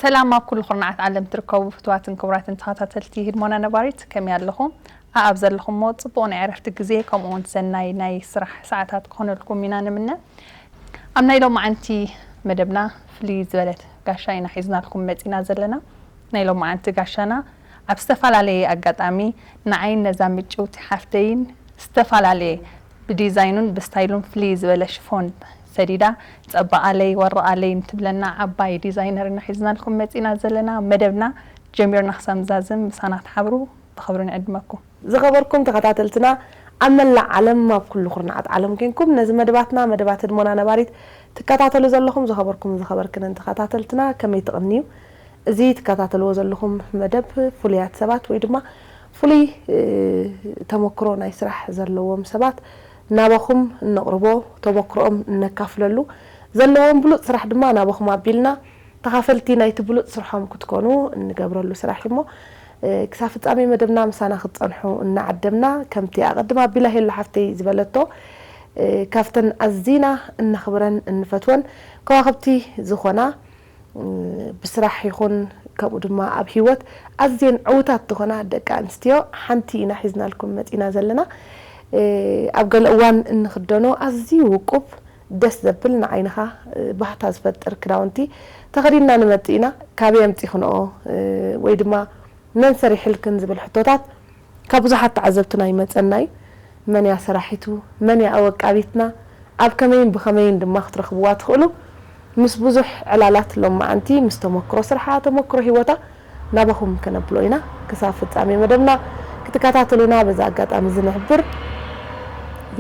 ሰላም ኣብ ኩሉ ኩርናዓት ዓለም ትርከቡ ፍትዋትን ክቡራትን ተኸታተልቲ ህድሞና ነባሪት፣ ከመይ ኣለኹም? ኣኣብ ዘለኹምዎ ጽቡቕ ናይ ዕረፍቲ ግዜ፣ ከምኡ እውን ሰናይ ናይ ስራሕ ሰዓታት ክኾነልኩም ኢና ንምነ። ኣብ ናይ ሎማዓንቲ መደብና ፍልይ ዝበለት ጋሻ ኢና ሒዝናልኩም መጺና ዘለና። ናይ ሎማዓንቲ ጋሻና ኣብ ዝተፈላለየ ኣጋጣሚ ንዓይን ነዛ ምጭውቲ ሓፍተይን ዝተፈላለየ ብዲዛይኑን ብስታይሉን ፍልይ ዝበለ ሽፎን ሰዲዳ፣ ጸባቓለይ ወረቓለይ ንትብለና ዓባይ ዲዛይነር ኢና ሒዝናልኩም መጺና ዘለና። መደብና ጀሚርና ክሳብ ንዛዝም ምሳና ትሓብሩ ብኽብሪ ንዕድመኩም። ዝኸበርኩም ተኸታተልትና ኣብ መላእ ዓለም ኣብ ኩሉ ኩርናዓት ዓለም ኮንኩም ነዚ መደባትና መደባት ህድሞና ነባሪት ትከታተሉ ዘለኹም ዝኸበርኩም ዝኸበርክንን ተኸታተልትና ከመይ ትቕንዩ? እዚ ትከታተልዎ ዘለኹም መደብ ፍሉያት ሰባት ወይ ድማ ፍሉይ እ፣ ተመክሮ ናይ ስራሕ ዘለዎም ሰባት ናባኹም እነቕርቦ፣ ተመክሮኦም እነካፍለሉ፣ ዘለዎም ብሉጽ ስራሕ ድማ ናባኹም ኣቢልና ተኻፈልቲ ናይቲ ብሉጽ ስርሖም ክትኮኑ እንገብረሉ ስራሕ እዩ እሞ እ፣ ክሳብ ፍጻሜ መደብና ምሳና ክትጸንሑ እናዓደምና ከምቲ ኣቐድም ኣቢላ ሄሉ ሓፍተይ ዝበለቶ እ፣ ካብተን ኣዚና እነኽብረን እንፈትወን ከዋኽብቲ ዝኾና እ፣ ብስራሕ ይኹን ከምኡ ድማ ኣብ ህይወት ኣዝየን ዕውታት ዝኾና ደቂ ኣንስትዮ ሓንቲ ኢና ሒዝናልኩም መጺና ዘለና። እ፣ ኣብ ገለ እዋን እንኽደኖ ኣዝዩ ውቁብ ደስ ዘብል ንዓይንኻ እ፣ ባህታ ዝፈጥር ክዳውንቲ ተኸዲንና ንመጽእ ኢና። ካበይ ኣምጺኽንኦ እ፣ ወይ ድማ መን ሰሪሕልክን ዝብል ሕቶታት ካብ ብዙሓት ተዓዘብትና ይመጸና እዩ። መን እያ ሰራሒቱ? መን እያ ኣወቃቢትና? ኣብ ከመይን ብኸመይን ድማ ክትረኽብዋ ትኽእሉ። ምስ ብዙሕ ዕላላት ሎማዓንቲ ምስ ተመክሮ ስርሓ፣ ተመክሮ ህይወታ ናባኹም ከነብሎ ኢና። ክሳብ ፍጻሜ መደብና ክትከታተሉና በዚ ኣጋጣሚ እዚ ንሕብር።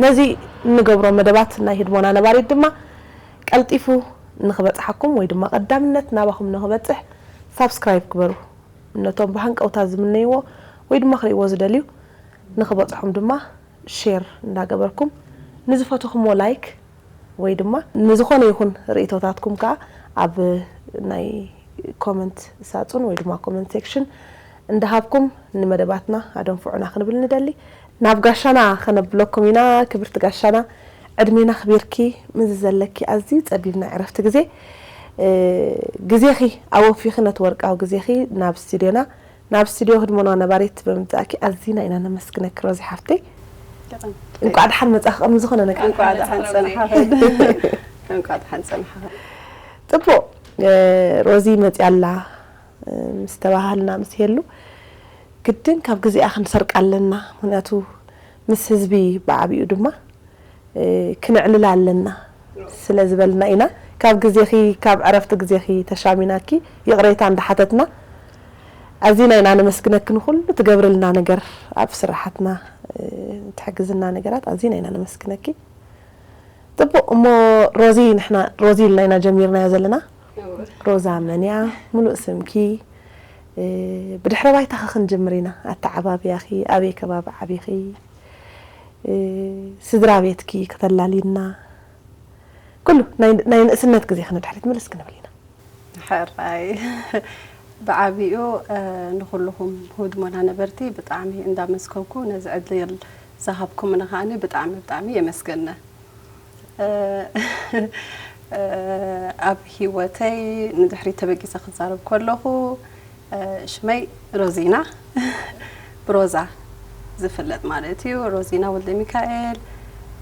ነዚ እንገብሮ መደባት ናይ ህድሞና ነባሪት ድማ ቀልጢፉ ንኽበጽሓኩም ወይ ድማ ቀዳምነት ናባኹም ንኽበጽሕ ሳብስክራይብ ግበሩ። ነቶም ብሃንቀውታ ዝምነይዎ ወይ ድማ ክርእይዎ ዝደልዩ ንኽበጽሖም ድማ ሼር እንዳገበርኩም ንዝፈትኹምዎ ላይክ ወይ ድማ ንዝኾነ ይኹን ርእይቶታትኩም ከኣ ኣብ ናይ ኮመንት ሳጹን ወይ ድማ ኮመንት ሴክሽን እንዳሃብኩም ንመደባትና ኣደንፍዑና ክንብል ንደሊ። ናብ ጋሻና ከነብለኩም ኢና። ክብርቲ ጋሻና ዕድሜና ክቢርኪ ምስዚ ዘለኪ ኣዝዩ ጸቢብ ናይ ዕረፍቲ ግዜ እ፣ ግዜኺ ኣወፊኺ ነቲ ወርቃዊ ግዜኺ ናብ ስቱድዮና ናብ ስቱድዮ ህድሞና ነባሪት ብምምጻእኪ ኣዚና ኢና ነመስግነኪ ሮዚ ሓፍተይ። እንቋዕ ደሓን መጻኺ። ከም ዝኾነ ነገር እንቋዕ ደሓን ጸንሓኺ። እንቋዕ ደሓን ጸንሓኺ። ጽቡቕ እ፣ ሮዚ መጺኣ ኣላ እ፣ ምስ ተባሃልና ምስ ሄሉ ግድን ካብ ግዜኣ ክንሰርቃ ኣለና። ምኽንያቱ ምስ ህዝቢ ብዓቢኡ ድማ እ፣ ክነዕልላ ኣለና ስለ ዝበልና ኢና። ካብ ግዜኺ ካብ ዕረፍቲ ግዜኺ ተሻሚናኪ ይቕሬታ እንዳሓተትና ኣዚና ኢና ነመስግነኪ። ንኹሉ ትገብርልና ነገር ኣብ ስራሓትና እ፣ ትሕግዝና ነገራት ኣዚና ኢና ነመስግነኪ። ጽቡቕ እሞ ሮዚ ንሕና ሮዚ ኢልና ኢና ጀሚርናዮ ዘለና። ሮዛ መን እያ? ምሉእ ስምኪ እ፣ ብድሕረ ባይታኺ ክንጅምር ኢና። ኣተዓባብያኺ ኣበይ ከባቢ ዓቢኺ? እ፣ ስድራ ቤትኪ ከተላልይና ኩሉ ናይ ናይ ንእስነት ግዜኺ ንድሕሪት ምልስ ክንብል ኢና። ሕራይ ብዓቢኡ እ፣ ንኹልኹም ህድሞና ነበርቲ ብጣዕሚ እንዳመስከኩ ነዚ ዕድል ዝሃብኩምኒ ከዓኒ ብጣዕሚ ብጣዕሚ የመስገነ። እ፣ እ፣ ኣብ ህይወተይ ንድሕሪት ተበጊሰ ክዛረብ ከለኹ እ፣ ሽመይ ሮዚና ብሮዛ ዝፍለጥ ማለት እዩ። ሮዚና ወልደ ሚካኤል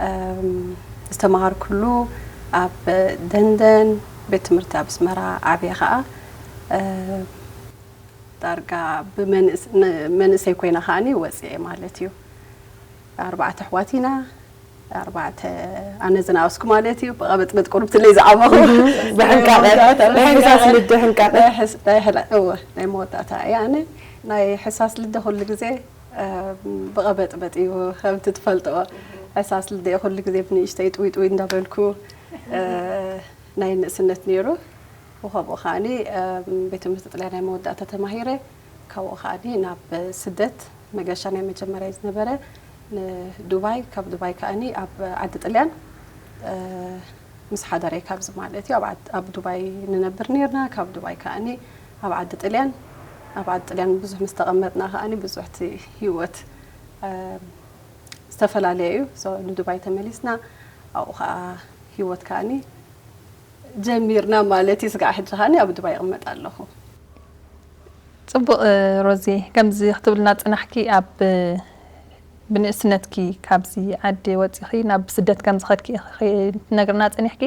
እም፣ ዝተማሃርኩሉ ኣብ ደንደን ቤት ትምህርቲ ኣብ ኣስመራ ዓብየ ከዓ እ፣ ዳርጋ ብመንእስ- ን- መንእሰይ ኮይነ ከዓኒ ወፅየ ማለት እዩ። ኣርባዕተ ኣሕዋት ኢና። ኣርባዕተ ኣነ ዝነኣስኩ ማለት እዩ። ብቐበጥበጥ ቁርብትለይ ዝዓበኹ። ብሕንቃቐ፣ ናይ ሕንቃቐ። ናይ ሕሳስ ልደ ሕንቃቐ። ናይ ሕስ- ናይ ሕላ- እወ፣ ናይ መወዳእታ እየ ኣነ። ናይ ሕሳስ ልደ ኩሉ ግዜ እ፣ ብቐበጥበጥ እዩ። ከምቲ ትፈልጥዎ ሕሳስ ልደ ኩሉ ግዜ ብንእሽተይ ጥውይ ጥውይ እንዳበልኩ እ፣ ናይ ንእስነት ነይሩ። ብኸምኡ ከዓኒ እ፣ ቤት ትምህርቲ ጥልያን ናይ መወዳእታ ተማሂረ። ካብኡ ከዓኒ ናብ ስደት መገሻ ናይ መጀመርያ ዝነበረ ንዱባይ፣ ካብ ዱባይ ከዓኒ ኣብ ዓዲ ጥልያን እ፣ ምስ ሓደረይ ካብዚ ማለት እዩ። ኣብ ዓድ- ኣብ ዱባይ ንነብር ነርና። ካብ ዱባይ ከዓኒ ኣብ ዓዲ ጥልያን ኣብ ዓዲ ጥልያን ብዙሕ ምስ ተቐመጥና ከዓኒ ብዙሕቲ ህይወት እ፣ ዝተፈላለየ እዩ። So ንዱባይ ተመሊስና ኣብኡ ከዓ ህይወት ከዓኒ ጀሚርና ማለት እዩ። ስጋዕ ሕጂ ከዓኒ ኣብ ዱባይ ይቕመጥ ኣለኹ። ጽቡቕ። ሮዚ፣ ከምዚ ክትብልና ጽናሕኪ፣ ኣብ ብንእስነትኪ ካብዚ ዓዲ ወጺኺ ናብ ስደት ከም ዝኸድኪ ኢኺ ትነግርና ጸኒሕኪ።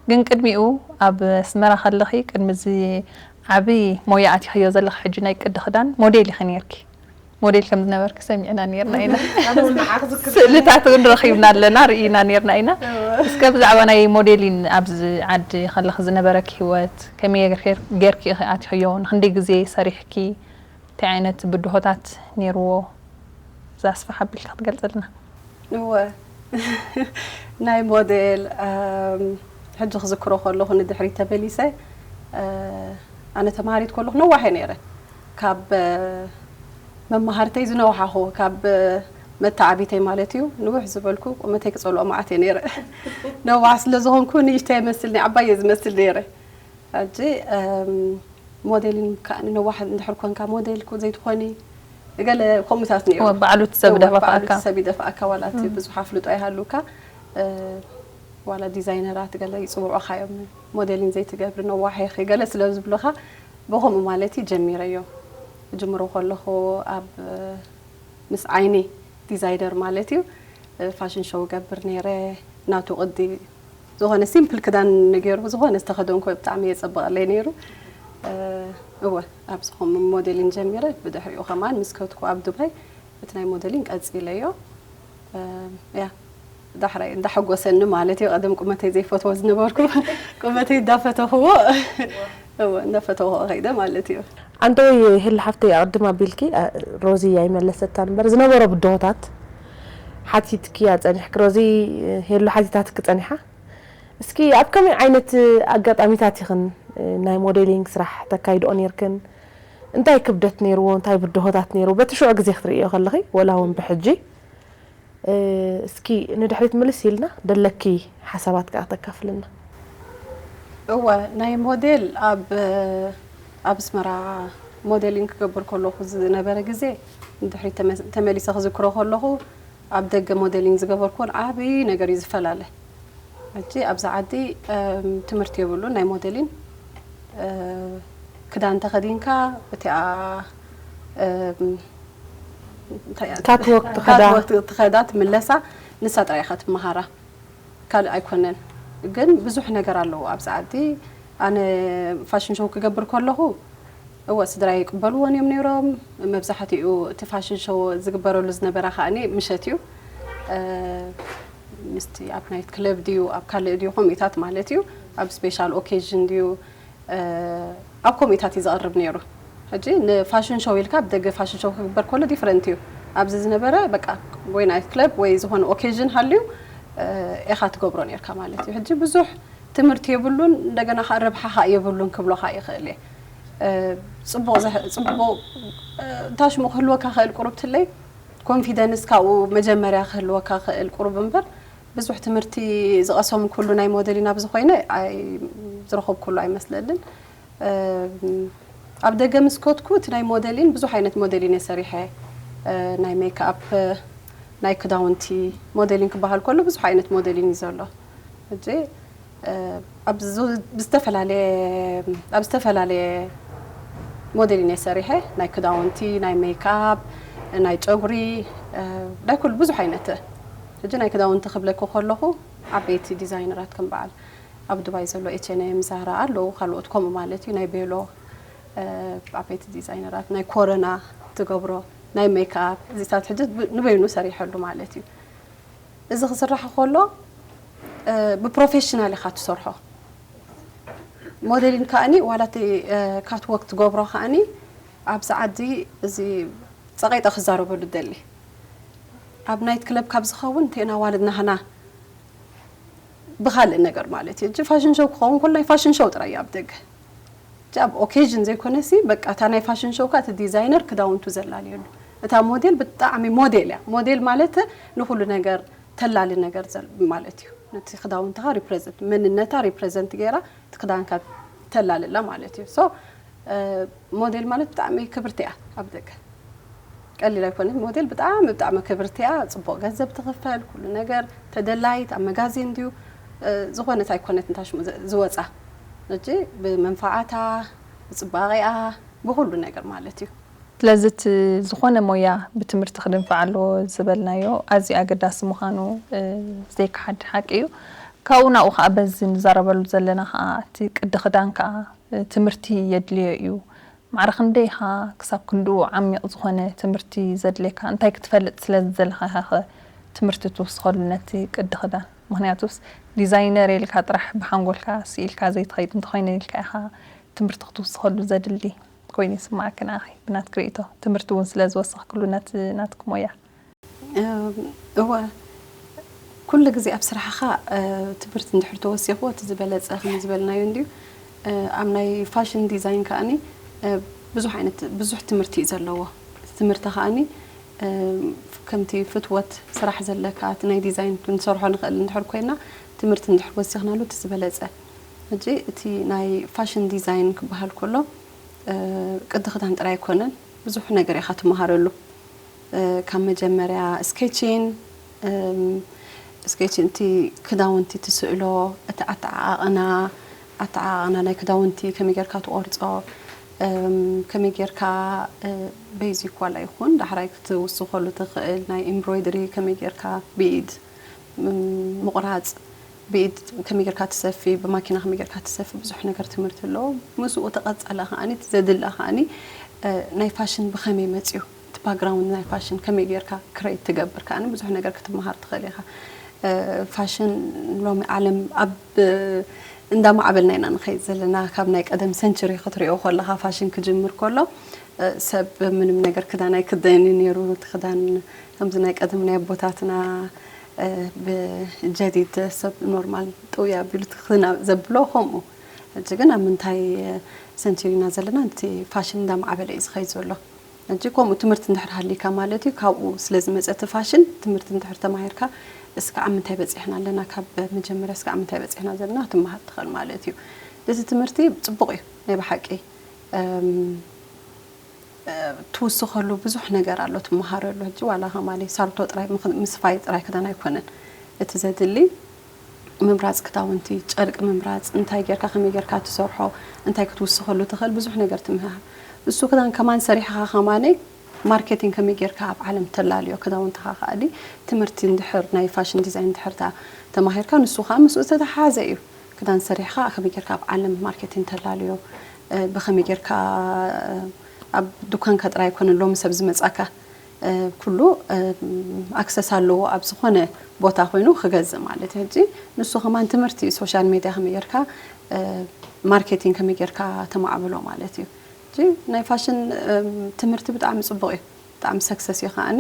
ግን ቅድሚኡ ኣብ ኣስመራ ከለኺ፣ ቅድሚ እዚ ዓቢ ሞያ ኣቲኽዮ ዘለኺ ሕጂ ናይ ቅዲ ክዳን ሞዴል ኢኺ ነይርኪ። ሞዴል ከም ዝነበርኪ ሰሚዕና ነይርና ኢና። ኣነ እውን ንዓኺ ዝክር ስእልታት እውን ረኺብና ኣለና፣ ርኢና ነይርና ኢና። እስከ ብዛዕባ ናይ ሞዴሊን ኣብዚ ዓዲ ከለኺ ዝነበረኪ ህይወት፣ ከመይ ጌር-፣ ጌርኪ ኢኺ ኣቲኽዮ፣ ንክንደይ ግዜ ሰሪሕኪ፣ እንታይ ዓይነት ብድሆታት ነይርዎ፣ እዛ ኣስፍሕ ኣቢልካ ክትገልጸልና? እወ። ናይ ሞዴል፣ ኣም፣ ሕጂ ክዝክሮ ከለኹ ንድሕሪት ተመሊሰ፣ እ፣ ኣነ ተማሃሪት ከለኹ ነዋሕ እየ ነይረ። ካብ፣ እ፣ መማህርተይ ዝነውሓኹ፣ ካብ፣ እ፣ መተዓቢተይ ማለት እዩ፣ ንውሕ ዝበልኩ፣ ቁመተይ ክጸልኦ መዓት እየ ነይረ። ነዋሕ ስለ ዝኾንኩ ንእሽተይ እመስል፣ ናይ ዓባይ እየ ዝመስል ነይረ። ሕጂ፣ እም፣ ሞዴሊን ከኣ ንነዋሕ እንድሕር ኮንካ ሞዴል ኮ ዘይትኾኒ፣ ገለ ከምኡታት ነይሩ። እወ፣ ባዕሉ እቲ ሰብ እወ፣ ይደፋፍኣካ። ባዕሉ እቲ ሰብ ይደፍኣካ፣ ዋላ እቲ እም። ብዙሕ ኣፍልጦ ይሃሉካ፣ እ፣ ዋላ ዲዛይነራት ገለ ይጽውዑኻ እዮም፣ ሞዴሊን ዘይትገብሪ ነዋሕ ኢኺ ገለ ስለ ዝብሉኻ፣ ብኸምኡ ማለት እዩ ጀሚረዮ። ክጅምሮ ከለኹ ኣብ፣ እ፣ ምስ ዓይኒ ዲዛይነር ማለት እዩ፣ እ፣ ፋሽን ሾው ገብር ነይረ። ናቱ ቅዲ ዝኾነ ሲምፕል ክዳን ገይሩ ዝኾነ ዝተኸደንኩ ብጣዕሚ የጸብቐለይ ነይሩ። እ፣ እወ፣ ኣብዚ ኸም ሞዴሊን ጀሚረ፣ ብድሕሪኡ ከማን ምስ ከድኩ ኣብ ዱባይ እቲ ናይ ሞዴሊን ቀጺለዮ። እ፣ ያ፣ ዳሕራይ እንዳሐጎሰኒ ማለት እዩ። ቀደም ቁመተይ ዘይፈትዎ ዝነበርኩ፣ ቁመተይ እንዳፈተኽዎ፣ እወ፣ እንዳፈተኽዎ ከይደ ማለት እዩ። ኣንተወይ ሄሉ ሓፍተይ፣ ኣቕድም ኣቢልኪ፣ እ፣ ሮዚ ኣይመለሰታን እምበር፣ ዝነበሮ ብድሆታት ሓቲትክያ ጸኒሕኪ። ሮዚ፣ እ፣ ሄሉ ሓቲታትኪ ጸኒሓ። እስኪ ኣብ ከመይ ዓይነት ኣጋጣሚታት ኢኽን፣ እ፣ ናይ ሞዴሊንግ ስራሕ ተካይድኦ ኔርክን? እንታይ ክብደት ኔርዎ? እንታይ ብድሆታት ኔርዎ? በቲ ሽዑ ግዜ ክትርእዮ ከለኺ፣ ወላ እውን ብሕጂ፣ እ፣ እስኪ ንድሕሪት ምልስ ኢልና ደለኪ ሓሳባት ከኣ ተካፍልና። እወ፣ ናይ ሞዴል ኣብ፣ ኣብ ኣስመራ ሞዴሊንግ ክገብር ከለኹ ዝነበረ ግዜ፣ ንድሕሪት ተመ-፣ ተመሊሰ ክዝክሮ ከለኹ፣ ኣብ ደገ ሞዴሊንግ ዝገበርኩዎን ዓቢ ነገር እዩ ዝፈላለ። ሕጂ ኣብዚ ዓዲ፣ እም፣ ትምህርቲ የብሉን ናይ ሞዴሊን። እ፣ ክዳን ተኸዲንካ፣ እቲኣ፣ እም፣ እንታይ እያ? ካትዎክ ትኸዳ። ካትዎክ ትኸዳ፣ ትምለሳ፣ ንሳ ጥራይ ኢኻ ትመሃራ። ካልእ ኣይኮነን። ግን ብዙሕ ነገር ኣለዎ ኣብዚ ዓዲ። ኣነ ፋሽን ሾው ክገብር ከለኹ፣ እወ፣ ስድራይ ይቅበልዎን እዮም ነይሮም። መብዛሕትኡ እቲ ፋሽን ሾው ዝግበረሉ ዝነበራ ከኣኒ ምሸት እዩ። እ፣ ምስቲ ኣብ ናይት ክለብ ድዩ፣ ኣብ ካልእ ድዩ፣ ከምኡታት ማለት እዩ። ኣብ ስፔሻል ኦኬዥን ድዩ፣ እ፣ ኣብ ከምኡታት እዩ ዝቐርብ ነይሩ። ሕጂ ንፋሽን ሾው ኢልካ ኣብ ደገ ፋሽን ሾው ክግበር ከሎ ዲፍረንት እዩ። ኣብዚ ዝነበረ በቃ ወይ ናይት ክለብ ወይ ዝኾነ ኦኬዥን ሃልዩ፣ እ፣ ኢኻ ትገብሮ ነይርካ ማለት እዩ። ሕጂ ብዙሕ ትምህርቲ የብሉን፣ እንደገና ከኣ ረብሓ ከኣ የብሉን ክብሎኻ ይኽእል እየ። እ፣ ጽቡቕ ዘህ-፣ ጽቡቕ፣ እ፣ ታሽሙ ክህልወካ ክእል ቁሩብ ትለይ፣ ኮንፊደንስ ካብኡ መጀመርያ ክህልወካ ክእል ቁሩብ እምበር፣ ብዙሕ ትምህርቲ ዝቐሰምኩሉ ናይ ሞዴሊን ኣብዚ ኮይነ ኣይ-፣ ዝረኸብኩሉ ኣይመስለልን። እም፣ ኣብ ደገ ምስ ከድኩ እቲ ናይ ሞዴሊን ብዙሕ ዓይነት ሞዴሊን እየ ሰሪሐ። እ፣ ናይ ሜክኣፕ፣ ናይ ክዳውንቲ ሞዴሊን ክበሃል ከሎ ብዙሕ ዓይነት ሞዴሊን እዩ ዘሎ። ሕጂ፣ እ፣ ኣብ ዝ-፣ ብዝተፈላለየ፣ ኣብ ዝተፈላለየ ሞዴሊን እየ ሰሪሐ። ናይ ክዳውንቲ፣ ናይ ሜክኣፕ፣ ናይ ጨጉሪ፣ እ፣ ናይ ኩሉ ብዙሕ ዓይነት። ሕጂ ናይ ክዳውንቲ ክብለኪ ከለኹ ዓበይቲ ዲዛይነራት ከም በዓል ኣብ ዱባይ ዘሎ ኤች ኤን ኤም፣ ዛራ ኣለዉ፣ ካልኦት ከምኡ ማለት እዩ። ናይ ቤሎ፣ እ፣ ዓበይቲ ዲዛይነራት፣ ናይ ኮረና ትገብሮ፣ ናይ ሜክኣፕ፣ እዚታት ሕጂ ብ-፣ ንበይኑ ሰሪሐሉ ማለት እዩ። እዚ ክስራሕ ከሎ፣ እ፣ ብፕሮፌሽናል ኢኻ ትሰርሖ። ሞዴሊን ከኣኒ፣ ዋላ እቲ፣ እ፣ ካትዎክ ትገብሮ ከኣኒ፣ ኣብዚ ዓዲ እዚ ጸቒጠ ክዛረበሉ ደሊ። ኣብ ናይት ክለብ ካብ ዝኸውን፣ እንተና ዋልድ ናህና ብኻልእ ነገር ማለት እዩ። እጂ ፋሽን ሾው ክኸውን ከሎ ናይ ፋሽን ሾው ጥራይ እዩ ኣብ ደገ። እጂ ኣብ ኦኬዥን ዘይኮነሲ፣ በቃ እታ ናይ ፋሽን ሾው ከኣ እቲ ዲዛይነር ክዳውንቱ ዘላልየሉ። እታ ሞዴል ብጣዕሚ ሞዴል እያ። ሞዴል ማለት ንኹሉ ነገር ተላሊ ነገር ዘል-፣ ማለት እዩ። ነቲ ክዳውንትኻ ሪፕሬዘንት፣ መንነታ ሪፕሬዘንት ገይራ እቲ ክዳንካ ተላልላ ማለት እዩ። ሶ፣ እ፣ ሞዴል ማለት ብጣዕሚ ክብርቲ እያ ኣብ ደገ። ቀሊል ኣይኮነን። ሞዴል ብጣዕሚ፣ ብጣዕሚ ክብርቲ እያ። ጽቡቕ ገንዘብ ትኽፈል፣ ኩሉ ነገር ተደላይት፣ ኣብ መጋዚን ድዩ፣ እ፣ ዝኾነት ኣይኮነት እንታሽሙ ዝ-፣ ዝወጻ። ሕጂ ብመንፈዓታ፣ ብጽባቐኣ፣ ብኹሉ ነገር ማለት እዩ። ስለዚ እቲ ዝኾነ ሞያ ብትምህርቲ ክድንፋዕ ኣለዎ ዝበልናዮ ኣዝዩ ኣገዳሲ ምዃኑ ዘይከሓድ ሓቂ እዩ። ካብኡ ናብኡ ከዓ በዚ ንዛረበሉ ዘለና ከዓ እቲ ቅዲ ክዳን ከዓ ትምህርቲ የድልዮ እዩ። ማዕረ ክንደይ ኢኻ ክሳብ ክንድኡ ዓሚቕ ዝኾነ ትምህርቲ ዘድልየካ? እንታይ ክትፈልጥ ስለ ዝደለኻ ኢኻ ትምህርቲ ትውስኸሉ ነቲ ቅዲ ክዳን? ምኽንያቱስ ዲዛይነር ኢልካ ጥራሕ ብሓንጎልካ ስኢልካ ዘይትኸይድ እንተኾይነ ኢልካ ኢኻ ትምህርቲ ክትውስኸሉ ዘድሊ ኮይኑ ይስማዓኪ ንኣኺ ብናትኪ ርእይቶ? ትምህርቲ እውን ስለ ዝወሰኽክሉ ነቲ ናትኪ ሞያ። እወ፣ ኩሉ ግዜ ኣብ ስራሕኻ ትምህርቲ እንድሕር ተወሲኽዎ እቲ ዝበለፀ ከም ዝበልናዮ እንድዩ። ኣብ ናይ ፋሽን ዲዛይን ከኣኒ ብዙሕ ዓይነት ብዙሕ ትምህርቲ እዩ ዘለዎ። ትምህርቲ ከኣኒ ከምቲ ፍትወት ስራሕ ዘለካ እቲ ናይ ዲዛይን ክንሰርሖ ንኽእል እንድሕር ኮይና ትምህርቲ እንድሕር ወሲኽናሉ እቲ ዝበለፀ። ሕጂ እቲ ናይ ፋሽን ዲዛይን ክበሃል ከሎ ቅዲ ክዳን ጥራይ ኣይኮነን፣ ብዙሕ ነገር ኢኻ ትመሃረሉ። ካብ መጀመርያ ስኬቺን ስኬቺን እቲ ክዳውንቲ ትስእሎ፣ እቲ ኣተዓቃቕና ኣተዓቃቕና ናይ ክዳውንቲ ከመይ ጌርካ ትቆርጾ፣ ከመይ ጌርካ ቤዚክ ዋላ ይኹን ዳሕራይ ክትውስኸሉ ትኽእል ናይ ኤምብሮይደሪ ከመይ ጌርካ ብኢድ ምቑራጽ ብኢድ ከመይ ጌርካ ትሰፊ ብማኪና ከመይ ጌርካ ትሰፊ ብዙሕ ነገር ትምህርቲ ኣለዎ። ምስኡ ተቐጸለ ከዓኒ ዘድላ ከዓኒ ናይ ፋሽን ብኸመይ መጽዩ እቲ ባክግራውንድ ናይ ፋሽን ከመይ ጌርካ ክሬት ትገብር ከዓኒ ብዙሕ ነገር ክትመሃር ትኽእል ኢኻ። ፋሽን ሎሚ ዓለም ኣብ እንዳማዕበልና ኢና ንኸይድ ዘለና። ካብ ናይ ቀደም ሰንቸሪ ክትሪኦ ከለኻ ፋሽን ክጅምር ከሎ ሰብ ምንም ነገር ክዳን ኣይክደን እዩ ነይሩ። እቲ ክዳን ከምዚ ናይ ቀደም ናይ ኣቦታትና ብጀዲድ ሰብ ኖርማል ጥውይ ኣቢሉ ትኽና ዘብሎ ከምኡ። ሕጂ ግን ኣብ ምንታይ ሰንቸሪ ኢና ዘለና? እቲ ፋሽን እንዳማዕበለ እዩ ዝኸይድ ዘሎ። ሕጂ ከምኡ ትምህርቲ እንድሕር ሃሊካ ማለት እዩ ካብኡ ስለ ዝመፀ እቲ ፋሽን ትምህርቲ እንድሕር ተማሂርካ እስካዕ ኣብ ምንታይ በፂሕና ኣለና ካብ መጀመርያ እስካዕ ኣብ ምንታይ በፂሕና ዘለና ክትመሃር ትኽእል ማለት እዩ። እዚ ትምህርቲ ፅቡቕ እዩ ናይ ብሓቂ። ትውስኸሉ ብዙሕ ነገር ኣሎ ትመሃረሉ። ሕጂ ዋላ ከማኒ ሳርቶ ጥራይ ምስፋይ ጥራይ ክዳን ኣይኮነን እቲ ዘድሊ ምምራፅ ክዳውንቲ፣ ጨርቂ ምምራፅ፣ እንታይ ጌርካ ከመይ ጌርካ ትሰርሖ፣ እንታይ ክትውስኸሉ ትኽእል ብዙሕ ነገር ትምሃር። እሱ ክዳን ከማን ሰሪሕኻ ከማነይ ማርኬቲንግ ከመይ ጌርካ ኣብ ዓለም ተላልዮ ክዳውንትኻ ከኣዲ ትምህርቲ እንድሕር ናይ ፋሽን ዲዛይን እንድሕርታ ተማሂርካ ንሱ ከዓ ምስኡ ዝተተሓሓዘ እዩ። ክዳን ሰሪሕኻ ከመይ ጌርካ ኣብ ዓለም ማርኬቲንግ ተላልዮ፣ ብኸመይ ጌርካ ኣብ ዱካንካ ጥራይ ኣይኮነን ሎሚ ሰብ ዝመጻካ ኩሉ ኣክሰስ ኣለዎ ኣብ ዝኾነ ቦታ ኮይኑ ክገዝእ ማለት እዩ። ሕጂ ንሱ ከማን ትምህርቲ ሶሻል ሜድያ ከመይ ጌርካ ማርኬቲንግ ከመይ ጌርካ ተማዕብሎ ማለት እዩ። ሕጂ ናይ ፋሽን ትምህርቲ ብጣዕሚ ጽቡቕ እዩ። ብጣዕሚ ሰክሰስ እዩ ከዓኒ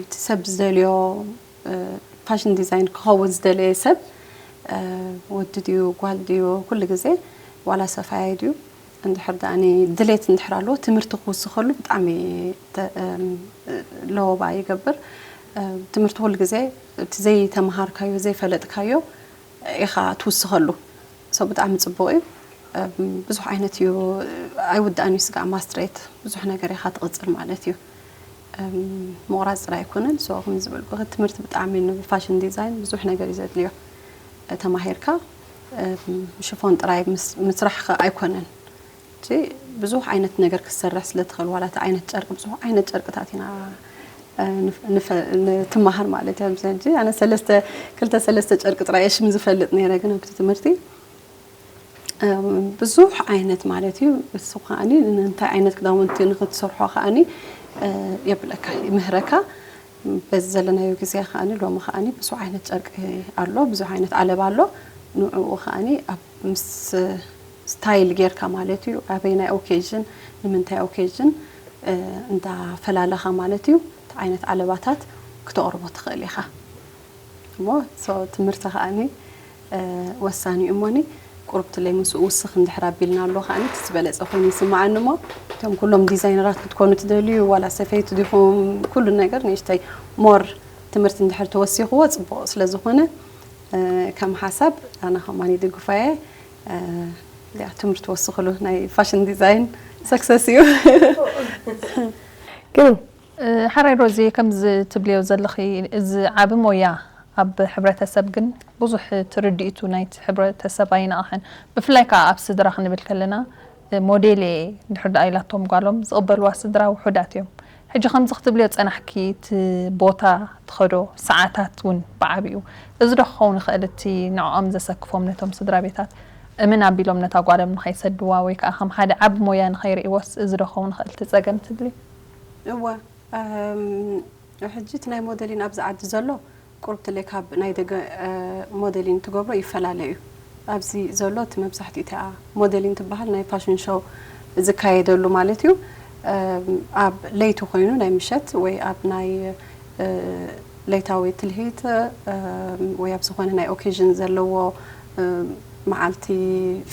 እቲ ሰብ ዝደልዮ ፋሽን ዲዛይን ክኸውን ዝደለየ ሰብ ወዲ ድዩ ጓል ድዩ ኩሉ ግዜ ዋላ ሰፋያይ ድዩ እንድሕር ደኣኒ ድሌት እንድሕር ኣለዎ ትምህርቲ ክውስኸሉ ብጣዕሚ ለወባ ይገብር። ትምህርቲ ኩሉ ግዜ እቲ ዘይተምሃርካዮ ዘይፈለጥካዮ ኢኻ ትውስኸሉ። So ብጣዕሚ ፅቡቕ እዩ። ብዙሕ ዓይነት እዩ ኣይውዳእን እዩ ስጋዕ ማስትሬት ብዙሕ ነገር ኢኻ ትቕፅል ማለት እዩ። ምቑራፅ ጥራይ ኣይኮነን። So ከም ዝበልኩ ትምህርቲ ብጣዕሚ ንፋሽን ዲዛይን ብዙሕ ነገር እዩ ዘድልዮ። ተማሂርካ ሽፎን ጥራይ ምስራሕ ኣይኮነን። ብዙሕ ዓይነት ነገር ክትሰርሕ ስለ ትኽእል ዋላ እቲ ዓይነት ጨርቂ ብዙሕ ዓይነት ጨርቅታት ኢና ንትመሃር ማለት እያ። ሕጂ ኣነ ሰለስተ ክልተ ሰለስተ ጨርቂ ጥራይ እየ ሽም ዝፈልጥ ነይረ፣ ግን ኣብቲ ትምህርቲ ብዙሕ ዓይነት ማለት እዩ። እሱ ከዓኒ እንታይ ዓይነት ክዳውንቲ ንክትሰርሖ ከዓኒ የብለካ ይምህረካ። በዚ ዘለናዮ ግዜ ከዓኒ ሎሚ ከዓኒ ብዙሕ ዓይነት ጨርቂ ኣሎ፣ ብዙሕ ዓይነት ዓለባ ኣሎ። ንዕኡ ከዓኒ ኣብ ምስ ስታይል ጌርካ ማለት እዩ ኣበይናይ ኦኬዥን ንምንታይ ኦኬዥን እንዳፈላለኻ ማለት እዩ እቲ ዓይነት ዓለባታት ክተቕርቦ ትኽእል ኢኻ። እሞ ትምህርቲ ከዓኒ ወሳኒ እዩ። እሞኒ ቁርብትለይ ምስኡ ውስኽ እንድሕር ኣቢልና ኣሎ ከዓኒ እቲ ዝበለፀ ኮይኑ ይስምዓኒ። እሞ እቶም ኩሎም ዲዛይነራት ክትኮኑ ትደልዩ ዋላ ሰፈይቲ ዲኹም ኩሉ ነገር ንእሽተይ ሞር ትምህርቲ እንድሕር ተወሲኽዎ ፅቡቕ ስለዝኾነ ከም ሓሳብ ኣነ ከማን ይድግፎ እየ። ትምህርቲ ወስኽሉ ናይ ፋሽን ዲዛይን ሰክሰስ እዩ። ግን ሓራይ ሮዚ ከምዚ ትብልዮ ዘለኺ እዚ ዓቢ ሞያ ኣብ ሕብረተሰብ ግን ብዙሕ ትርድኢቱ ናይቲ ሕብረተሰብ ኣይነቕሕን። ብፍላይ ከዓ ኣብ ስድራ ክንብል ከለና ሞዴል እየ እንድሕር ደኣ ኢላቶም ጓሎም ዝቕበልዋ ስድራ ውሑዳት እዮም። ሕጂ ከምዚ ክትብልዮ ጸናሕኪ፣ እቲ ቦታ ትኸዶ ሰዓታት እውን ብዓቢኡ፣ እዚ ዶ ክኸውን ይኽእል? እቲ ንዕኦም ዘሰክፎም ነቶም ስድራ ቤታት እምን ኣቢሎም ነታ ጓሎም ንኸይሰድዋ ወይ ከዓ ከም ሓደ ዓቢ ሞያ ንኸይርእይዎስ እዚ ዶ ክኸውን ይኽእል እቲ ጸገም ትብሊ? እወ እም፣ ሕጂ እቲ ናይ ሞዴሊን ኣብዚ ዓዲ ዘሎ ቁርብትለይ ካብ ናይ ደገ እ፣ ሞዴሊን ትገብሮ ይፈላለ እዩ። ኣብዚ ዘሎ እቲ መብዛሕትኡ እቲኣ ሞዴሊን ትበሃል ናይ ፋሽን ሾው ዝካየደሉ ማለት እዩ። እም፣ ኣብ ለይቲ ኮይኑ ናይ ምሸት ወይ ኣብ ናይ እ፣ ለይታዊ ትልሂት እ፣ ወይ ኣብ ዝኾነ ናይ ኦኬዥን ዘለዎ እ፣ መዓልቲ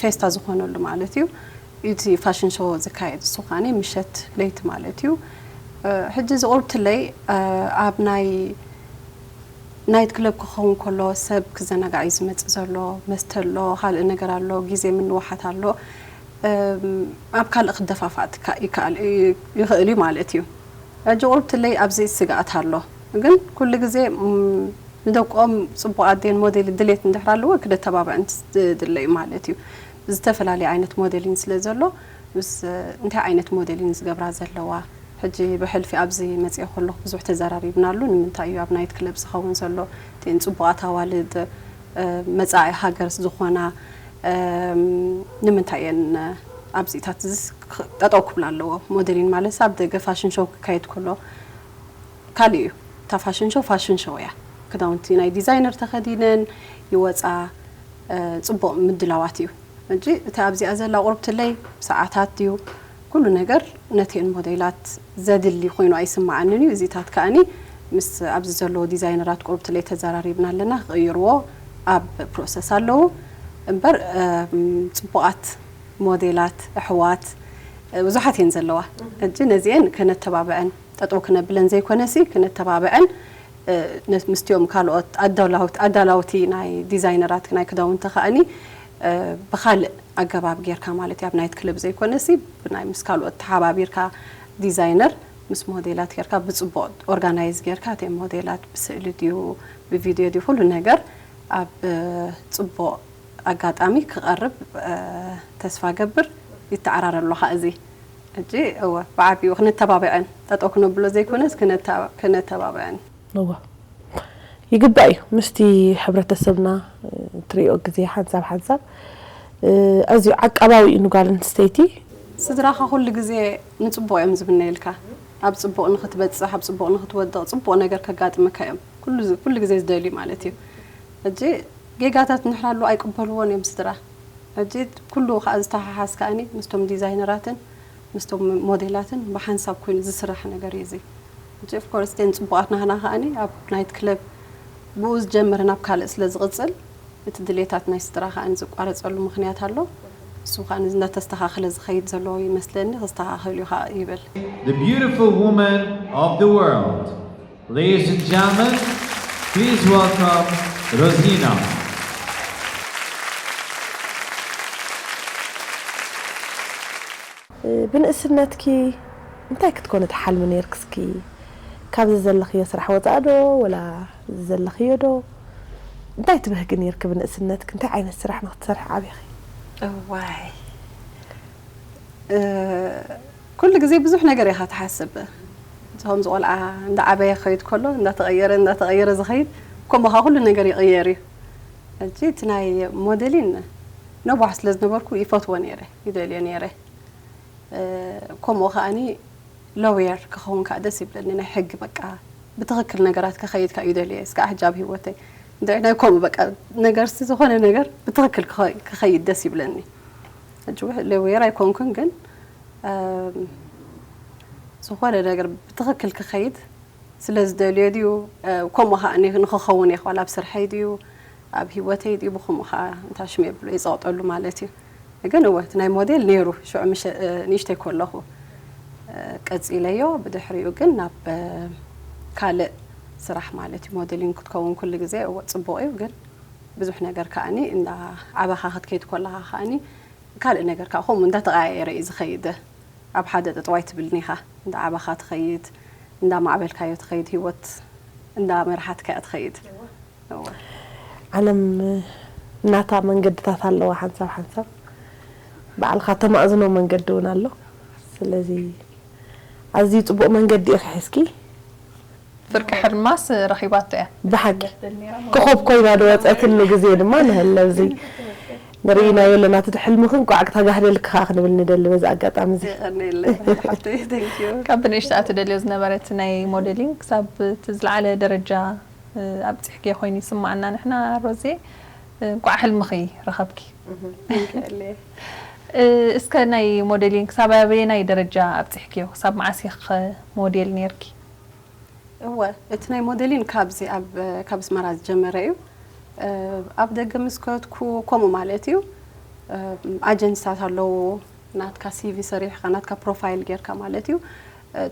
ፌስታ ዝኾነሉ ማለት እዩ። እቲ ፋሽን ሾው ዝካየድ እሱ ኻኒ ምሸት ለይቲ ማለት እዩ። እ፣ ሕጂ ዝቑርብትለይ እ፣ ኣብ ናይ ናይት ክለብ ክኸውን ከሎ ሰብ ክዘናጋዕ እዩ ዝመጽእ ዘሎ። መስተ ኣሎ፣ ካልእ ነገር ኣሎ፣ ግዜ ምንዋሓት ኣሎ። እም፣ ኣብ ካልእ ክደፋፋእ ትካ- ይከኣል ይኽእል እዩ ማለት እዩ። ሕጂ ቁርብትለይ ኣብዚ ስግኣት ኣሎ፣ ግን ኩሉ ግዜ እም፣ ንደቆም ጽቡቕ ኣዴን ሞዴል ድሌት እንድሕር ኣለዎ ክደተባብዐን ዝድለ እዩ ማለት እዩ። ዝተፈላለየ ዓይነት ሞዴሊን ስለ ዘሎ ምስ እንታይ ዓይነት ሞዴሊን ዝገብራ ዘለዋ ሕጂ ብሕልፊ ኣብዚ መፅኦ ከለኹ ብዙሕ ተዘራሪብናሉ። ንምንታይ እዩ ኣብ ናይት ክለብ ዝኸውን ዘሎ? እተን ፅቡቓት ኣዋልድ እ፣ መፃኢ ሃገር ዝኾና እም፣ ንምንታይ እየን ኣብዚታት እዚስ ክ- ጠጠው ክብላ ኣለዎ? ሞዴሊን ማለት ኣብ ደገ ፋሽን ሾው ክካየድ ከሎ ካልእ እዩ። እታ ፋሽን ሾው ፋሽን ሾው እያ። ክዳውንቲ ናይ ዲዛይነር ተኸዲነን ይወፃ። እ፣ ፅቡቕ ምድላዋት እዩ። ሕጂ እቲ ኣብዚኣ ዘላ ቁርብትለይ ሰዓታት ድዩ ኩሉ ነገር ነቲአን ሞዴላት ዘድሊ ኮይኑ ኣይስምዓንን እዩ። እዚታት ከኣኒ ምስ ኣብዚ ዘለዉ ዲዛይነራት ቁርብትለይ ተዘራሪብና ኣለና ክቕይርዎ ኣብ ፕሮሰስ ኣለዉ። እምበር እም፣ ፅቡቓት ሞዴላት ኣሕዋት እ፣ ብዙሓት እየን ዘለዋ። ሕጂ ነዚአን ከነተባብዐን ጠጠው ክነብለን ዘይኮነሲ ክነተባብዐን እ፣ ነ- ምስቲኦም ካልኦት ኣዳላውት ኣዳላውቲ ናይ ዲዛይነራት ናይ ክዳውንቲ ከኣኒ እ፣ ብኻልእ ኣገባብ ጌርካ ማለት እዩ ኣብ ናይት ክለብ ዘይኮነሲ ብናይ ምስ ካልኦት ተሓባቢርካ ዲዛይነር ምስ ሞዴላት ጌርካ ብፅቡቕ ኦርጋናይዝ ጌርካ እተን ሞዴላት ብስእሊ ድዩ ብቪድዮ ድዩ ኩሉ ነገር ኣብ እ፣ ፅቡቕ ኣጋጣሚ ክቐርብ እ፣ ተስፋ ገብር። ይተዓራረ ኣሎ ኸዓ እዚ ሕጂ እወ ብዓቢኡ ክነተባብዐን ጠጠው ክነብሎ ዘይኮነስ ክነታ- ክነተባብዐን። እወ ይግባእ እዩ። ምስቲ ሕብረተሰብና እ፣ ትሪኦ ግዜ ሓንሳብ ሓንሳብ እ፣ ኣዝዩ ዓቃባዊ እዩ ንጓል ኣንስተይቲ። ስድራኻ ኩሉ ግዜ ንፅቡቕ እዮም ዝምነየልካ። ኣብ ፅቡቕ ንክትበፅሕ ኣብ ፅቡቕ ንክትወድቕ ፅቡቕ ነገር ከጋጥመካ እዮም ኩሉ ዝ- ኩሉ ግዜ ዝደልዩ ማለት እዩ። ሕጂ ጌጋታት እንድሕር ኣለዎ ኣይቅበልዎን እዮም ስድራ። ሕጂ ኩሉ ከዓ ዝተሓሓዝ ከኣኒ ምስቶም ዲዛይነራትን ምስቶም ሞዴላትን ብሓንሳብ ኮይኑ ዝስራሕ ነገር እዩ እዚ። ሕጂ ኦፍኮርስ እተን ፅቡቓት ናህና ከኣኒ ኣብ ናይት ክለብ ብኡ ዝጀምር ናብ ካልእ ስለ ዝቕፅል እቲ ድሌታት ናይ ስድራ ከኣኒ ዝቋረፀሉ ምኽንያት ኣሎ። እሱ ከዓ እንዳተስተኻኸለ ዝኸይድ ዘሎ ይመስለኒ ክስተኻኸል እዩ ከዓ ይብል። The beautiful woman of the world. Ladies and gentlemen, please welcome Rosina. ብንእስነትኪ እንታይ ክትኮኒ ትሓልሚ ነይርኪ? እስኪ ካብዚ ዘለኽዮ ስራሕ ወፃእ ዶ ወላ እዚ ዘለኽዮ ዶ እንታይ ትብህጊ ነይርኪ? ብንእስነትኪ እንታይ ዓይነት ስራሕ ንክትሰርሒ ዓቢኺ? እዋይ እ፣ ኩሉ ግዜ ብዙሕ ነገር ኢኻ ትሓስብ። ከምዚ ቆልዓ እንዳዓበየ ክኸይድ ከሎ እንዳተቐየረ እንዳተቐየረ ዝኸይድ ከምኡ ኸዓ ኩሉ ነገር ይቕየር እዩ። ሕጂ እቲ ናይ ሞዴሊን ነቧሕ ስለ ዝነበርኩ ይፈትዎ ነይረ፣ ይደልዮ ነይረ። እ፣ ከምኡ ከኣኒ ሎየር ክኸውን ከዓ ደስ ይብለኒ። ናይ ሕጊ በቃ ብትኽክል ነገራት ክኸይድ ከዓ ይደልየ። እስካዕ ሕጂ ኣብ ህይወተይ እንድዒ ናይ ከምኡ በቃ ነገርሲ ዝኾነ ነገር ብትኽክል ክኸ- ክኸይድ ደስ ይብለኒ። ሕጂ ሎየር ኣይኮንኩን ግን እም፣ ዝኾነ ነገር ብትኽክል ክኸይድ ስለ ዝደልዮ ድዩ ከምኡ ከዓ ንክኸውን እየ ክባል ኣብ ስርሐይ ድዩ ኣብ ህይወተይ ድዩ ብከምኡ ከዓ እንታ ሽም የብሎ ይፀቕጠሉ ማለት እዩ። ግን እወ እቲ ናይ ሞዴል ነይሩ ሽዑ ንእሽተይ ከለኹ ቀፂለዮ። ብድሕሪኡ ግን ናብ ካልእ ስራሕ ማለት እዩ ሞዴሊንግ ክትከውን ኩሉ ግዜ እወ ፅቡቕ እዩ። ግን ብዙሕ ነገር ከዓኒ እንዳ ዓበኻ ክትከይድ ከለኻ ከዓኒ ካልእ ነገር ከዓ ከምኡ እንዳተቐያየረ እዩ ዝኸይድ። ኣብ ሓደ ጠጠው ኣይትብልን ኢኻ። እንዳ ዓበኻ ትኸይድ፣ እንዳ ማዕበልካዮ ትኸይድ፣ ህይወት እንዳ መርሓትካ እያ ትኸይድ። እወ። ዓለም ናታ መንገድታት ኣለዋ ሓንሳብ ሓንሳብ ባዕልኻ ተማእዝኖ መንገዲ እውን ኣሎ። ስለዚ ኣዝዩ ጽቡቕ መንገዲ ኢኺ ሒዝኪ። ፍርቂ ሕልማስ ረኺባቶ እያ። ብሓቂ ኮኾብ ኮይና ዶ ወጸትሉ ግዜ ድማ ንህለ ኣብዚ ንርእይናዮ ኣለና። እቲ ሕልምኺ እንቋዕ ክተጋህደልኪ ከዓ ክንብል ንደሊ በዚ ኣጋጣሚ እዚ። የቐንየለይ ሓፍተይ፣ thank you። ካብ ብንእሽተኣ ትደልዮ ዝነበረት ናይ ሞዴሊንግ ክሳብ እቲ ዝለዓለ ደረጃ ኣብፂሕኪ ኮይኑ ይስማዓና ንሕና ሮዜ። እንቋዕ ሕልምኺ ረኸብኪ። የቐንየለይ። እስከ ናይ ሞዴሊንግ ክሳብ ኣበየናይ ደረጃ ኣብፂሕክዮ? ክሳብ መዓስ ኢኺ ሞዴል ነይርኪ? እወ፣ እቲ ናይ ሞዴሊን ካብዚ ኣብ ካብ ኣስመራ ዝጀመረ እዩ። ኣብ ደገ ምስ ከድኩ ከምኡ ማለት እዩ። ኣጀንስታት ኣለዉ፣ ናትካ ሲቪ ሰሪሕካ ናትካ ፕሮፋይል ጌርካ ማለት እዩ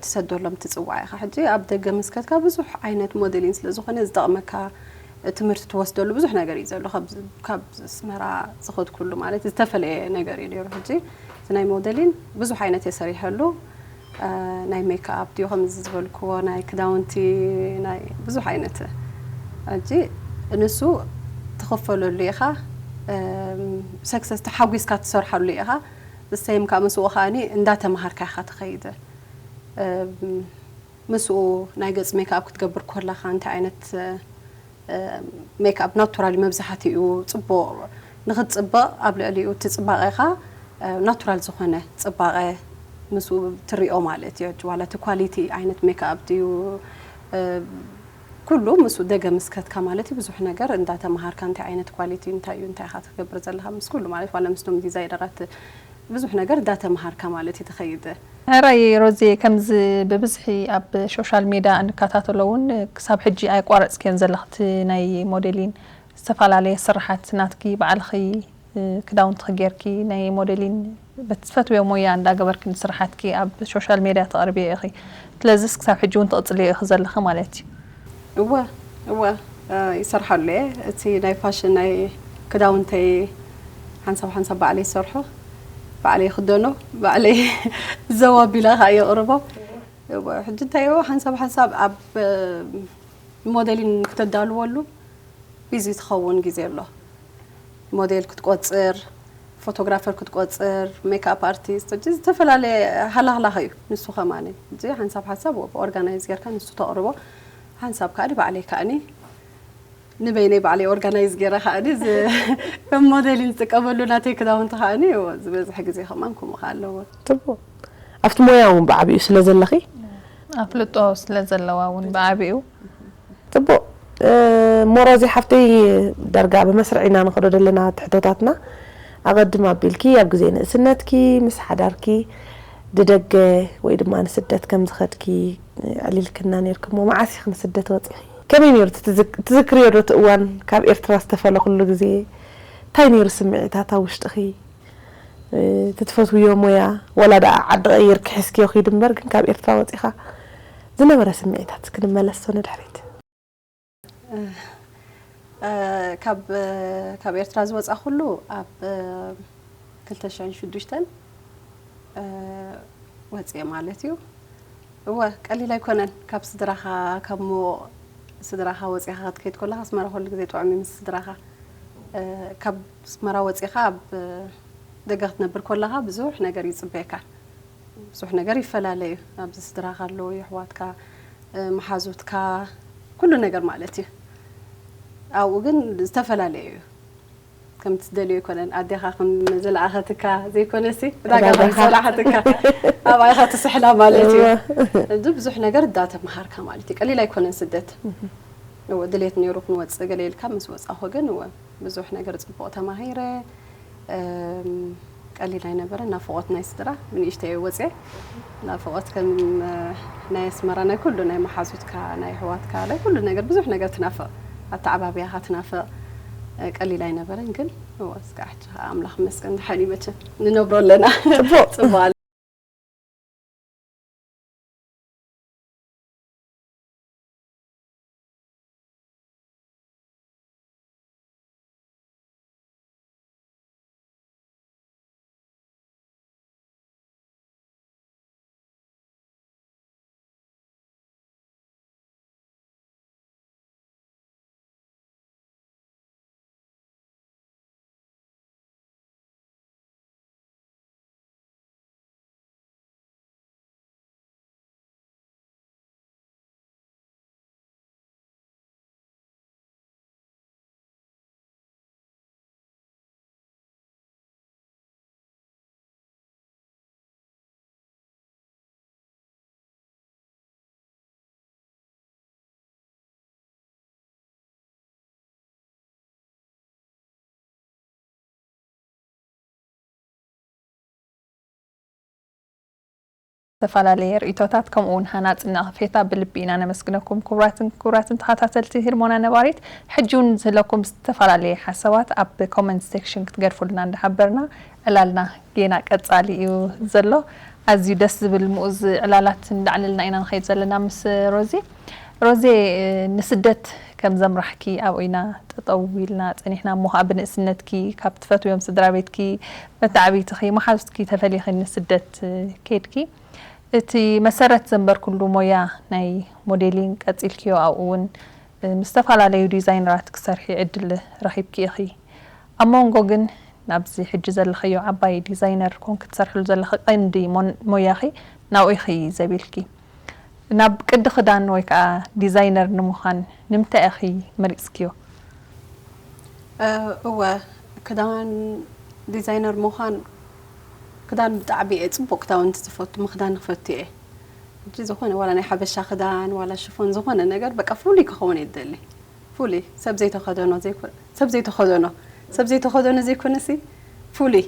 ትሰደሎም ትጽዋዕ ኢኻ። ሕጂ ኣብ ደገ ምስ ከድካ ብዙሕ ዓይነት ሞዴሊን ስለ ዝኾነ ዝጠቕመካ ትምህርቲ ትወስደሉ ብዙሕ ነገር እዩ ዘሎ። ካብ ካብ ኣስመራ ዝኸድኩሉ ማለት ዝተፈለየ ነገር እዩ ነይሩ። ሕጂ እቲ ናይ ሞዴሊን ብዙሕ ዓይነት እየ ሰሪሐሉ። ናይ ሜክኣፕ ድዩ ከምዚ ዝበልክዎ ናይ ክዳውንቲ ናይ ብዙሕ ዓይነት ሕጂ ንሱ ትኽፈለሉ ኢኻ። ሰክሰስ ተሓጒስካ ትሰርሓሉ ኢኻ። ዝሰይም ካብ ምስኡ ከዓኒ እንዳተምሃርካ ኢኻ ትኸይድ። ምስኡ ናይ ገጽ ሜክኣፕ ክትገብር ኮለኻ እንታይ ዓይነት ሜክኣፕ ናቱራሊ መብዛሕትኡ ጽቡቕ ንኽትጽብቕ ኣብ ልዕሊኡ እቲ ጽባቐኻ ናቱራል ዝኾነ ጽባቐ ምስኡ ትሪኦ ማለት እዩ። ዋላ እቲ ኳሊቲ ዓይነት ሜክኣፕ ድዩ ኩሉ ምስኡ ደገ ምስ ከድካ ማለት እዩ ብዙሕ ነገር እንዳተምሃርካ እንታይ ዓይነት ኳሊቲ እንታይ እዩ እንታይ ኢኻ ትገብር ዘለኻ ምስ ኩሉ ማለት ዋላ ምስቶም ዲዛይነራት ብዙሕ ነገር እንዳተምሃርካ ማለት እዩ ትኸይድ። ሕራይ ሮዜ ከምዚ ብብዝሒ ኣብ ሶሻል ሜድያ እንከታተሎ እውን ክሳብ ሕጂ ኣየቋረፅክዮን ዘለኽቲ ናይ ሞዴሊን ዝተፈላለየ ስራሓት ናትኪ ባዕልኺ ክዳውንትኺ ጌርኪ ናይ ሞዴሊን በቲ ትፈትውዮ ሞያ እንዳገበርኪ ንስራሓትኪ ኣብ ሶሻል ሜድያ ተቕርብዮ ኢኺ። ስለዚስ ክሳብ ሕጂ እውን ትቕፅልዮ ኢኺ ዘለኺ ማለት እዩ። እወ እወ ይሰርሓሉ እየ። እቲ ናይ ፋሽን ናይ ክዳውንተይ ሓንሳብ ሓንሳብ ባዕለይ ይሰርሖ፣ ባዕለይ ይኽደኖ፣ ባዕለይ ዘው ኣቢለ ከዓ የቕርቦ። እወ ሕጂ እንታይ እዎ ሓንሳብ ሓንሳብ ኣብ ሞዴሊን ክተዳልወሉ ቢዚ ትኸውን ግዜ ኣሎ። ሞዴል ክትቆፅር፣ ፎቶግራፈር ክትቆፅር፣ ሜክኣፕ ኣርቲስት፣ ሕጂ ዝተፈላለየ ሃላኽላኽ እዩ ንሱ ከማኒ። ሕጂ ሓንሳብ ሓንሳብ ኦርጋናይዝ ጌርካ ንሱ ተቕርቦ፣ ሓንሳብ ከኣኒ ባዕለይ ከኣኒ ንበይነይ ባዕለይ ኦርጋናይዝ ጌረ ከኣኒ ከም ሞዴል ዝጥቀመሉ ናተይ ክዳውንቲ ከኣኒ ዝበዝሐ ግዜ ከማን ከምኡ ከኣ ኣለዎ። ጽቡቕ። ኣብቲ ሞያ እውን ብዓቢኡ ስለ ዘለኺ ኣፍልጦ ስለ ዘለዋ እውን ብዓቢኡ ጽቡቕ። እሞ ሮዚ ሓፍተይ ዳርጋ ብመስርዕ ኢና ንኸዶ ዘለና ትሕቶታትና። ኣቐድም ኣቢልኪ ኣብ ግዜ ንእስነትኪ ምስ ሓዳርኪ ድደገ ወይ ድማ ንስደት ከም ዝኸድኪ ኣዕሊልክና ነይርኪ። እሞ መዓስ ኢኺ ንስደት ወጺኺ? ከመይ ነይሩ እቲ ትዝክ- ትዝክርዮ ዶ እቲ እዋን ካብ ኤርትራ ዝተፈለኹሉ ግዜ? እንታይ ነይሩ ስምዒታት ኣብ ውሽጥኺ? እቲ ትፈትውዮ ሞያ ዋላ ደኣ ዓዲ ቀይርኪ ሒዝክዮ ኪድ እምበር ግን ካብ ኤርትራ ወጺኻ ዝነበረ ስምዒታት ክንመለሶ ንድሕሪት። ካብ ካብ ኤርትራ ዝወፃ ኩሉ ኣብ ክልተ ሽሕን ሽዱሽተን ወፅየ ማለት እዩ። እወ ቀሊል ኣይኮነን። ካብ ስድራኻ ካብ ምዉቕ ስድራኻ ወፂኻ ክትከይድ ከለኻ ኣስመራ ኩሉ ግዜ ጥዑም እዩ ምስ ስድራኻ። ካብ ኣስመራ ወፂኻ ኣብ ደገ ክትነብር ከለኻ ብዙሕ ነገር ይፅበየካ። ብዙሕ ነገር ይፈላለ እዩ። ኣብዚ ስድራኻ ኣለዉ የሕዋትካ፣ መሓዙትካ፣ ኩሉ ነገር ማለት እዩ። ኣብኡ ግን ዝተፈላለየ እዩ። ከምቲ ትደልዮ ኣይኮነን። ኣዴኻ ከም ዝለኣኸትካ ዘይኮነሲ ዕዳጋ ከም ዝጸላእኸትካ ኣብኣ ኢኻ ትስሕላ ማለት እዩ። እዚ ብዙሕ ነገር እንዳተምሃርካ ማለት እዩ። ቀሊል ኣይኮነን ስደት። እወ ድሌት ነይሩ ክንወጽእ ገለ ኢልካ ምስ ወጻኹ ግን እወ ብዙሕ ነገር ጽቡቕ ተማሂረ። ቀሊል ኣይነበረን ናፍቖት ናይ ስድራ ብንእሽተይ እየ ወጽየ። ናፍቖት ከም ናይ ኣስመራ ናይ ኩሉ ናይ መሓዙትካ ናይ ኣሕዋትካ ናይ ኩሉ ነገር ብዙሕ ነገር ትናፍቕ። ኣተዓባብያኻ ትናፍቕ። ቀሊል ኣይነበረን ግን እወ እስካዕ ሕጂ ከዓ ኣምላኽ ይመስገን ደሓን እዩ መቸም ንነብሮ ኣለና። ጽቡቕ። ጽቡቕ። ዝተፈላለየ ርእይቶታት ከምኡ እውን ሃናጺ ነቐፌታ ብልቢ ኢና ነመስግነኩም። ክቡራትን ክቡራትን ተኸታተልቲ ሂርሞና ነባሪት፣ ሕጂ እውን ዝህለኩም ዝተፈላለየ ሓሳባት ኣብ ኮመንት ሴክሽን ክትገድፉልና እንዳሓበርና፣ ዕላልና ጌና ቀጻሊ እዩ ዘሎ። ኣዝዩ ደስ ዝብል ምኡዝ ዕላላት እንዳዕለልና ኢና ንኸይድ ዘለና ምስ ሮዚ። ሮዜ፣ ንስደት ከም ዘምራሕኪ ኣብኡ ኢና ጠጠው ኢልና ጸኒሕና እሞ፣ ከዓ ብንእስነትኪ ካብ ትፈትውዮም ስድራ ቤትኪ፣ መተዓብይትኺ፣ መሓዙትኪ ተፈሊኺ ንስደት ከይድኪ። እቲ መሰረት ዘንበርኩሉ ሞያ ናይ ሞዴሊንግ ቀጺልክዮ፣ ኣብኡ እውን ምስ ዝተፈላለዩ ዲዛይነራት ክሰርሒ ዕድል ረኺብኪ ኢኺ። ኣብ መንጎ ግን ናብዚ ሕጂ ዘለኽዮ ዓባይ ዲዛይነር ኮንኪ ትሰርሕሉ ዘለኺ ቀንዲ ሞን-፣ ሞያኺ ናብኡ ኢኺ ዘቢልኪ። ናብ ቅዲ ክዳን ወይ ከዓ ዲዛይነር ንምዃን ንምንታይ ኢኺ መሪጽክዮ? እ፣ እወ፣ ክዳን ዲዛይነር ምዃን፣ ክዳን ብጣዕሚ እየ ጽቡቕ ክዳውንቲ ዝፈቱ፣ ምኽዳን ክፈቱ እየ። ሕጂ ዝኾነ ዋላ ናይ ሓበሻ ክዳን ዋላ ሽፎን ዝኾነ ነገር በቃ ፍሉይ ክኸውን እየ ዝደሊ። ፍሉይ ሰብ ዘይተኸደኖ ዘይኮ-፣ ሰብ ዘይተኸደኖ ሰብ ዘይተኸደኖ ዘይኮነሲ ፍሉይ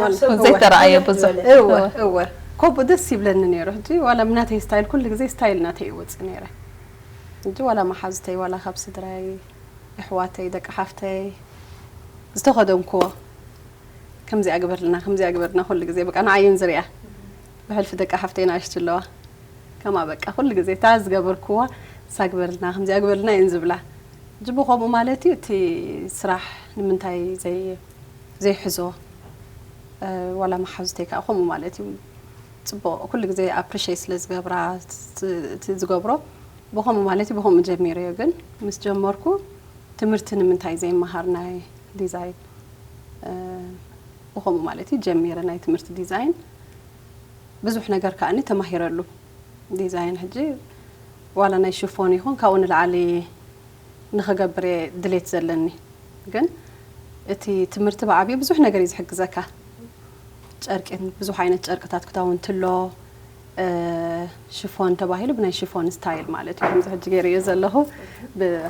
ዋላ ዘይተረኣየ ብዙሕ። እወ እወ ከምኡ ደስ ይብለኒ ነይሩ። ሕጂ ዋላ ብናተይ ስታይል ኩሉ ግዜ ስታይል ናተይ ይወፅእ ነይረ። ሕጂ ዋላ መሓዙተይ ዋላ ካብ ስድራይ ኣሕዋተይ ደቂ ሓፍተይ ዝተኸደንክዎ ከምዚኣ ግበርልና ከምዚኣ ግበርልና ኩሉ ግዜ በቃ ንዓየን ዝሪኣ ብሕልፊ ደቂ ሓፍተይ ናእሽቱ ኣለዋ ከማ በቃ ኩሉ ግዜ እታ ዝገበርክዋ ንሳ ግበርልና ከምዚኣ ግበርልና እየን ዝብላ። ሕጂ ብኸምኡ ማለት እዩ እቲ ስራሕ ንምንታይ ዘይ ዘይሕዞ ዋላ መሓዙተይ ከዓ ከምኡ ማለት እዩ። ፅቡቕ ኩሉ ግዜ ኣፕሪሼት ስለ ዝገብራ እቲ ዝገብሮ ብኸምኡ ማለት እዩ ብኸምኡ ጀሚረዮ። ግን ምስ ጀመርኩ ትምህርቲ ንምንታይ ዘይመሃር ናይ ዲዛይን ብኸምኡ ማለት እዩ ጀሚረ ናይ ትምህርቲ ዲዛይን ብዙሕ ነገር ከዓኒ ተማሂረሉ። ዲዛይን ሕጂ ዋላ ናይ ሽፎን ይኹን ካብኡ ንላዕሊ ንኽገብር እየ ድሌት ዘለኒ። ግን እቲ ትምህርቲ ብዓብዩ ብዙሕ ነገር እዩ ዝሕግዘካ። ጨርቂ ብዙሕ ዓይነት ጨርቅታት ክዳውንቲ ኣሎ። ሽፎን ተባሂሉ ብናይ ሽፎን ስታይል ማለት እዩ። ከምዚ ሕጂ ገይረዮ ዘለኹ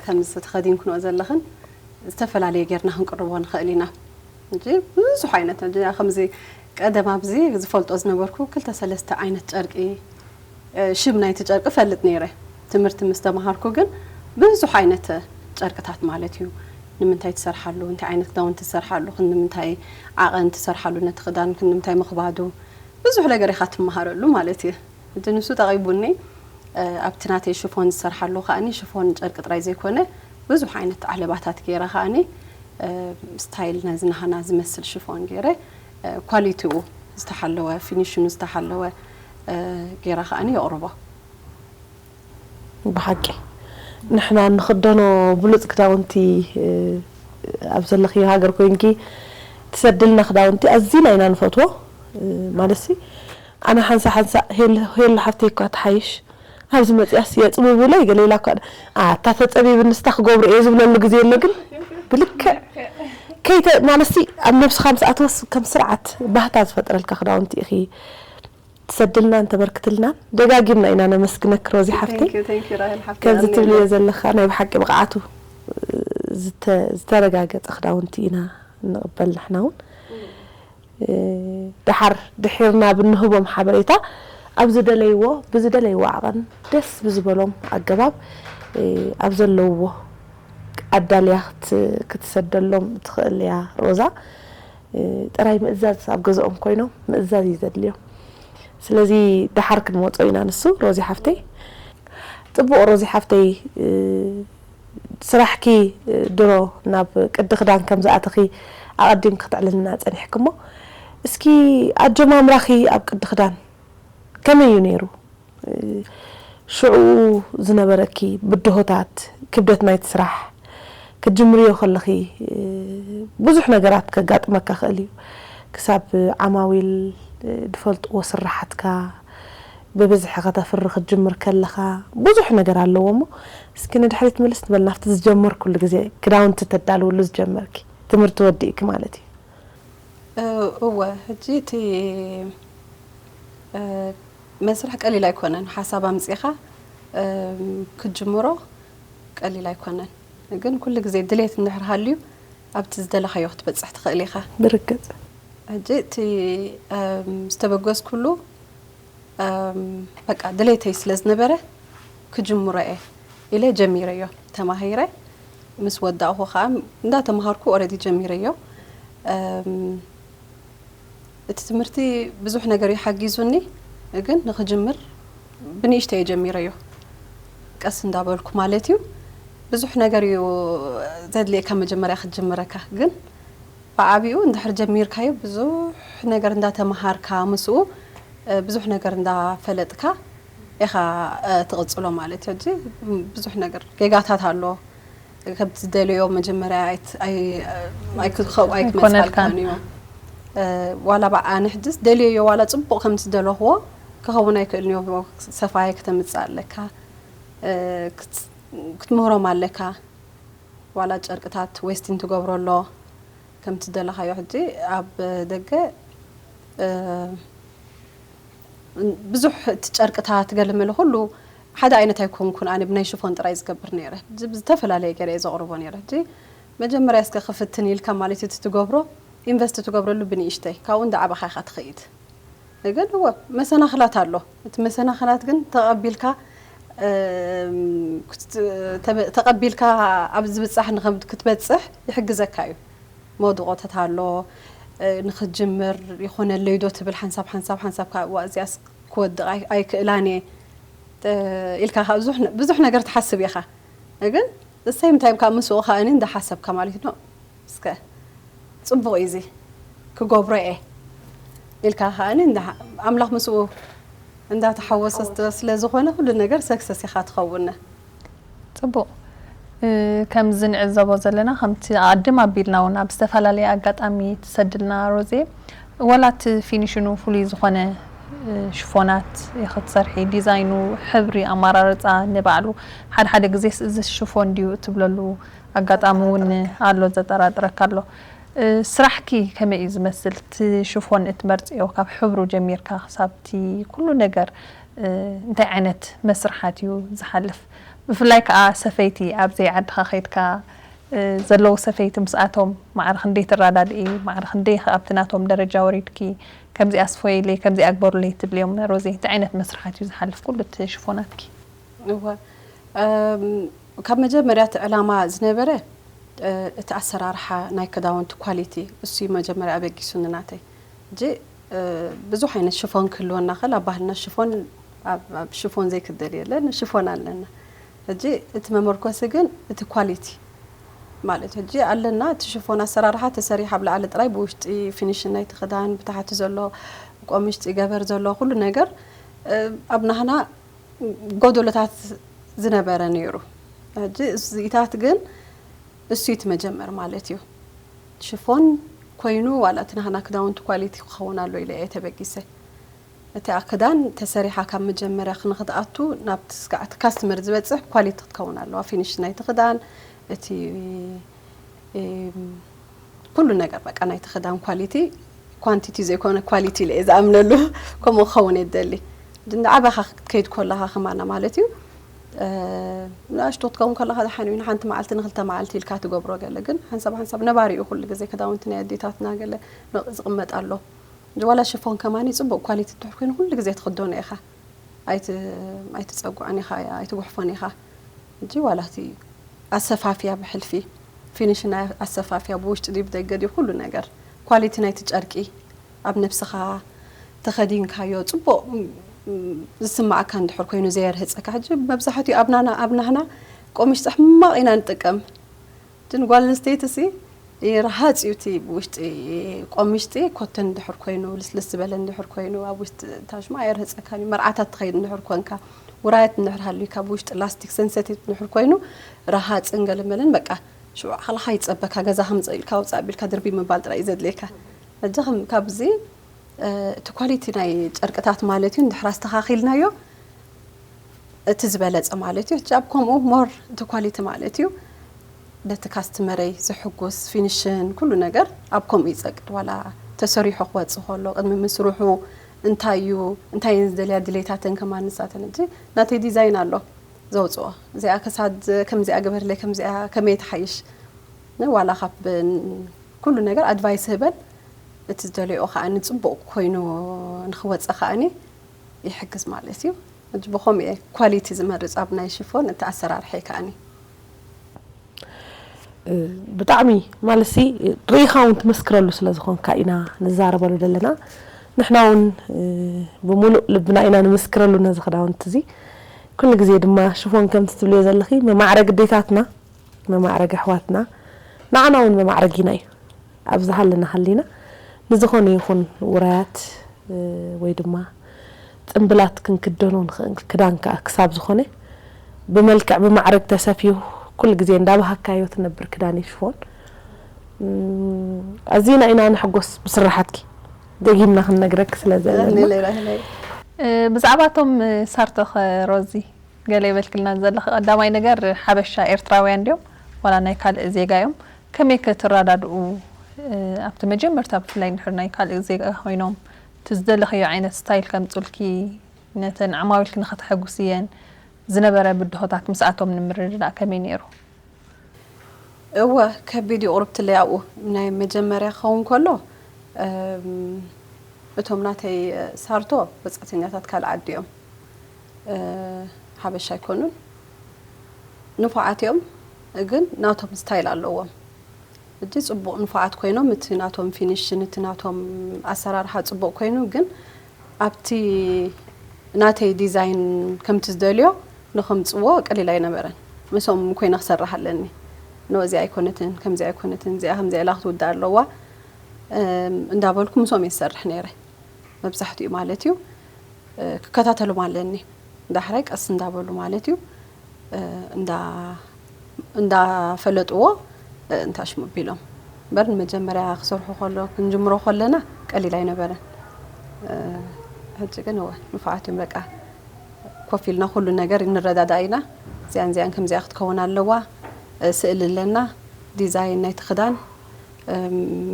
ከምዚ ተኸዲንክንኦ ዘለኽን ዝተፈላለየ ጌርና ክንቅርቦ ንኽእል ኢና። እንጂ ብዙሕ ዓይነት ከምዚ ቀደም ኣብዚ ዝፈልጦ ዝነበርኩ ክልተ ሰለስተ ዓይነት ጨርቂ ሽም ናይቲ ጨርቂ ፈልጥ ነይረ። ትምህርቲ ምስ ተምሃርኩ ግን ብዙሕ ዓይነት ጨርቅታት ማለት እዩ ንምንታይ ትሰርሓሉ፣ እንታይ ዓይነት ክዳውንቲ ትሰርሓሉ፣ ክንምንታይ ዓቐን ትሰርሓሉ፣ ነቲ ክዳን ክንምንታይ ምኽባዱ ብዙሕ ነገር ኢኻ ትመሃረሉ ማለት እዩ። ሕጂ ንሱ ጠቒቡኒ ኣብቲ ናተይ ሽፎን ዝሰርሓሉ ከዓኒ ሽፎን ጨርቂ ጥራይ ዘይኮነ ብዙሕ ዓይነት ዓለባታት ገይረ ከዓኒ ስታይል ነዚ ናህና ዝመስል ሽፎን ገይረ ኳሊቲኡ ዝተሓለወ ፊኒሽኑ ዝተሓለወ ገይረ ከዓኒ የቕርቦ። ብሓቂ ንሕና እንኽደኖ ብሉፅ ክዳውንቲ ኣብ ዘለኽዮ ሃገር ኮይንኪ ትሰድልና ክዳውንቲ ኣዝና ኢና ንፈትዎ። ማለት ኣነ ሓንሳ ሓንሳ ሄሉ ሓፍተይ እኳ ትሓይሽ ኣብዚ መፅያስ የፅብቡለይ ገለ ኢላ እኳ ኣታ ተፀቢብንስ ታይ ክገብሮ እየ ዝብለሉ ግዜ ኣሎ። ግን ብልክዕ ከይተ ማለትሲ ኣብ ነብስኻ ምስ ኣተወስ ከም ስርዓት ባህታ ዝፈጥረልካ ክዳውንቲ ኢኺ ትሰድልናን ተበርክትልናን። ደጋጊምና ኢና ነመስግነኪ ሮዚ ሓፍተይ። ከምዚ ትብልዮ ዘለኻ ናይ ብሓቂ ብቕዓቱ ዝተረጋገፀ ክዳውንቲ ኢና እንቕበል ንሕና እውን። ደሓር ድሒርና ብንህቦም ሓበሬታ ኣብ ዝደለይዎ ብዝደለይዎ ዓቐን ደስ ብዝበሎም ኣገባብ ኣብ ዘለውዎ ኣዳልያ ክትሰደሎም ትኽእል እያ ሮዛ። ጥራይ ምእዛዝ ኣብ ገዝኦም ኮይኖም ምእዛዝ እዩ ዘድልዮም። ስለዚ ደሓር ክንመጾ ኢና ንሱ ሮዚ ሓፍተይ። ጽቡቕ ሮዚ ሓፍተይ ስራሕኪ ድሮ ናብ ቅዲ ክዳን ከም ዝኣተኺ ኣቐዲምኪ ክተዕልልና ጸኒሕኪ እሞ እስኪ ኣጀማምራኺ ኣብ ቅዲ ክዳን ከመይ እዩ ነይሩ? ሽዑ ዝነበረኪ ብድሆታት ክብደት ናይቲ ስራሕ ክትጅምርዮ ከለኺ ብዙሕ ነገራት ከጋጥመካ ክእል እዩ። ክሳብ ዓማዊል ዝፈልጥዎ ስራሓትካ ብብዝሒ ከተፍሪ ክትጅምር ከለኻ ብዙሕ ነገር ኣለዎ እሞ እስኪ ንድሕሪት ምልስ ንበል ናብቲ ዝጀመርኩሉ ግዜ ክዳውንቲ ተዳልውሉ ዝጀመርኪ ትምህርቲ ወዲእኪ ማለት እዩ። እወ ሕጂ እቲ መስርሕ ቀሊል ኣይኮነን። ሓሳብ ኣምጺኻ ክትጅምሮ ቀሊል ኣይኮነን። ግን ኩሉ ግዜ ድሌት እንድሕር ሃልዩ ኣብቲ ዝደለኻዮ ክትበጽሕ ትኽእል ኢኻ። ብርግጽ። ሕጂ እቲ ዝተበገስኩሉ እም፣ በቃ ድሌተይ ስለ ዝነበረ ክጅምሮ እየ ኢለ ጀሚረዮ። ተማሂረ ምስ ወዳእኹ ከዓ እንዳተምሃርኩ ኦረዲ ጀሚረዮ። እም፣ እቲ ትምህርቲ ብዙሕ ነገር እዩ ሓጊዙኒ፣ ግን ንኽጅምር ብንእሽተይ እየ ጀሚረዮ። ቀስ እንዳበልኩ ማለት እዩ። ብዙሕ ነገር እዩ ዘድልየካ መጀመርያ ክትጅምረካ፣ ግን ብዓቢኡ እንድሕር ጀሚርካዮ ብዙሕ ነገር እንዳተምሃርካ ምስኡ፣ እ፣ ብዙሕ ነገር እንዳፈለጥካ ኢኻ፣ እ፣ ትቕጽሎ ማለት እዩ። ሕጂ ብዙሕ ነገር ጌጋታት ኣሎ። ከምቲ ዝደለዮ መጀመርያ ኣይት-፣ ኣይ-፣ ኣይክኸው-፣ ኣይኮነልካን። ኣይክመጻልካን እዩ። እ፣ ዋላ ብዓ-፣ ኣነ ሕጅስ ደልዮዮ ዋላ ጽቡቕ ከምቲ ዝደለኽዎ ክኸውን ኣይክእልን እዩ። ሰፋይ ክተምጽእ ኣለካ። እ፣ ክት-፣ ክትምህሮም ኣለካ። ዋላ ጨርቅታት ዌስቲን ትገብሮ ኣሎ። ከምቲ ዝደለኻዮ ሕጂ ኣብ ደገ፣ እ፣ ብዙሕ እቲ ጨርቅታት ገለመለ ኩሉ ሓደ ዓይነት ኣይኮንኩን። ኣነ ብናይ ሽፎን ጥራይ ዝገብር ነይረ። ዝ-፣ ዝተፈላለየ ገይረ እየ ዘቕርቦ ነይረ። ሕጂ መጀመርያ እስከ ክፍትን ኢልካ ማለት እዩ፣ እቲ ትገብሮ ኢንቨስት ትገብረሉ ብንእሽተይ፣ ካብኡ እንዳዓበኻ ኢኻ ትኸይድ። ግን እወ፣ መሰናኽላት ኣሎ። እቲ መሰናኽላት ግን ተቐቢልካ፣ እም፣ ክት-፣ ተበ-፣ ተቐቢልካ ኣብ ዝብጻሕ ንኸም-፣ ክትበጽሕ ይሕግዘካ እዩ። መውድቖታት ኣሎ፣ እ፣ ንኽትጅምር ይኾነለይ ዶ ትብል ሓንሳብ፣ ሓንሳብ፣ ሓንሳብ ካብ እዋ እዚኣስ ክወድቕ ኣይ-፣ ኣይክእላን እየ፣ እ፣ ኢልካ ካብ ብዙሕ ነ-፣ ብዙሕ ነገር ትሓስብ ኢኻ። ግን the same time ካብ ምስኡ ከኣኒ እንዳሓሰብካ ማለት ነው። እስከ ጽቡቕ እዩ እዚ ክገብሮ እየ ኢልካ ከኣኒ እንዳ-፣ ኣምላኽ ምስኡ እንዳተሓወሰ ስለ ዝኾነ ኩሉ ነገር ሰክሰስ ኢኻ ትኸውን። ጽቡቕ። እ፣ ከምዚ ንዕዘቦ ዘለና፣ ከምቲ ኣቐድም ኣቢልና እውን ኣብ ዝተፈላለየ ኣጋጣሚ ትሰድልና ሮዜ፣ ወላ እቲ ፊኒሽኑ ፍሉይ ዝኾነ፣ እ፣ ሽፎናት ክትሰርሒ፣ ዲዛይኑ፣ ሕብሪ ኣመራርጻ ንባዕሉ፣ ሓደ ሓደ ግዜስ እዚ ሽፎን ድዩ እትብለሉ ኣጋጣሚ እውን ኣሎ፣ ዘጠራጥረካ ኣሎ። እ፣ ስራሕኪ ከመይ እዩ ዝመስል? እቲ ሽፎን እትመርጽዮ ካብ ሕብሩ ጀሚርካ ክሳብ እቲ ኩሉ ነገር፣ እ፣ እንታይ ዓይነት መስርሓት እዩ ዝሓልፍ? ብፍላይ ከኣ ሰፈይቲ ኣብ ዘይዓድኻ ከይድካ፣ እ፣ ዘለዉ ሰፈይቲ ምስኣቶም ማዕረ ክንደይ ትረዳድኢ? ማዕረ ክንደይ ከ ኣብቲ ናቶም ደረጃ ወሪድኪ? ከምዚኣ ስፎይለይ፣ ከምዚኣ ግበሩለይ ትብልዮም ሮዜ? እንታይ ዓይነት መስርሓት እዩ ዝሓልፍ ኩሉ እቲ ሽፎናትኪ? እወ፣ እም፣ ካብ መጀመርያ እቲ ዕላማ ዝነበረ፣ እ፣ እቲ ኣሰራርሓ ናይ ክዳውንቲ ኳሊቲ፣ እሱ እዩ መጀመርያ ኣበጊሱኒ ናተይ። ሕጂ፣ እ፣ ብዙሕ ዓይነት ሽፎን ክህልወና ክእል፣ ኣብ ባህልና ሽፎን፣ ኣብ፣ ኣብ ሽፎን ዘይክደል የለን፣ ሽፎን ኣለና። ሕጂ እቲ መመርኮሲ ግን እቲ ኳሊቲ ማለት፣ ሕጂ ኣለና፣ እቲ ሽፎን ኣሰራርሓ ተሰሪሓ ኣብ ላዕሊ ጥራይ፣ ብውሽጢ ፊኒሽን ናይቲ ክዳን፣ ብታሕቲ ዘሎ ቆምሽጢ ገበር ዘሎ ኩሉ ነገር፣ እ፣ ኣብ ናህና ጎደሎታት ዝነበረ ነይሩ። ሕጂ እዚታት ግን እሱ እዩ እቲ መጀመር ማለት እዩ። ሽፎን ኮይኑ ዋላ እቲ ናህና ክዳውንቲ ኳሊቲ ክኸውን ኣሎ ኢለ እየ ተበጊሰ። እቲ ክዳን ተሰሪሓ ካብ መጀመርያ ክንክትኣቱ ናብቲ ስጋዕ እቲ ካስትመር ዝበጽሕ ኳሊቲ ክትከውን ኣለዋ። ፊኒሽ ናይቲ ክዳን፣ እቲ፣ እም፣ ኩሉ ነገር በቃ ናይቲ ክዳን ኳሊቲ፣ ኳንቲቲ ዘይኮነ ኳሊቲ ኢለ እየ ዝኣምነሉ። ከምኡ ክኸውን እየ ዝደሊ። ንዓባኻ ክትከይድ ከለኻ ከማና ማለት እዩ። እ፣ ንኣሽቱ ክትከውን ከለኻ ደሓን እዩ፣ ንሓንቲ መዓልቲ ንክልተ መዓልቲ ኢልካ ትገብሮ ገለ፣ ግን ሓንሳብ ሓንሳብ ነባሪ እዩ ኩሉ ግዜ ክዳውንቲ ናይ ኣዴታትና ገለ ን-፣ ዝቕመጥ ኣሎ። ዋላ ሽፎን ከማኒ ጽቡቕ ኳሊቲ እንድሕር ኮይኑ ኩሉ ግዜ ትኽደኖ ኢኻ። ኣይት-፣ ኣይትጸጉዖን ኢኻ፣ ኣይትጉሕፎን ኢኻ። እንጂ ዋላ እቲ ኣሰፋፍያ ብሕልፊ፣ ፊኒሽ ናይ ኣሰፋፍያ ብውሽጢ ድዩ ብደገ ድዩ ኩሉ ነገር፣ ኳሊቲ ናይቲ ጨርቂ ኣብ ነብስኻ ተኸዲንካዮ ጽቡቕ፣ ም-፣ ም-፣ ዝስማዓካ እንድሕር ኮይኑ ዘየርህጸካ። ሕጂ መብዛሕትኡ ኣብ ናና-፣ ኣብ ናህና ቆምሽጢ ሕማቕ ኢና ንጥቀም። ግን ጓል ኣንስተይቲ ሲ ረሃጽ እዩ እቲ ብውሽጢ ቆምሽጢ ኮተን እንድሕር ኮይኑ፣ ልስልስ ዝበለ እንድሕር ኮይኑ፣ ኣብ ውሽጢ ታሽማ ኣየርህጸካን እዩ። መርዓታት ትኸይድ እንድሕር ኮንካ፣ ውራያት እንድሕር ሃልዩካ፣ ብውሽጢ ላስቲክ ሰንሰቲት እንድሕር ኮይኑ፣ ረሃጽን ገለመለን በቃ ሽዑ ዓቕልኻ ይጸበካ፣ ገዛ ከምጽእ ኢልካ ውጻእ ኣቢልካ ድርቢ ምባል ጥራይ እዩ ዘድልየካ። ሕጂ ከም ካብዚ፣ እ፣ እቲ ኳሊቲ ናይ ጨርቅታት ማለት እዩ፣ እንድሕር ኣስተኻኺልናዮ፣ እቲ ዝበለጸ ማለት እዩ። ሕጂ ኣብ ከምኡ ሞር እቲ ኳሊቲ ማለት እዩ። ነቲ ካስትመረይ ዘሕጉስ ፊኒሽን ኩሉ ነገር ኣብ ከምኡ ይጸቅጥ። ዋላ ተሰሪሑ ክወጽእ ከሎ ቅድሚ ምስርሑ እንታይ እዩ፣ እንታይ እየን ዝደልያ ድሌታተን ከማን ንሳተን። ሕጂ ናተይ ዲዛይን ኣሎ ዘውጽኦ። እዚኣ ክሳድ ከምዚኣ ግበርለይ፣ ከምዚኣ ከመይ ትሓይሽ? ን-፣ ዋላ ካብ ን-፣ ኩሉ ነገር ኣድቫይስ ህበን። እቲ ዝደልዮ ከኣ ንጽቡቕ ኮይኑ ንኽወጽእ ከኣኒ ይሕግዝ ማለት እዩ። ሕጂ ብኸምኡ እየ ኳሊቲ ዝመርጽ ኣብ ናይ ሽፎን፣ እቲ ኣሰራርሓ ከኣኒ። ብጣዕሚ ማለትሲ ርኢኻ እውን ትምስክረሉ ስለ ዝኾንካ ኢና ንዛረበሉ ዘለና። ንሕና እውን ብሙሉእ ልብና ኢና ንምስክረሉ ነዚ ክዳውንቲ እዚ። ኩሉ ግዜ ድማ ሽፎን ከምቲ ትብልዮ ዘለኺ መማዕረግ ኣዴታትና፣ መማዕረግ ኣሕዋትና፣ ንዓና እውን መማዕረጊና እዩ። ኣብ ዝሃለና ሃሊና ንዝኾነ ይኹን ውራያት ወይ ድማ ጽምብላት ክንክደኖ ንኽእል ክዳን ከኣ ክሳብ ዝኾነ ብመልክዕ ብማዕረግ ተሰፍዩ ኩሉ ግዜ እንዳበሃካዮ ትነብር ክዳን እዩ ሽፎን። ኣዚና ኢና ንሕጎስ ብስራሓትኪ ደጊምና ክንነግረኪ ስለ ዘለና። ሌላ ሌላ ብዛዕባ እቶም ሳርቶኸ ሮዚ ገለ ይበልክልና ዘለኺ ቀዳማይ ነገር ሓበሻ ኤርትራውያን ድዮም ዋላ ናይ ካልእ ዜጋ እዮም? ከመይ ከ ትረዳድኡ ኣብቲ መጀመርታ ብፍላይ እንድሕር ናይ ካልእ ዜጋ ኮይኖም እቲ ዝደለኽዮ ዓይነት ስታይል ከምፁልኪ ነተን ዓማዊልኪ ንኸተሐጉስየን ዝነበረ ብድሆታት ምስኣቶም ንምርድዳእ ከመይ ነይሩ? እወ ከቢድ እዩ ቁሩብ ትለይ ኣብኡ ናይ መጀመርያ ክኸውን ከሎ እቶም ናተይ ሳርቶ ወፃእተኛታት ካልእ ዓዲ እዮም ሓበሻ ኣይኮኑን ንፉዓት እዮም ግን ናቶም ስታይል ኣለዎም እጂ ፅቡቅ ንፉዓት ኮይኖም እቲ ናቶም ፊኒሽን እቲ ናቶም ኣሰራርሓ ፅቡቅ ኮይኑ ግን ኣብቲ ናተይ ዲዛይን ከምቲ ዝደልዮ ንኸምፅዎ ቀሊል ኣይነበረን። ምስኦም ኮይነ ክሰርሕ ኣለኒ። ኖ እዚኣ ኣይኮነትን፣ ከምዚኣ ኣይኮነትን፣ እዚኣ ከምዚኣ ኢላ ክትውዳእ ኣለዋ እንዳበልኩ ምስኦም እየ ዝሰርሕ ነይረ። መብዛሕትኡ ማለት እዩ ክከታተሎም ኣለኒ። ዳሕራይ ቀስ እንዳበሉ ማለት እዩ እንዳፈለጥዎ እንታሽሙ ኣቢሎም እምበር ንመጀመርያ ክሰርሑ ከሎ ክንጅምሮ ከለና ቀሊል ኣይነበረን ሕጂ ግን እወ ንፉዓት እዮም በቃ ኮፍ ኢልና ኩሉ ነገር ንረዳዳእ ኢና እዚኣን እዚኣን ከምዚኣ ክትከውን ኣለዋ ስእሊ ኣለና ዲዛይን ናይቲ ክዳን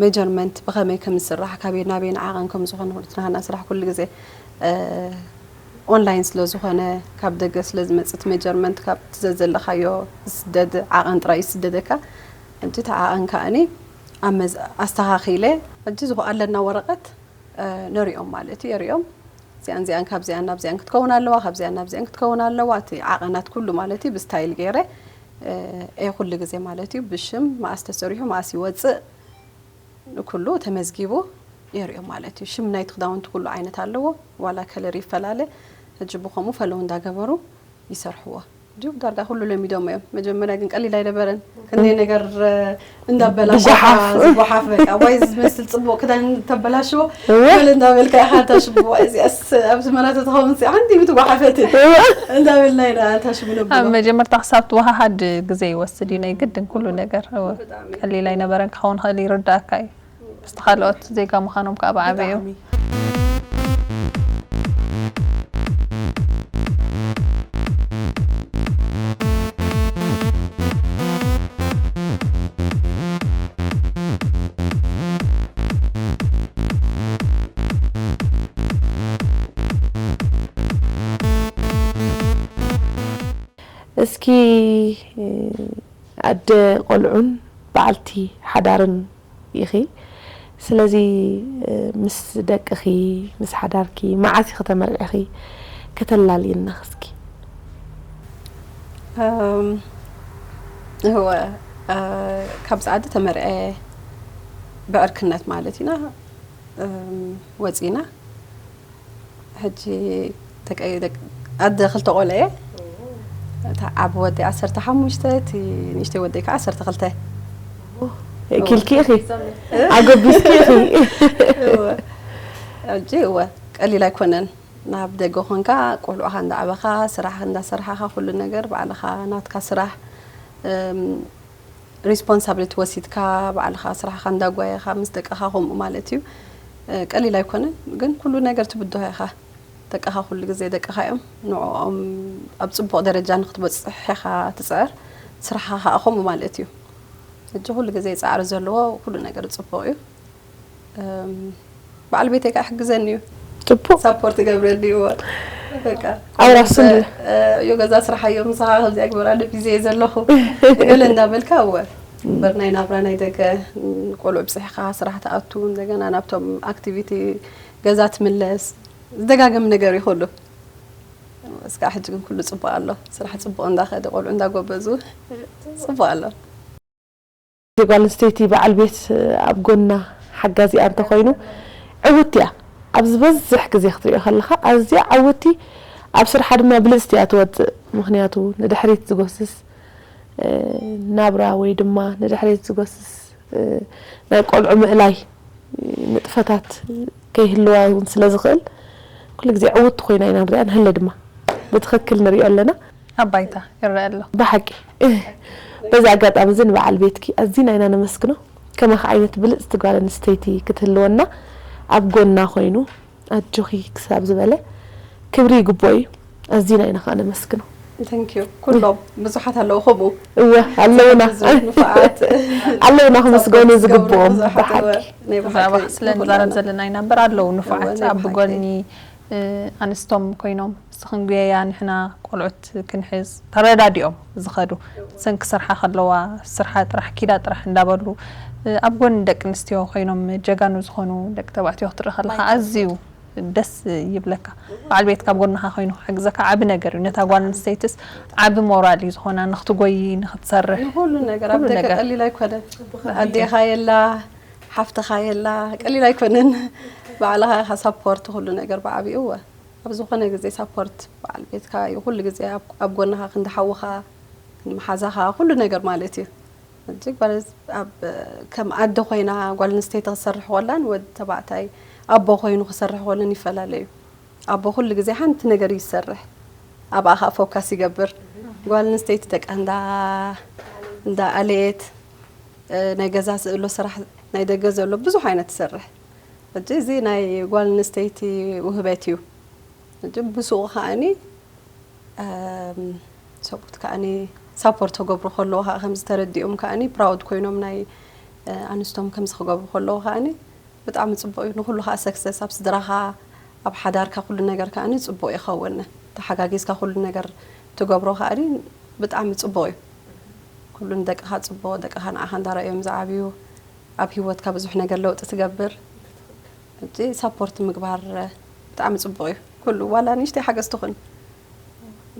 ሜጀርመንት ብኸመይ ከም ዝስራሕ ካበይ ናበይ ንዓቐን ከም ዝኾነ ኩሉ እቲ ናህና ስራሕ ኩሉ ግዜ ኦንላይን ስለ ዝኾነ ካብ ደገ ስለ ዝመፅእ እቲ ሜጀርመንት ካብ እቲ ዘዘለኻዮ ዝስደድ ዓቐን ጥራይ ይስደደካ ሕጂ እቲ ዓቐን ከኣኒ ኣመዝ ኣስተኻኺለ ሕጂ ዝኾ ኣለና ወረቐት ነሪኦም ማለት እዩ የሪኦም እዚኣን እዚኣን ካብዚኣን ናብዚኣን ክትከውን ኣለዋ ካብዚኣን ናብዚኣን ክትከውን ኣለዋ እቲ ዓቐናት ኩሉ ማለት እዩ ብስታይል ገይረ ኤ ኩሉ ግዜ ማለት እዩ ብሽም መኣስ ተሰሪሑ መኣስ ይወፅእ ንኩሉ ተመዝጊቡ የሪኦም ማለት እዩ ሽም ናይቲ ክዳውንቲ ኩሉ ዓይነት ኣለዎ ዋላ ከለር ይፈላለ ሕጂ ብከምኡ ፈለው እንዳገበሩ ይሰርሕዎ ጅብ ዳርጋ ኩሉ ለሚዶም እዮም መጀመርያ ግን ቀሊል ኣይነበረን ክንደይ ነገር እንዳበላሸ ዝጓሓፍ በቃ ዋይ ዝመስል ፅቡቅ ክዳን ተበላሽዎ ገለ እንዳበልካ ኢኻ እታ ሽቡዋ እዚኣስ ኣብዚ መራ ተትኸውን ሲ ሓንቲ ምትጓሓፈትን እንዳበልና ኢና እታ ሽቡ ነብሎ ኣብ መጀመርታ ክሳብ ትወሃሃድ ግዜ ይወስድ እዩ ናይ ግድን ኩሉ ነገር ቀሊል ኣይነበረን ክኸውን ክእል ይርዳእካ እዩ ምስቲ ካልኦት ዜጋ ምዃኖም ከዓ ብዓበዩ እስኪ ኣደ ቆልዑን በዓልቲ ሓዳርን ኢኺ። ስለዚ ምስ ደቅኺ፣ ምስ ሓዳርኪ መዓስ ኢኺ ተመርዒኺ? ከተላልይና እስኪ። እወ ካብ ዝዓዲ ተመርዐ ብዕርክነት ማለት ኢና ወፂና ሕጂ ኣደ ክልተ ቆልዐ እታ ዓብ ወደይ ዓሰርተ ሓሙሽተ እቲ ንእሽተይ ወደይ ከዓ ዓሰርተ ክልተ ኪልኪ ኢኺ ኣጎቢስኪ ኢኺ ሕጂ እወ ቀሊል ኣይኮነን ናብ ደገ ኮንካ ቆልዑኻ እንዳዕበኻ ስራሕ እንዳሰርሓኻ ኩሉ ነገር ባዕልኻ ናትካ ስራሕ ሪስፖንሳብሊቲ ወሲድካ ባዕልኻ ስራሕኻ እንዳጓየኻ ምስ ደቅኻ ከምኡ ማለት እዩ ቀሊል ኣይኮነን ግን ኩሉ ነገር ትብድሆ ኢኻ ደቅኻ ኩሉ ግዜ ደቅኻ እዮም ንዕኦም ኣብ ፅቡቕ ደረጃ ንክትበፅሕ ኢኻ ትፅዕር ስራሕኻ ከዓ ከምኡ ማለት እዩ ሕጂ ኩሉ ግዜ ፃዕሪ ዘለዎ ኩሉ ነገር ፅቡቕ እዩ በዓል ቤተይ ከዓ ይሕግዘኒ እዩ ፅቡቅ ሳፖርት ይገብረኒ እዩ በቃ ኣብ ራሱ ዮ ገዛ ስራሕ እዮ ምሳኻ ከምዚኣ ግበር ኣነ ቢዚ እየ ዘለኹ ገለ እንዳበልካ እወ በር ናይ ናብራ ናይ ደገ ቆልዑ ብፅሕኻ ስራሕ ትኣቱ እንደገና ናብቶም ኣክቲቪቲ ገዛ ትምለስ ዝደጋገም ነገር እዩ ኩሉ። እስካብ ሕጂ ግን ኩሉ ጽቡቕ ኣሎ። ስራሕ ጽቡቕ እንዳኸደ፣ ቆልዑ እንዳጎበዙ ጽቡቕ ኣሎ። ጓል ኣንስተይቲ በዓል ቤት ኣብ ጎና ሓጋዚኣ እንተኾይኑ ዕውቲ እያ። ኣብ ዝበዝሕ ግዜ ክትሪኦ ከለኻ ኣዝያ ዕውቲ፣ ኣብ ስርሓ ድማ ብልጽቲ እያ ትወጽእ። ምኽንያቱ ንድሕሪት ዝጎስስ ናብራ ወይ ድማ ንድሕሪት ዝጎስስ ናይ ቆልዑ ምእላይ ንጥፈታት ከይህልዋ እውን ስለ ዝኽእል ኩሉ ግዜ ዕውቲ ኮይና ኢና ንሪኣ፣ ንህለ ድማ ብትኽክል ንሪኦ ኣለና። ኣብ ባይታ ይረአ ኣሎ። ብሓቂ በዚ ኣጋጣሚ እዚ ንበዓል ቤትኪ ኣዚና ኢና ነመስግኖ። ከማኺ ዓይነት ብልፅቲ ጓል ኣንስተይቲ ክትህልወና ኣብ ጎና ኮይኑ ኣጆኺ ክሳብ ዝበለ ክብሪ ይግብኦ እዩ። ኣዚና ኢና ከዓ ነመስግኖ። Thank you። ኩሎም ብዙሓት ኣለዉ ከምኡ እወ ኣለውና ብዙሕ ንፉዓት ኣለውና ክምስገኑ support ዝገብሩ ዝግብኦም ብዙሓት ብሓቂ። እወ፣ ናይ ብሓቂ ብዛዕባ ስለ ንኹሎም። ንዛረብ ዘለና ኣይናበር ኣለዉ ንፉዓት እወ፣ ናይ ኣብ ብሓቂ። ጎኒ እ፣ ኣንስቶም ኮይኖም ንስኽን ጉየያ ንሕና ቆልዑት ክንሕዝ ተረዳዲኦም ዝኸዱ ሰን ክሰርሓ ከለዋ ስርሓ ጥራሕ ኪዳ ጥራሕ እንዳበሉ እ፣ ኣብ ጎኒ ደቂ ኣንስትዮ ኮይኖም ጀጋኑ ዝኾኑ ደቂ ተባዕትዮ ክትርኢ ከለኻ ኣዝዩ ደስ ይብለካ። በዓል ቤት ካብ ጎንኻ ኮይኑ ሓግዘካ ዓቢ ነገር እዩ። ነታ ጓል ኣንስተይትስ ዓቢ ሞራል እዩ ዝኾና ንክትጎይ ንክትሰርሕ ንኩሉ ነገር ኣብ ኩሉ ደቂ ነገር። ቀሊል ኣይኮነን። ኣዴኻ የላ ሓፍትኻ የላ ቀሊል ኣይኮነን። ባዕልኻ ኢኻ ሳፖርት ኩሉ ነገር ብዓብኡ እወ ኣብ ዝኾነ ግዜ ሳፖርት በዓል ቤትካ እዩ ኩሉ ግዜ ኣብ- ኣብ ጎንኻ ክንዲ ሓውኻ ክንዲ መሓዛኻ ኩሉ ነገር ማለት እዩ። እጅግ በለ ኣብ ከም ኣደ ኮይና ጓል ኣንስተይቲ ክሰርሕ ኮላን ወዲ ተባዕታይ ኣቦ ኮይኑ ክሰርሕ ኮሎን ይፈላለዩ። ኣቦ ኩሉ ግዜ ሓንቲ ነገር እዩ ዝሰርሕ ኣብኣ ከዓ ፎካስ ይገብር። ጓል ኣንስተይቲ ደቃ እንዳ እንዳ ኣለየት ናይ ገዛ ዘሎ ስራሕ ናይ ደገ ዘሎ ብዙሕ ዓይነት ትሰርሕ። ሕጂ እዚ ናይ ጓል ኣንስተይቲ ውህበት እዩ። ሕጂ ብሱቕ ከዓኒ ሰብኡት ከዓኒ ሳፖርት ተገብሩ ከለዉ ከዓ ከምዚ ተረዲኦም ከዓኒ ፕራውድ ኮይኖም ናይ ኣንስቶም ከምዚ ክገብሩ ከለዉ ከዓኒ ብጣዕሚ ፅቡቅ እዩ። ንኩሉ ከዓ ሰክሰስ ኣብ ስድራኻ ኣብ ሓዳርካ ኩሉ ነገር ከዓኒ ፅቡቅ ይኸውን። ተሓጋጊዝካ ኩሉ ነገር ትገብሮ ከዓኒ ብጣዕሚ ፅቡቅ እዩ። ኩሉ ንደቅኻ ፅቡቅ ደቅኻ ንዓኻ እንዳረኣዮም ዝዓብዩ ኣብ ሂወትካ ብዙሕ ነገር ለውጢ ትገብር። ሕጂ ሳፖርት ምግባር ብጣዕሚ ፅቡቅ እዩ። ኩሉ ዋላ ንእሽተይ ሓገዝ ትኹን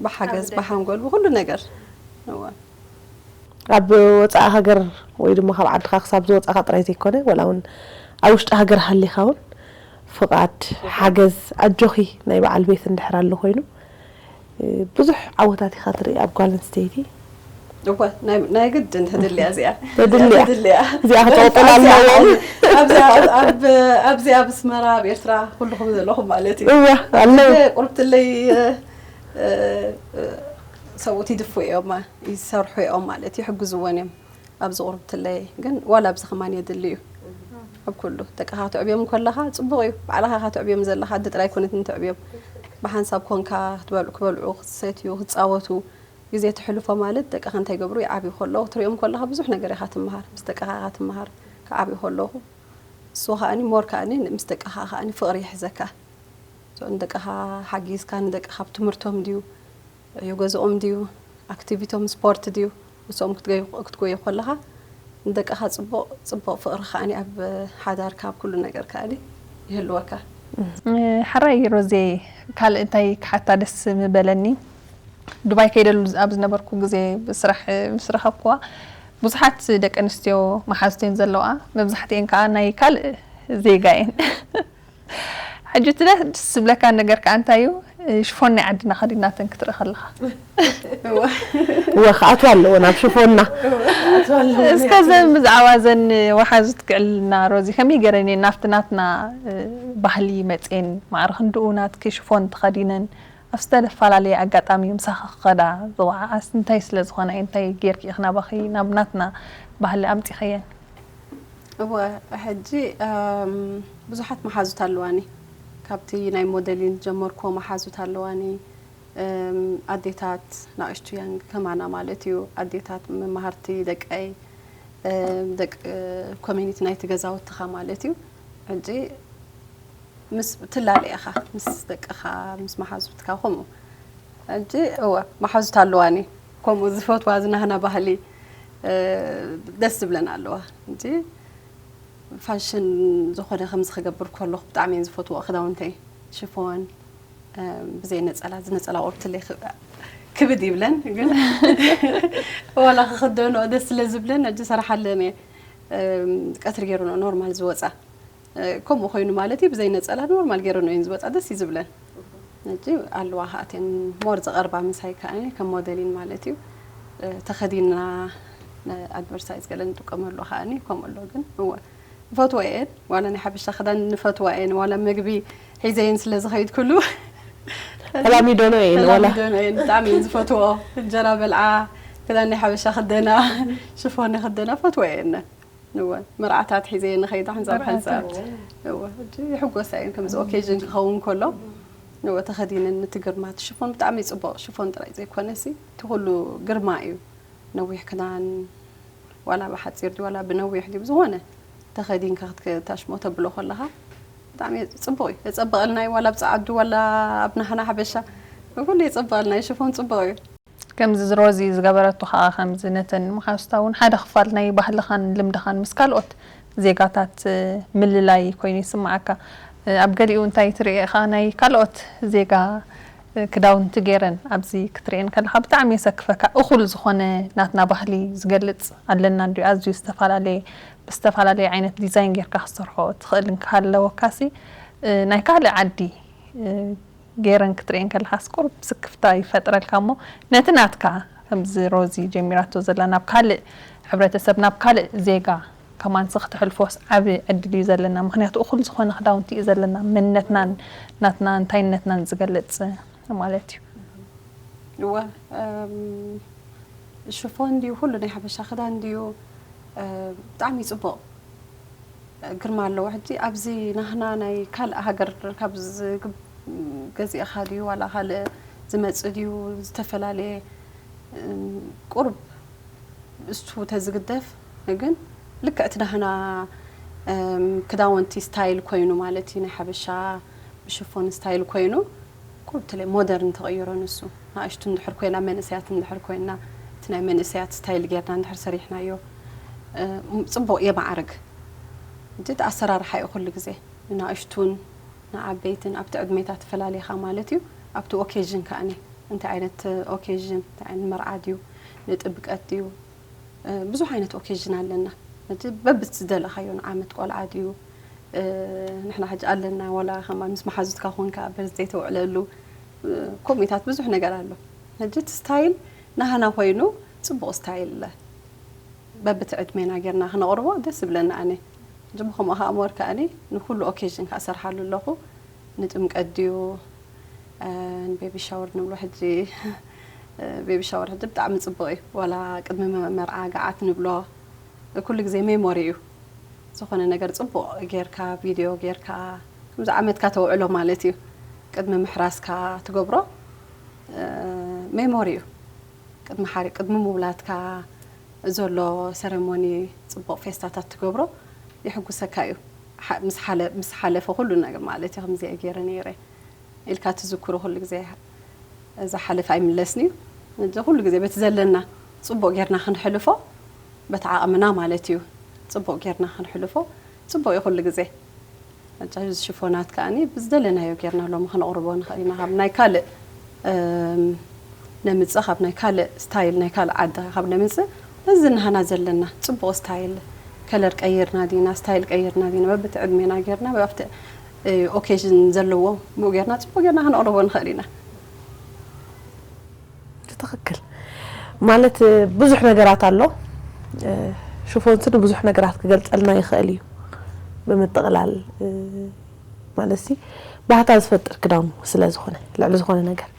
ብሓገዝ ብሓንጎል ብኩሉ ነገር እወ። ኣብ ወፃኢ ሃገር ወይ ድማ ካብ ዓድኻ ክሳብ ዝወፃእካ ጥራይ ዘይኮነ ዋላ እውን ኣብ ውሽጢ ሃገር ሃሊኻ እውን ፍቓድ ሓገዝ ኣጆኺ ናይ በዓል ቤት እንድሕር ኣሎ ኮይኑ ብዙሕ ዓወታት ኢኻ ትርኢ ኣብ ጓል ኣንስተይቲ። እወ ናይ ናይ ግድን ተድልያ እዚኣ ተድልያ። ተድልያ እዚኣ ክትቕጥል ኣለዎ። ኣብዚኣ ኣብ ኣብዚኣ ኣብ ኣስመራ ኣብ ኤርትራ ኩልኹም ዘለኹም ማለት እዩ። እወ ኣለዉ። ቁርብትለይ ሰብኡት ይድፉ እዮም ይሰርሑ እዮም ማለት ይሕግዝዎን እዮም። ኣብዚ ቁርብትለይ ግን ዋላ ኣብዚ ከማን የድሊ እዩ። ኣብ ኩሉ ደቅኻ ትዕብዮም ከለኻ ፅቡቕ እዩ። ባዕልኻ ኢኻ ትዕብዮም ዘለኻ ኣደ ጥራይ ኮነት ንትዕብዮም። ብሓንሳብ ኮንካ ክትበልዑ ክበልዑ ክትሰትዩ ክትፃወቱ ግዜ ትሕልፎ ማለት ደቅኻ እንታይ ይገብሩ ይዓብዩ ከለዉ ክትሪኦም ከለኻ ብዙሕ ነገር ኢኻ ትመሃር። ምስ ደቅኻ ኢኻ ትመሃር ክዓብዩ ከለኹ እሱ ከዓኒ ሞር ከዓኒ ምስ ደቅኻ ከዓኒ ፍቕሪ ይሕዘካ። ንደቅኻ ሓጊዝካ ንደቅኻ ኣብ ትምህርቶም ድዩ ዕዮ ገዝኦም ድዩ ኣክቲቪቶም ስፖርት ድዩ ንሶም ክትጎዮ ከለኻ ንደቅኻ ፅቡቕ ፅቡቕ ፍቕሪ ከዓኒ ኣብ ሓዳርካ ኣብ ኩሉ ነገር ከዓኒ ይህልወካ። ሓራይ ሮዜ ካልእ እንታይ ክሓታ ደስ ምበለኒ ዱባይ ከይደሉ ኣብ ዝነበርኩ ግዜ ብስራሕ ምስ ረኸብኩዋ ብዙሓት ደቂ ኣንስትዮ መሓዝተን ዘለዋ መብዛሕትኤን ከዓ ናይ ካልእ ዜጋ እየን ሕጂ እቲ ደስ ዝብለካ ነገር ከዓ እንታይ እዩ ሽፎን ናይ ዓድና ከዲናተን ክትርኢ ከለካ እወ ክኣትዋ ኣለዎ ናብ ሽፎንና እስከ ዘን ብዛዕባ ዘን ወሓዙት ክዕልና ሮዚ ከመይ ገረን እየን ናብቲ ናትና ባህሊ መፅኤን ማዕረ ክንድኡ ናትኪ ሽፎን ተኸዲነን ኣብ ዝተፈላለየ ኣጋጣሚ ምሳኺ ክኸዳ ዝወዓዓስ እንታይ ስለ ዝኾና እየን እንታይ ጌርኪ ኢኺ ናባኺ ናብ ናትና ባህሊ ኣምፂኸየን እወ ሕጂ ብዙሓት መሓዙት ኣለዋኒ ካብቲ ናይ ሞደሊን ዝጀመርኩዎ መሓዙት ኣለዋኒ ኣዴታት ናእሽቱ ያንግ ከማና ማለት እዩ ኣዴታት መማህርቲ ደቀይ ደቂ ኮሚኒቲ ናይቲ ገዛውትኻ ማለት እዩ ሕጂ ምስ ትላለ ኢኻ ምስ ደቅኻ ምስ መሓዙትካ ከምኡ ሕጂ እወ መሓዙት ኣለዋኒ ከምኡ ዝፈትዋ ዝናህና ባህሊ ደስ ዝብለን ኣለዋ ሕጂ ፋሽን ዝኾነ ከምዚ ክገብር ከለኹ ብጣዕሚ እየን ዝፈትዎ ክዳውንተይ ሽፎን ብዘይ ነፀላ፣ እዚ ነፀላ ወብትለይ ክብድ ይብለን፣ ግን ዋላ ክኽደኖ ደስ ስለ ዝብለን እጅ ሰራሓለን እየ። ቀትሪ ገይሩ ኖርማል ዝወፃ፣ ከምኡ ኮይኑ ማለት እዩ። ብዘይ ነፀላ ኖርማል ገይሩ ነው ዝወፃ፣ ደስ እዩ ዝብለን። እጂ ኣለዋ ከኣተን ሞር ዝቐርባ ምሳይ ከኣ ከም ሞዴሊን ማለት እዩ። ተኸዲና ኣድቨርታይዝ ገለ ንጥቀመሉ ከኣ ከምኡ ኣሎ። ግን እወ፣ ንፈትዋ እየን። ዋላ ናይ ሓበሻ ክዳን ንፈትዋ እየን። ዋላ ምግቢ ሒዘየን ስለ ዝኸይድ ኩሉ ተላሚዶኖ እየን። ዋላ ተላሚዶኖ እየን። ብጣዕሚ እየን ዝፈትዎ። እንጀራ በልዓ፣ ክዳን ናይ ሓበሻ ክደና፣ ሽፎን ክደና ፈትዋ እየን። እወ፣ መርዓታት ሒዘየን ንኸይዳ ሓንሳብ ሓንሳብ። እወ፣ ሕጂ ይሕጎሳ እየን ከምዚ ኦኬዥን ክኸውን ከሎ። እወ፣ ተኸዲነን እቲ ግርማ እቲ ሽፎን ብጣዕሚ እዩ ጽቡቕ። ሽፎን ጥራይ ዘይኮነሲ እቲ ኩሉ ግርማ እዩ። ነዊሕ ክዳን ዋላ ብሓፂር ድዩ ዋላ ብነዊሕ ድዩ ብዝኾነ ተኸዲንካ ክትታሽሞ ተብሎ ከለኻ ብጣዕሚ ፅቡቕ እዩ። የፀበቐልና እዩ ዋላ ኣብ ፀዓዱ ዋላ ኣብ ናህና ሓበሻ ኩሉ የፀበቐልና እዩ። ሽፎን ፅቡቕ እዩ። ከምዚ ሮዚ ዝገበረቶ ከዓ ከምዚ ነተን መሓዙታ እውን ሓደ ክፋል ናይ ባህልኻን ልምድኻን ምስ ካልኦት ዜጋታት ምልላይ ኮይኑ ይስምዓካ። ኣብ ገሊኡ እንታይ ትርኢ ኢኻ ናይ ካልኦት ዜጋ ክዳውንቲ ገይረን ኣብዚ ክትርእየን ከለኻ ብጣዕሚ የሰክፈካ። እኹል ዝኾነ ናትና ባህሊ ዝገልፅ ኣለና እንድዩ። ኣዝዩ ዝተፈላለየ ብዝተፈላለየ ዓይነት ዲዛይን ጌርካ ክትሰርሖ ትኽእል እንከሃለወካሲ ናይ ካልእ ዓዲ ገይረን ክትርእየን ከለኻስ ቁሩብ ስክፍታ ይፈጥረልካ እሞ ነቲ ናትካ ከምዚ ሮዚ ጀሚራቶ ዘላ ናብ ካልእ ሕብረተሰብ ናብ ካልእ ዜጋ ከማንሲ ክተሕልፎስ ዓቢ ዕድል እዩ ዘለና። ምኽንያቱ እኹል ዝኾነ ክዳውንቲ እዩ ዘለና መንነትናን ናትና እንታይነትናን ዝገልጽ ማለት እዩ። እወ ሽፎን ድዩ ኩሉ ናይ ሓበሻ ክዳን ድዩ ብጣዕሚ እዩ ፅቡቕ ግርማ ኣለዎ። ሕጂ ኣብዚ ናህና ናይ ካልእ ሃገር ካብ ገዚእኻ ድዩ ዋላ ካልእ ዝመፅእ ድዩ ዝተፈላለየ ቁሩብ እሱ ተዝግደፍ ግን ልክዕ እቲ ናህና ክዳውንቲ ስታይል ኮይኑ ማለት እዩ ናይ ሓበሻ ብሽፎን ስታይል ኮይኑ ቁሩብ ተለይ ሞደርን ተቐይሮ ንሱ ንኣሽቱ እንድሕር ኮይና መንእሰያት እንድሕር ኮይና እቲ ናይ መንእሰያት ስታይል ጌርና እንድሕር ሰሪሕናዮ ፅቡቕ የማዕርግ። እቲ ኣሰራርሓ እዩ ኩሉ ግዜ ንኣሽቱን ንዓበይትን ኣብቲ ዕድሜታት ፈላሊኻ ማለት እዩ። ኣብቲ ኦኬዥን ከኣኒ እንታይ ዓይነት ኦኬዥን እንታይ ዓይነት መርዓ ድዩ ንጥምቀት ድዩ ብዙሕ ዓይነት ኦኬዥን ኣለና። በብቲ ዝደለኻዮ ንዓመት ቆልዓ ድዩ ንሕና ሕጂ ኣለና ዋላ ከማ ምስ መሓዙትካ ኮንካ በርዝደይ ተውዕለሉ ኮሚታት ብዙሕ ነገር ኣሎ። ሕጂ እቲ ስታይል ናህና ኮይኑ ፅቡቕ ስታይል በብቲ ዕድሜና ጌርና ክነቕርቦ ደስ ዝብለኒ ኣነ። ሕጂ ብኸምኡ ከዓ ሞር ከኣኒ ንኩሉ ኦኬዥን ከዓ ሰርሓሉ ኣለኹ። ንጥምቀት ድዩ ንቤቢ ሻወር ንብሎ ሕጂ ቤቢ ሻወር ሕጂ ብጣዕሚ ፅቡቕ እዩ። ዋላ ቅድሚ መርዓ ገዓት ንብሎ ኩሉ ግዜ ሜሞሪ እዩ። ዝኾነ ነገር ፅቡቕ ጌርካ ቪድዮ ጌርካ ከምዚ ዓመትካ ተውዕሎ ማለት እዩ። ቅድሚ ምሕራስካ ትገብሮ ሜሞሪ እዩ። ቅድሚ ሓሪ ቅድሚ ምውላድካ ዘሎ ሰረሞኒ ፅቡቕ ፌስታታት ትገብሮ የሕጉሰካ እዩ። ምስ ሓለፈ ኩሉ ነገር ማለት እዩ። ከምዚ ገይረ ነይረ ኢልካ ትዝክሩ ኩሉ ግዜ ዝሓለፈ ኣይምለስን እዩ። እዚ ኩሉ ግዜ በቲ ዘለና ፅቡቕ ጌርና ክንሕልፎ በቲ ዓቕምና ማለት እዩ። ፅቡቕ ጌርና ክንሕልፎ ፅቡቕ እዩ ኩሉ ግዜ። ኣጫ እዚ ሽፎናት ከኣኒ ብዝደለናዮ ጌርና ሎሚ ክነቕርቦ ንኽእል ኢና። ካብ ናይ ካልእ ነምፅእ ካብ ናይ ካልእ ስታይል ናይ ካልእ ዓዲ ካብ ነምፅእ በዚ ናህና ዘለና ፅቡቕ ስታይል ከለር ቀይርና ዲና ስታይል ቀይርና ዲና በብቲ ዕድሜና ጌርና ኣብቲ ኦኬዥን ዘለዎ ብኡ ጌርና ፅቡቕ ጌርና ክነቕርቦ ንኽእል ኢና። ትኽክል ማለት ብዙሕ ነገራት ኣሎ። ሽፎንሲ ንብዙሕ ነገራት ክገልፀልና ይኽእል እዩ። ብምጥቕላል ማለት ሲ ባህታ ዝፈጥር ክዳኑ ስለ ዝኾነ ልዕሊ ዝኾነ ነገር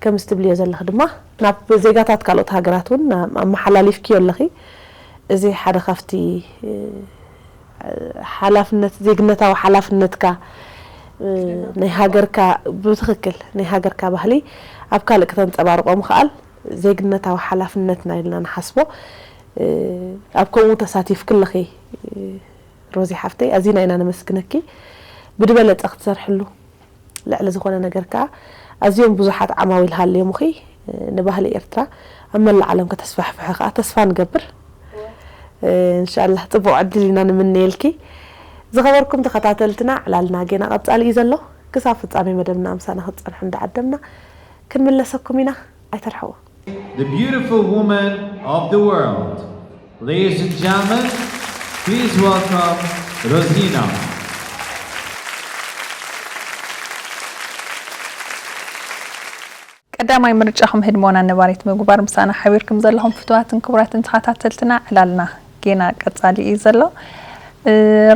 ከምዚ ትብልዮ ዘለኺ ድማ ናብ ዜጋታት ካልኦት ሃገራት እውን ኣመሓላሊፍክዮ ኣለኺ። እዚ ሓደ ካብቲ ሓላፍነት ዜግነታዊ ሓላፍነትካ ናይ ሃገርካ ብትኽክል ናይ ሃገርካ ባህሊ ኣብ ካልእ ክተንፀባርቆ ምኽኣል ዜግነታዊ ሓላፍነትና ኢልና ንሓስቦ። ኣብ ከምኡ ተሳቲፍኪ ኣለኺ ሮዚ ሓፍተይ፣ ኣዚና ኢና ነመስግነኪ። ብድበለፀ ክትሰርሕሉ ልዕሊ ዝኾነ ነገር ከኣ ኣዝዮም ብዙሓት ዓማዊል ሃልዮምኺ ንባህሊ ኤርትራ ኣብ መላእ ዓለም ከተስፋሕፍሒ ከኣ ተስፋ ንገብር። እንሻላህ ጽቡቕ ዕድል ኢና ንምነየልኪ። ዝኸበርኩም ተኸታተልትና ዕላልና ጌና ቀጻሊ እዩ ዘሎ። ክሳብ ፍጻሜ መደብና ምሳና ክትጸንሑ እንዳዓደምና ክንምለሰኩም ኢና። ኣይተርሕዎ። The beautiful woman of the world. Ladies and gentlemen, please welcome Rosina. ቀዳማይ ምርጫኹም ህድሞና ነባሪት ምግባር ምሳና ሓቢርኩም ዘለኹም ፍትዋትን ክቡራትን ተኸታተልትና ዕላልና ጌና ቀጻሊ እዩ ዘሎ።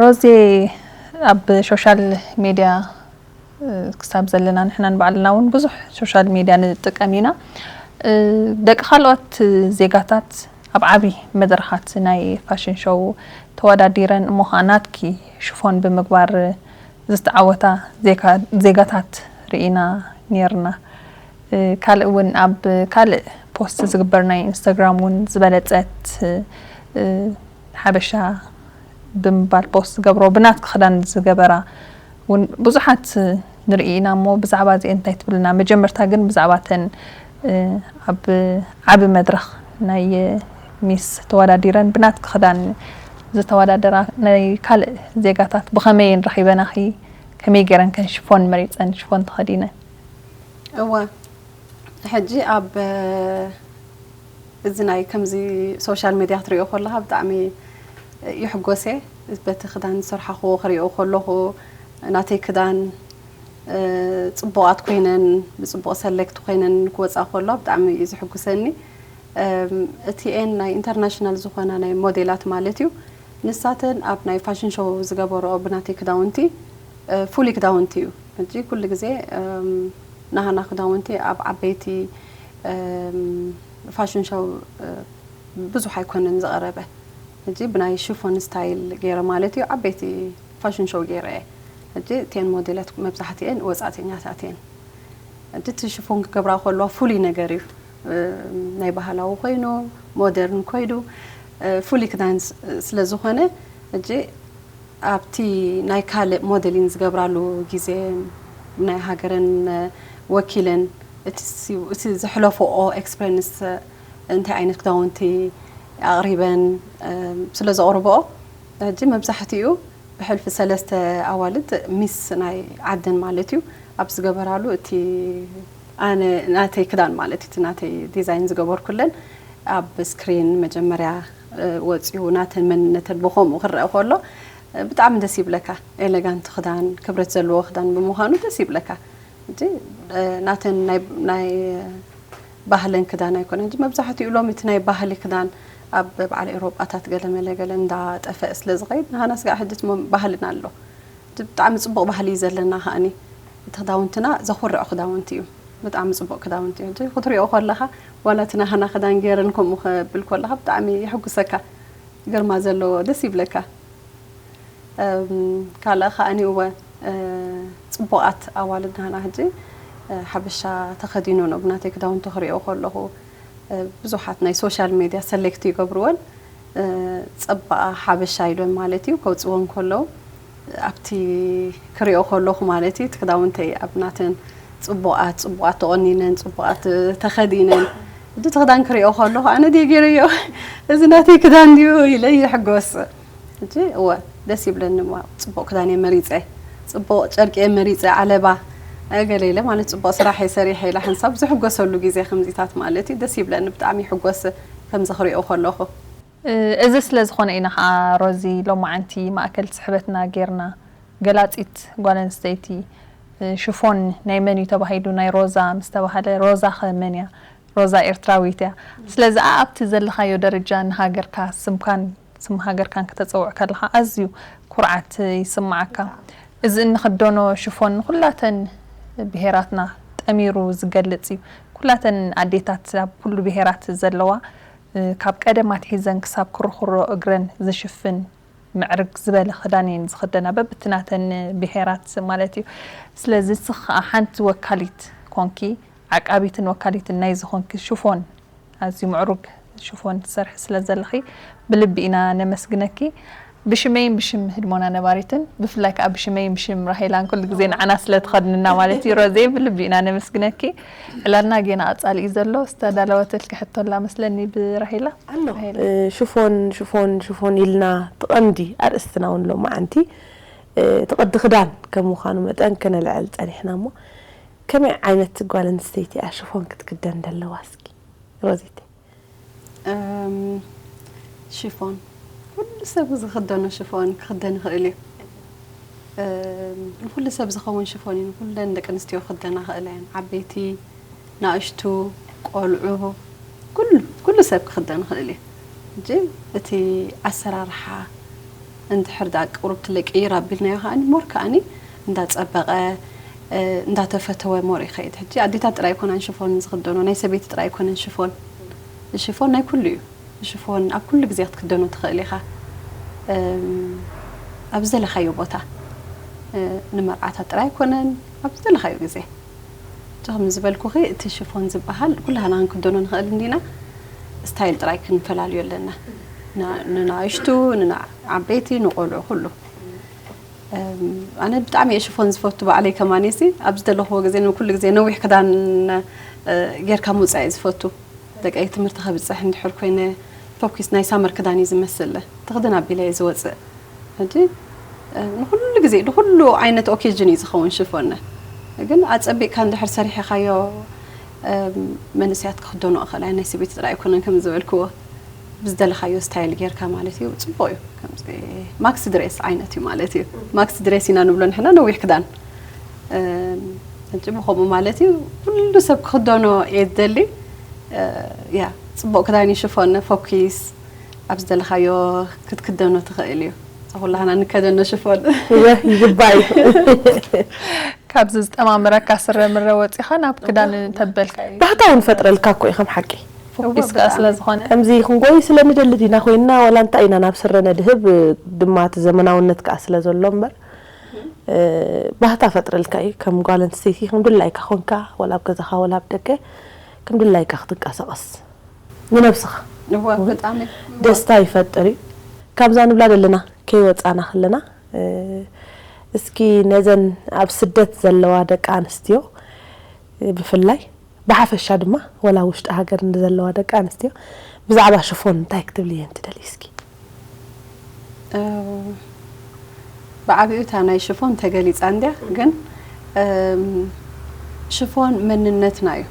ሮዜ ኣብ ሶሻል ሜድያ ክሳብ ዘለና ንሕናን ባዕልና እውን ብዙሕ ሶሻል ሜድያ ንጥቀም ኢና። ደቂ ካልኦት ዜጋታት ኣብ ዓብዪ መድረኻት ናይ ፋሽን ሾው ተወዳዲረን እሞ ኸዓ ናትኪ ሽፎን ብምግባር ዝተዓወታ ዜጋታት ርኢና ኔርና። ካልእ እውን ኣብ ካልእ ፖስት ዝግበር ናይ ኢንስታግራም እውን ዝበለፀት ሓበሻ ብምባል ፖስት ዝገብሮ ብናትኪ ክዳን ዝገበራ እውን ብዙሓት ንርኢ ኢና እሞ ብዛዕባ እዚአን እንታይ ትብልና? መጀመርታ ግን ብዛዕባ እተን ኣብ ዓቢ መድረኽ ናይ ሚስ ተወዳዲረን ብናትኪ ክዳን ዝተወዳደራ ናይ ካልእ ዜጋታት ብኸመይ እየን ረኺበናኺ? ከመይ ገይረን ከን ሽፎን መሪፀን ሽፎን ተኸዲነን? እወ ሕጂ ኣብ እዚ ናይ ከምዚ ሶሻል ሜድያ ክትሪኦ ከለኻ ብጣዕሚ ይሕጎስ እየ። በቲ ክዳን ዝሰርሓኽዎ ክሪኦ ከለኹ ናተይ ክዳን ፅቡቓት ኮይነን ብፅቡቕ ሰሌክት ኮይነን ክወፃ ከሎ ብጣዕሚ እዩ ዝሕጉሰኒ። እቲኤን ናይ ኢንተርናሽናል ዝኾና ናይ ሞዴላት ማለት እዩ። ንሳተን ኣብ ናይ ፋሽን ሾው ዝገበረኦ ብናተይ ክዳውንቲ ፍሉይ ክዳውንቲ እዩ። ሕጂ ኩሉ ግዜ ናሃና ክዳውንቲ ኣብ ዓበይቲ ፋሽን ሾው ብዙሕ ኣይኮነን ዝቐረበ። ሕጂ ብናይ ሽፎን ስታይል ገይረ ማለት እዩ ዓበይቲ ፋሽን ሾው ገይረ እየ። ሕጂ እተን ሞዴላት መብዛሕትኤን ወፃእተኛታት እየን። ሕጂ እቲ ሽፎን ክገብራ ከለዋ ፍሉይ ነገር እዩ። ናይ ባህላዊ ኮይኑ ሞደርን ኮይዱ ፍሉይ ክዳን ስለ ዝኾነ ሕጂ ኣብቲ ናይ ካልእ ሞዴሊን ዝገብራሉ ግዜ ናይ ሃገረን ወኪለን እቲ ዘሕለፈኦ ኤክስፐሪንስ እንታይ ዓይነት ክዳውንቲ ኣቕሪበን ስለ ዘቕርብኦ ሕጂ መብዛሕትኡ ብሕልፊ ሰለስተ ኣዋልድ ሚስ ናይ ዓደን ማለት እዩ ኣብ ዝገበራሉ እቲ ኣነ ናተይ ክዳን ማለት እቲ ናተይ ዲዛይን ዝገበርኩለን ኣብ ስክሪን መጀመርያ ወፂኡ ናተን መንነተን ብከምኡ ክረአ ከሎ ብጣዕሚ ደስ ይብለካ። ኤሌጋንት ክዳን ክብረት ዘለዎ ክዳን ብምዃኑ ደስ ይብለካ። ናተን ናይ ባህለን ክዳን ኣይኮነን። መብዛሕትኡ ሎሚ እቲ ናይ ባህሊ ክዳን ኣብ በዓል ኤውሮጳታት ገለመለ ገለ እንዳጠፈአ ስለ ዝኸይድ ንሃና ስጋዕ ሕጂ እቲ ባህልና ኣሎ። ብጣዕሚ ፅቡቕ ባህሊ እዩ ዘለና ከዓኒ እቲ ክዳውንትና ዘኹርዕ ክዳውንቲ እዩ። ብጣዕሚ ፅቡቕ ክዳውንቲ እዩ። ሕጂ ክትሪኦ ከለኻ ዋላ እቲ ናሃና ክዳን ገይረን ከምኡ ከብል ከለኻ ብጣዕሚ የሕጉሰካ። ግርማ ዘለዎ ደስ ይብለካ። ካልእ ከዓኒ እወ ፅቡቓት ኣዋልድ ናህና ሕጂ ሓበሻ ተኸዲኖ ነው ብናተይ ክዳውንቲ ክሪኦ ከለኹ ብዙሓት ናይ ሶሻል ሜድያ ሰሌክት ይገብርወን ፀባኣ ሓበሻ ኢሎም ማለት እዩ ከውፅወን ከለዉ ኣብቲ ክሪኦ ከለኹ ማለት እዩ እቲ ክዳውንተይ ኣብ ናተን ፅቡቓት ፅቡቓት ተቆኒነን ፅቡቓት ተኸዲነን እቲ ክዳን ክሪኦ ከለኹ ኣነ ድየ ገይረዮ እዚ ናተይ ክዳን ድዩ ኢለ ይሕጎስ። ሕጂ እወ ደስ ይብለኒ እሞ ፅቡቕ ክዳን እየ መሪፀ፣ ፅቡቕ ጨርቂ እየ መሪፀ፣ ዓለባ ገለ ኢለ ማለት ፅቡቕ ስራሕ እየ ሰሪሐ ኢለ ሓንሳብ ዝሕጎሰሉ ግዜ ከምዚታት ማለት እዩ ደስ ይብለኒ ብጣዕሚ ይሕጎስ ከምዚ ክሪኦ ከለኹ። እዚ ስለ ዝኾነ ኢና ከዓ ሮዚ ሎማዓንቲ ማእከል ስሕበትና ጌርና ገላፂት ጓል ኣንስተይቲ ሽፎን ናይ መን እዩ ተባሂሉ ናይ ሮዛ ምስ ተባሃለ ሮዛ ኸ መን እያ? ሮዛ ኤርትራዊት እያ። ስለዚ ኣብቲ ዘለኻዮ ደረጃ ንሃገርካ ስምካን ስም ሃገርካን ክተፀውዕ ከለኻ ኣዝዩ ኩርዓት ይስምዓካ። እዚ እንኽደኖ ሽፎን ንኹላተን ብሄራትና ጠሚሩ ዝገልፅ እዩ። ኩላተን ኣዴታት ኣብ ኩሉ ብሄራት ዘለዋ ካብ ቀደም ኣትሒዘን ክሳብ ክርኹሮ እግረን ዝሽፍን ምዕርግ ዝበለ ክዳን እየን ዝኽደና በብቲ ናተን ብሄራት ማለት እዩ። ስለዚ ንስኺ ከዓ ሓንቲ ወካሊት ኮንኪ ዓቃቢትን ወካሊትን ናይ ዝኾንኪ ሽፎን ኣዝዩ ምዕሩግ ሽፎን ትሰርሒ ስለ ዘለኺ ብልቢ ኢና ነመስግነኪ። ብሽመይን ብሽም ህድሞና ነባሪትን ብፍላይ ከዓ ብሽመይን ብሽም ራሄላን ኩሉ ግዜ ንዓና ስለ ትኸድንና ማለት እዩ ሮዜ ብልቢ ኢና ነመስግነኪ። ዕላልና ጌና ቀፃሊ እዩ ዘሎ። ዝተዳለወትልኪ ሕቶ ኣላ መስለኒ ብራሄላ። ኣሎ። ራሄላ። ሽፎን ሽፎን ሽፎን ኢልና ትቐምዲ ኣርእስትና እውን ሎማዓንቲ እቲ ቅዲ ክዳን ከም ምዃኑ መጠን ክነልዕል ጸኒሕና እሞ፣ ከመይ ዓይነት ጓል ኣንስተይቲ እያ ሽፎን ክትክደን ዘለዋ? እስኪ ሮዚቲ። እም፣ ሽፎን፣ ኩሉ ሰብ ዝኽደኖ ሽፎን ክኽደን ይኽእል እዩ። እም፣ ንኹሉ ሰብ ዝኸውን ሽፎን እዩ። ንኹለን ደቂ ኣንስትዮ ክኽደና ይኽእላ እየን። ዓበይቲ፣ ናእሽቱ፣ ቆልዑ፣ ኩሉ፣ ኩሉ ሰብ ክኽደን ይኽእል እዩ። ሕጂ እቲ ኣሰራርሓ እንድሕር ደኣ ቁሩብ ትለቅይር ኣቢልናዮ ከኣኒ ሞር ከኣኒ እንዳጸበቐ፣ እ፣ እንዳተፈተወ ሞር ይኸይድ። ሕጂ ኣዴታት ጥራይ ኣይኮናን ሽፎን ዝኽደኖ፣ ናይ ሰበይቲ ጥራይ ኣይኮነን ሽፎን። ሽፎን ናይ ኩሉ እዩ። ሽፎን ኣብ ኩሉ ግዜ ክትክደኖ ትኽእል ኢኻ። እም፣ ኣብ ዝደለኻዮ ቦታ፣ እ፣ ንመርዓታት ጥራይ ኣይኮነን፣ ኣብ ዝደለኻዮ ግዜ። ከም ዝበልኩኺ እቲ ሽፎን ዝበሃል ኩላህና ክንክደኖ ንኽእል እንዲና፣ ስታይል ጥራይ ክንፈላልዮ ኣለና። ና-፣ ንናእሽቱ፣ ንዓበይቲ፣ ንቆልዑ ኩሉ። እም፣ ኣነ ብጣዕሚ እየ ሽፎን ዝፈቱ ባዕለይ ከማኔሲ፣ ኣብ ዝደለኽዎ ግዜ ንኩሉ ግዜ ነዊሕ ክዳን፣ እ፣ ጌርካ ምውጻእ እየ ዝፈቱ። ደቀይ ትምህርቲ ከብጽሕ እንድሕር ኮይነ ፎኪስ ናይ ሳመር ክዳን እዩ ዝመስል። ትኽድን ኣቢለ እየ ዝወጽእ። ሕጂ፣ እ፣ ንኹሉ ግዜ፣ ንኹሉ ዓይነት ኦኬዥን እዩ ዝኸውን ሽፎን። ግን ኣጸቢቕካ እንድሕር ሰሪሕኻዮ፣ እም፣ መንእሰያት ክኽደኖ ይኽእላ እየን። ናይ ሰበይቲ ጥራይ ኣይኮነን ከም ዝበልክዎ። ብዝደለኻዮ ስታይል ጌርካ ማለት እዩ። ጽቡቕ እዩ። ከምዚ ማክሲ ድሬስ ዓይነት እዩ ማለት እዩ። ማክሲ ድሬስ ኢና ንብሎ ንሕና ነዊሕ ክዳን። እም፣ ሕጂ ብኸምኡ ማለት እዩ። ኩሉ ሰብ ክኽደኖ እየ ዝደሊ። እ፣ ያ፣ ጽቡቕ ክዳን እዩ ሽፎን፣ ፎኪስ፣ ኣብ ዝደለኻዮ ክትክደኖ ትኽእል እዩ። እዚ ኩላህና ንከደኖ ሽፎን። እወ፣ ይግባእ እዩ። ካብዚ ዝጠማምረካ ስረ ምረ ወጺኻ ናብ ክዳን ተበልካ እዩ። ባህታ እውን ፈጥረልካ እኮ እዩ ከም ሓቂ። ፎኪስ ከኣ ስለ ዝኾነ። ከምዚ ክንጎይ ስለ ንደሊ ዲና ኮይንና፣ ዋላ እንታይ ኢና ናብ ስረ ነድህብ፣ ድማ እቲ ዘመናውነት ከኣ ስለ ዘሎ እምበር፣ እ፣ ባህታ ፈጥረልካ እዩ። ከም ጓል ኣንስተይቲ ከም ድላይካ ኮንካ፣ ዋላ ኣብ ገዛኻ ዋላ ኣብ ደገ፣ ከም ድላይካ ክትንቀሳቐስ ንነብስኻ እወ፣ ብጣዕሚ። ደስታ ይፈጥር እዩ። ካብዛ ንብላ ዘለና ከይወጻና ከለና፣ እ፣ እስኪ ነዘን ኣብ ስደት ዘለዋ ደቂ ኣንስትዮ፣ እ፣ ብፍላይ ብሓፈሻ ድማ ወላ ውሽጢ ሃገር ዘለዋ ደቂ ኣንስትዮ ብዛዕባ ሽፎን እንታይ ክትብልየን ትደልይ እስኪ? እ፣ ብዓቢኡ እታ ናይ ሽፎን ተገሊጻ እንድያ፣ ግን፣ እም፣ ሽፎን መንነትና እዩ።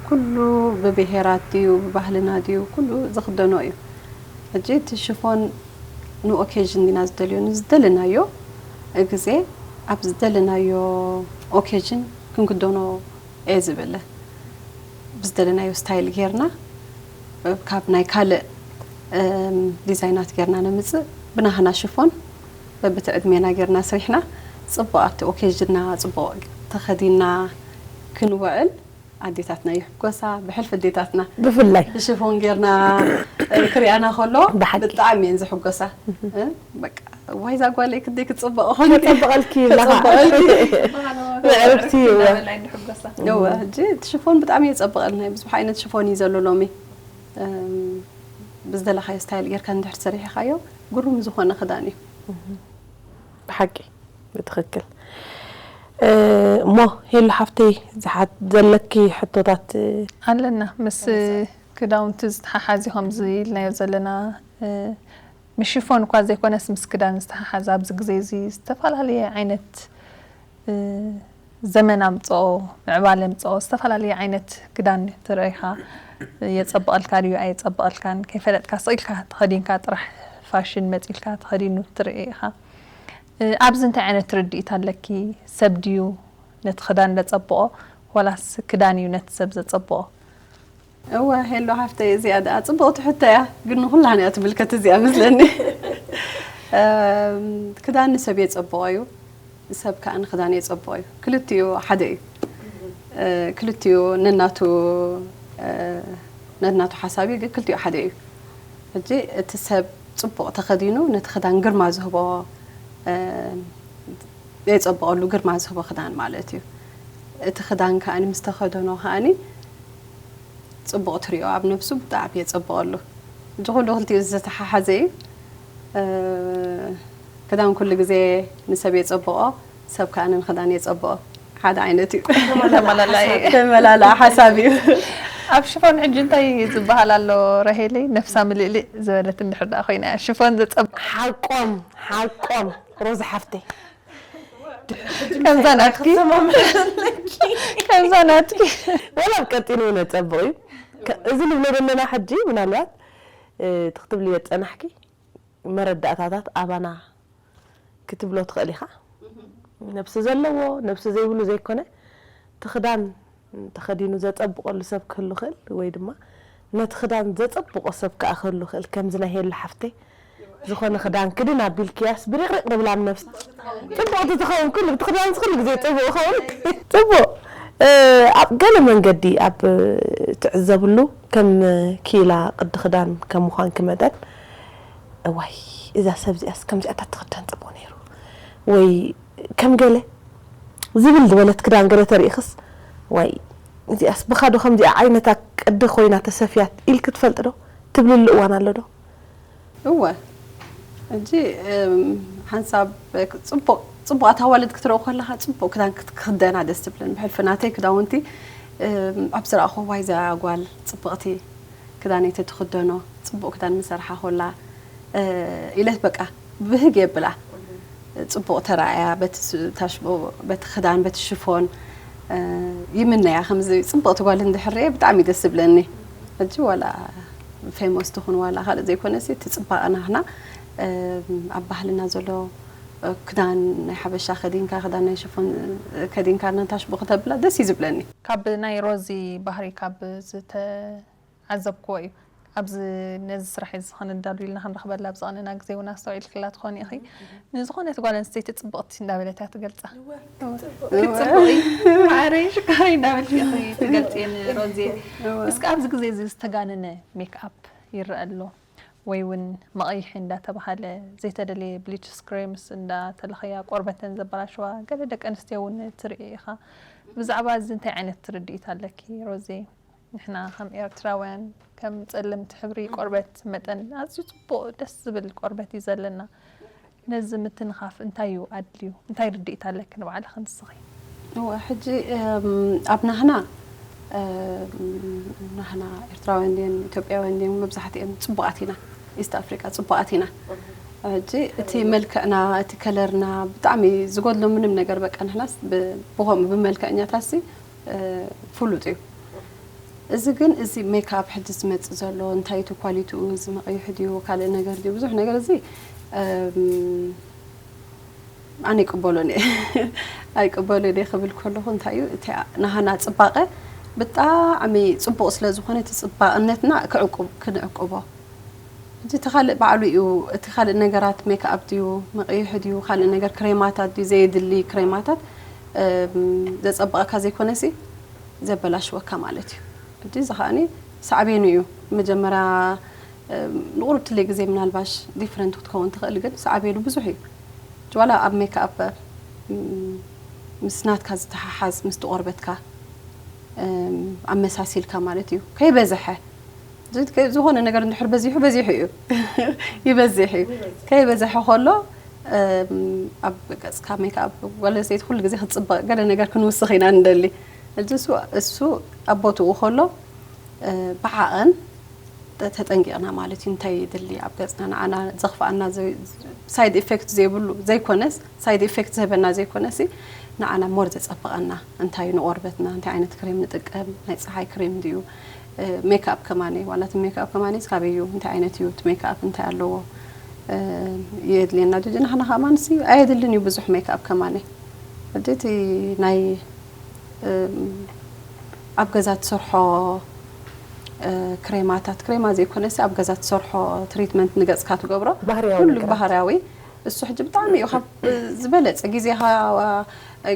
ኩሉ ብብሄራት ድዩ፣ ብባህልና ድዩ፣ ኩሉ ዝኽደኖ እዩ። ሕጂ እቲ ሽፎን ንኦኬዥን ዲና ዝደልዮ፣ ንዝደለናዮ ግዜ ኣብ ዝደለናዮ ኦኬዥን ክንክደኖ እየ ዝብል። ብዝደለናዮ ስታይል ጌርና፣ ካብ ናይ ካልእ፣ እም፣ ዲዛይናት ጌርና ነምጽእ። ብናህና ሽፎን በብቲ ዕድሜና ጌርና ስሪሕና፣ ጽቡቕ ኣብቲ ኦኬዥንና ጽቡቕ ተኸዲንና ክንውዕል ኣዴታትና ይሕጎሳ። ብሕልፊ ኣዴታትና ብፍላይ ብሽፎን ጌርና ክሪኣና ከሎ ብሓቂ። ብጣዕሚ እየን ዝሕጎሳ። እ፣ በቃ ዋይ እዛ ጓለይ ክንደይ ክትጽብቕ ኾን ከጸብቐልኪ ይብላኻ። ከጸብቐልኪ። ምዕርግቲ እወ። እናበላ ይሕጎሳ። እወ፣ ሕጂ እቲ ሽፎን ብጣዕሚ የጸብቐልና እዩ። ብዙሕ ዓይነት ሽፎን እዩ ዘሎ ሎሚ። እም፣ ብዝደለኻዮ ስታይል ጌርካ እንድሕር ሰሪሕኻዮ ግሩም ዝኾነ ክዳን እዩ። ብሓቂ ብትኽክል። እ፣ እሞ ሄሉ ሓፍተይ ዝሓት ዘለኪ ሕቶታት፣ እ፣ ኣለና ምስ ክዳውንቲ ዝተሓሓዚ ከምዚ ኢልናዮ ዘለና፣ እ፣ ምስ ሽፎን እኳ ዘይኮነስ ምስ ክዳን ዝተሓሓዘ ኣብዚ ግዜ እዚ ዝተፈላለየ ዓይነት፣ እ፣ ዘመን ኣምፅኦ፣ ምዕባለ ኣምፅኦ ዝተፈላለየ ዓይነት ክዳን ትርኢ ኢኻ። የፀብቐልካ ድዩ ኣየፀብቐልካን ከይፈለጥካ ስቕ ኢልካ ተኸዲንካ ጥራሕ ፋሽን መፂልካ ተኸዲኑ ትርኢ ኢኻ። እ፣ ኣብዚ እንታይ ዓይነት ርድኢት ኣለኪ? ሰብ ድዩ ነቲ ክዳን ዘፀብቖ ዋላስ ክዳን እዩ ነቲ ሰብ ዘፀብቖ? እወ ሄሎ ሓፍተይ፣ እዚኣ ደኣ ጽብቕቲ ሕቶ እያ፣ ግን ንኹላን እያ ትምልከት እዚኣ መስለኒ። እም፣ ክዳን ንሰብ የጸብቖ እዩ፣ ሰብ ከኣ ንክዳን የጸብቖ እዩ። ክልቲኡ ሓደ እዩ። እ፣ ክልቲኡ ነናቱ፣ እ፣ ነናቱ ሓሳብ እዩ፣ ግን ክልቲኡ ሓደ እዩ። ሕጂ እቲ ሰብ ጽቡቕ ተኸዲኑ ነቲ ክዳን ግርማ ዝህቦ፣ እ፣ የጸብቐሉ፣ ግርማ ዝህቦ ክዳን ማለት እዩ። እቲ ክዳን ከኣኒ ምስ ተኸደኖ ከኣኒ ጽቡቕ ትሪኦ ኣብ ነብሱ ብጣዕሚ የጸብቐሉ። እዚ ኩሉ ክልቲኡ ዝተሓሓዘ እዩ። እ፣ ክዳን ኩሉ ግዜ ንሰብ የጸብቖ፣ ሰብ ከኣ ንክዳን የጸብቖ። ሓደ ዓይነት እዩ። ተመላላኢ። ተመላላኢ ሓሳብ እዩ። ኣብ ሽፎን ሕጂ እንታይ ዝበሃል ኣሎ ራሄለይ? ነፍሳ ምልእልእ ዝበለት እንድሕር ደኣ ኮይና እያ ሽፎን ዘጸብቕ። ሓቆም፣ ሓቆም። ሮዚ ሓፍተይ፣ ከምዛ ናትኪ፣ ከምዛ ናትኪ። ወላ ኣብ ቀጢኑ እውን ጸቡቕ እዩ። ከ- እዚ ንብሎ ዘለና ሕጂ ምናልባት እቲ ክትብልዮ ዝጸናሕኪ መረዳእታታት ኣባና ክትብሎ ትኽእል ኢኻ። ነብሲ ዘለዎ ነብሲ ዘይብሉ ዘይኮነ፣ እቲ ክዳን ተኸዲኑ ዘጸብቐሉ ሰብ ክህሉ ይኽእል፣ ወይ ድማ ነቲ ክዳን ዘጸብቖ ሰብ ከኣ ክህሉ ይኽእል። ከምዚ ናይ ሄሉ ሓፍተይ ዝኾነ ክዳን ክድን ኣቢልክያስ ብሪቕሪቕ ንብላ ኣብ ነብሲ ጽቡቕቲ ትኸውን። ኩሉ እቲ ክዳንስ ኩሉ ግዜ ጽቡቕ ይኸውን። ጽቡቕ። ኣብ ገለ መንገዲ ኣብ ትዕዘብሉ ከም ኪላ ቅዲ ክዳን ከም ምዃንኪ መጠን፣ እዋይ እዛ ሰብ እዚኣስ ከምዚኣታት ትኽደን ጽቡቕ ነይሩ፣ ወይ ከም ገለ ዝብል ዝበለት ክዳን ገለ ተሪእኽስ፣ ዋይ እዚኣስ ብኻዶ ከምዚኣ ዓይነታ ቅዲ ኮይና ተሰፍያት ኢልክ ትፈልጥ ዶ? ትብልሉ እዋን ኣሎ ዶ? እወ፣ ሕጂ ሓንሳብ ጽቡቕ ጽቡቓት ኣዋልድ ክትረኡ ከለኻ ጽቡቕ ክዳን ክኽደና ደስ ትብለን። ብሕልፊ ናተይ ክዳውንቲ ኣብ ዝረኣኹ ዋይ እዛ ጓል ጽብቕቲ ክዳነይ ተትኽደኖ፣ ጽቡቕ ክዳን ምሰርሓ ኮላ ኢለት በቃ ብህግ የብላ። ጽቡቕ ተራእያ በቲ ታሽቦ፣ በቲ ክዳን፣ በቲ ሽፎን ይምነያ። ከምዚ ጽብቕቲ ጓል እንድሕር ርኤ ብጣዕሚ ደስ ዝብለኒ። ሕጂ ዋላ ፌሞስ ትኹን ዋላ ካልእ ዘይኮነሲ እቲ ጽባቐ ናህና ኣብ ባህልና ዘሎ ክዳን ናይ ሓበሻ ከዲንካ፣ ክዳን ናይ ሽፎን ከዲንካ ነታሽቦ ከተብላ ደስ እዩ ዝብለኒ። ካብ ናይ ሮዚ ባህሪ ካብ ዝተዓዘብክዎ እዩ። ኣብዚ ነዚ ስራሕ እዚ ከነዳሉ ኢልና ክንረኽበላ ኣብ ዝቐነና ግዜ እውን ኣስተውዒልክላ ትኾኒ ኢኺ። ንዝኾነት ጓል ኣንስተይቲ ጽብቕቲ እንዳበለት እያ ትገልጻ። ክትጽብቒ ማዕረይ ሽካረይ እንዳበልኪ ኢኺ ትገልጽየን ሮዝየ። እስኪ ኣብዚ ግዜ እዚ ዝተጋነነ ሜክኣፕ ይረአ ኣሎ ወይ እውን መቐይሒ እንዳተባሃለ ዘይተደለየ ብሊችስ ክሬምስ እንዳተለኸያ ቆርበተን ዘበላሸዋ ገለ ደቂ ኣንስትዮ እውን ትርኢ ኢኻ። ብዛዕባ እዚ እንታይ ዓይነት ርድኢት ኣለኪ ሮዝየ? ንሕና ከም ኤርትራውያን ከም ጸለምቲ ሕብሪ ቆርበት መጠን ኣዝዩ ጽቡቕ ደስ ዝብል ቆርበት እዩ ዘለና። ነዚ ምትንኻፍ እንታይ እዩ ኣድልዩ? እንታይ ርድኢት ኣለኪ ንባዕልኺ ንስኺ? እወ፣ ሕጂ ኣብ ናህና ናህና ኤርትራውያን ድየን ኢትዮጵያውያን ድየን መብዛሕትኤን ጽቡቓት ኢና። ኢስት ኣፍሪቃ ጽቡቓት ኢና። ሕጂ እቲ መልክዕና እቲ ከለርና ብጣዕሚ ዝጎድሎ ምንም ነገር በቃ ንሕናስ ብኸምኡ ብመልክዕኛታሲ ፍሉጥ እዩ። እዚ ግን እዚ ሜክኣፕ ሕጂ ዝመጽእ ዘሎ እንታይ እቲ ኳሊቲኡ እዚ መቐይሑ ድዩ ካልእ ነገር ድዩ ብዙሕ ነገር እዚ ኣነ ይቅበሎን እየ ኣይቅበሎን እየ ክብል ከለኹ እንታይ እዩ እቲ ናሃና ጽባቐ ብጣዕሚ ጽቡቕ ስለ ዝኾነ እቲ ጽባቕነትና ክዕቁብ ክንዕቁቦ እቲ ካልእ ባዕሉ እዩ እቲ ካልእ ነገራት ሜክኣፕ ድዩ መቐይሒ ድዩ ካልእ ነገር ክሬማታት ድዩ ዘየድሊ ክሬማታት ዘጸብቐካ ዘይኮነሲ ዘበላሽወካ ማለት እዩ። ሕጂ እዚ ከዓኒ ሳዕቤኑ እዩ። መጀመርያ ንቑሩብ ትለይ ግዜ ምናልባሽ ዲፍረንት ክትከውን ትኽእል፣ ግን ሳዕቤኑ ብዙሕ እዩ። ዋላ ኣብ ሜክኣፕ ምስ ናትካ ዝተሓሓዝ ምስቲ ቆርበትካ ኣመሳሲልካ ማለት እዩ። ከይበዝሐ ዝኾነ ነገር እንድሕር በዚሑ በዚሑ እዩ ይበዝሕ እዩ። ከይበዝሐ ከሎ ኣብ ገፅካ ሜክኣፕ ጓል ኣንስተይቲ ኩሉ ግዜ ክትፅበቕ ገለ ነገር ክንውስኽ ኢና ንደሊ። ሕጂ እሱ እሱ ኣብ ቦትኡ ከሎ ብዓቐን ተጠንቂቕና ማለት እዩ። እንታይ ይድሊ ኣብ ገፅና ንዓና ዘኽፍኣና ሳይድ ኢፌክት ዘይብሉ ዘይኮነስ ሳይድ ኢፌክት ዝህበና ዘይኮነሲ ንዓና ሞር ዘፀብቐና እንታይ ንቆርበትና እንታይ ዓይነት ክሬም ንጥቀም ናይ ፀሓይ ክሬም ድዩ ሜክኣፕ ከማኒ ዋላ እቲ ሜክኣፕ ከማኒ ካበይ እዩ እንታይ ዓይነት እዩ እቲ ሜክኣፕ እንታይ ኣለዎ የድልየና ጆጂ ንሕና ከማንሲ ኣየድልን እዩ ብዙሕ ሜክኣፕ ከማኒ ሕጂ እቲ ናይ ኣብ ገዛ ትሰርሖ ክሬማታት ክሬማ ዘይኮነሲ ኣብ ገዛ ትሰርሖ ትሪትመንት ንገፅካ ትገብሮ ኩሉ ባህርያዊ እሱ ሕጂ ብጣዕሚ እዩ ካብ ዝበለፀ ግዜኻ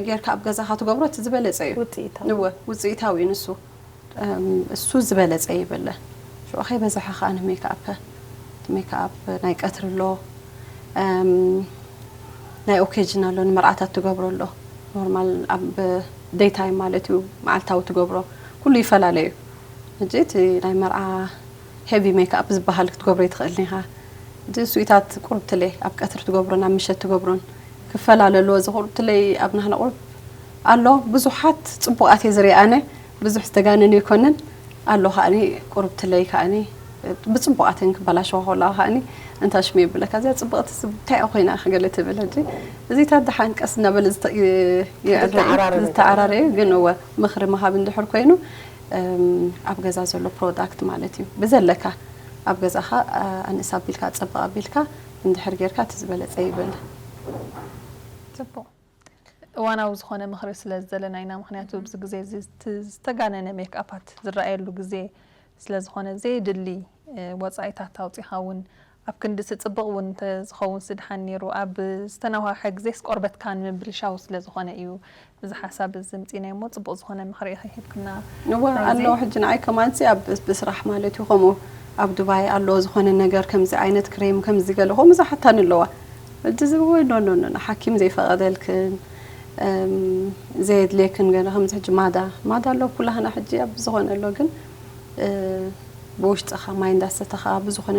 ጌርካ ኣብ ገዛኻ ትገብሮ እቲ ዝበለፀ እዩ ውፅኢታዊ እዩ ንሱ እሱ ዝበለፀ ይበለ ሽዑ ከይበዝሐ ከዓ ንሜክኣፕ ሜክኣፕ ናይ ቀትሪ ኣሎ ናይ ኦኬጅን ኣሎ ንመርዓታት ትገብሮ ኣሎ ኖርማል ኣብ ደይ ታይም ማለት እዩ መዓልታዊ ትገብሮ ኩሉ ይፈላለ እዩ ሕጂ እቲ ናይ መርዓ ሄቪ ሜክኣፕ ዝበሃል ክትገብሮ ይትኽእል ኒኻ እቲ ስዊታት ቁርብ ትለይ ኣብ ቀትሪ ትገብሮን ኣብ ምሸት ትገብሮን ክፈላለ ኣለዎ እዚ ቁርብ ትለይ ኣብ ናህና ቁርብ ኣሎ ብዙሓት ፅቡቃት እየ ዝሪኣ ኣነ ብዙሕ ዝተጋነነ ይኮንን ኣሎ ከዓኒ ቁርብ ትለይ ከዓኒ ብጽቡቓተን ክበላሸዋ ከለዋ ከኣኒ እንታ ሽመ ይብለካ፣ እዚኣ ጽብቕቲ ስ-፣ እንታይ እያ ኮይና ገለ ትብል። ሕጂ እዚታት ደሓን ቀስ እናበለ ዝተ-፣ ይ-፣ ይዕረ እዩ፣ ዝተዓራረበ ዝተዓራረ እዩ። ግን እወ ምኽሪ ምሃብ እንድሕር ኮይኑ፣ እም፣ ኣብ ገዛ ዘሎ ፕሮዳክት ማለት እዩ፣ ብዘለካ ኣብ ገዛኻ፣ ኣ-፣ ኣንእስ ኣቢልካ፣ ጽብቕ ኣቢልካ እንድሕር ጌርካ እቲ ዝበለጸ ይብል። ጽቡቕ። እዋናዊ ዝኾነ ምኽሪ ስለ ዝደለና ኢና። ምኽንያቱ ኣብዚ ግዜ እዚ እቲ ዝተጋነነ ሜክኣፓት ዝረኣየሉ ግዜ ስለ ዝኾነ፣ ዘየድሊ፣ እ፣ ወጻኢታት ኣውጺኻ እውን ኣብ ክንዲ እቲ ጽቡቕ እውን እንተ ዝኸውን ስድሓን ነይሩ። ኣብ ዝተናዋሐ ግዜስ ቆርበትካ ንምብልሻው ስለ ዝኾነ እዩ እዚ ሓሳብ እዚ ምጺና እሞ፣ ጽቡቕ ዝኾነ ምኽሪ ኢኺ ሂብክና። እወ ናይዚ ኣለዎ። ሕጂ ንዓይ ከማንሲ ኣብ ብስራሕ ማለት እዩ፣ ከምኡ ኣብ ዱባይ ኣሎ ዝኾነ ነገር፣ ከምዚ ዓይነት ክሬም፣ ከምዚ ገለ፣ ከምኡ ዝሓታኒ ኣለዋ። ሕጂ እዚ ወይ ኖ ኖ ኖ፣ ሓኪም ዘይፈቐደልክን፣ እም፣ ዘየድልየክን ገለ፣ ከምዚ ሕጂ ማዳ ማዳ ኣሎ ኩላህና ሕጂ ኣብ ዝኾነ ኣሎ። ግን፣ እ፣ ብውሽጥኻ ማይ እንዳሰተኻ ብዝኾነ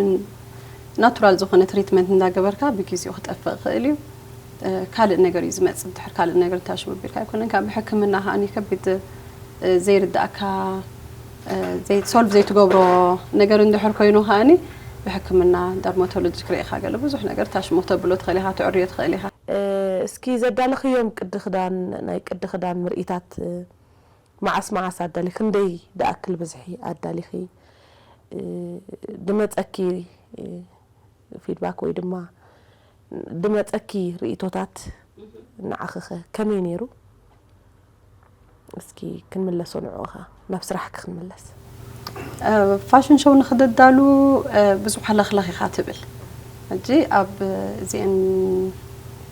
ናቹራል ዝኾነ ትሪትመንት እንዳገበርካ ብግዜኡ ክጠፍእ ይኽእል እዩ። እ፣ ካልእ ነገር እዩ ዝመጽእ፣ ድሕር ካልእ ነገር እንታሽሙ ቢልካ ኣይኮነን። ካብ ብሕክምና ከኣ ከቢድ፣ እ፣ ዘይርዳእካ፣ እ፣ ዘይ-፣ ሶልቭ ዘይትገብሮ ነገር እንድሕር ኮይኑ ከኣኒ ብሕክምና ደርማቶሎጂ ክርእኻ ገለ ብዙሕ ነገር ታሽሞ ተብሎ ትኽእል ኢኻ፣ ትዕርዮ ትኽእል ኢኻ። እ፣ እስኪ ዘዳለኽዮም ቅዲ ክዳን፣ ናይ ቅዲ ክዳን ምርኢታት፣ እ፣ መዓስ መዓስ ኣዳሊ፣ ክንደይ ደኣክል ብዝሒ ኣዳሊኺ፣ እ፣ ድመጸኪ፣ እ፣ ፊድባክ ወይ ድማ ድመጸኪ ርእይቶታት ንዓኺኸ ከመይ ነይሩ? እስኪ ክንምለሶ ንዕኡ ኸኣ ናብ ስራሕኪ ክንምለስ። እ፣ ፋሽን ሾው ንኽደዳሉ፣ እ፣ ብዙሕ ሃለኽለኽ ኢኻ ትብል። ሕጂ ኣብ እዚአን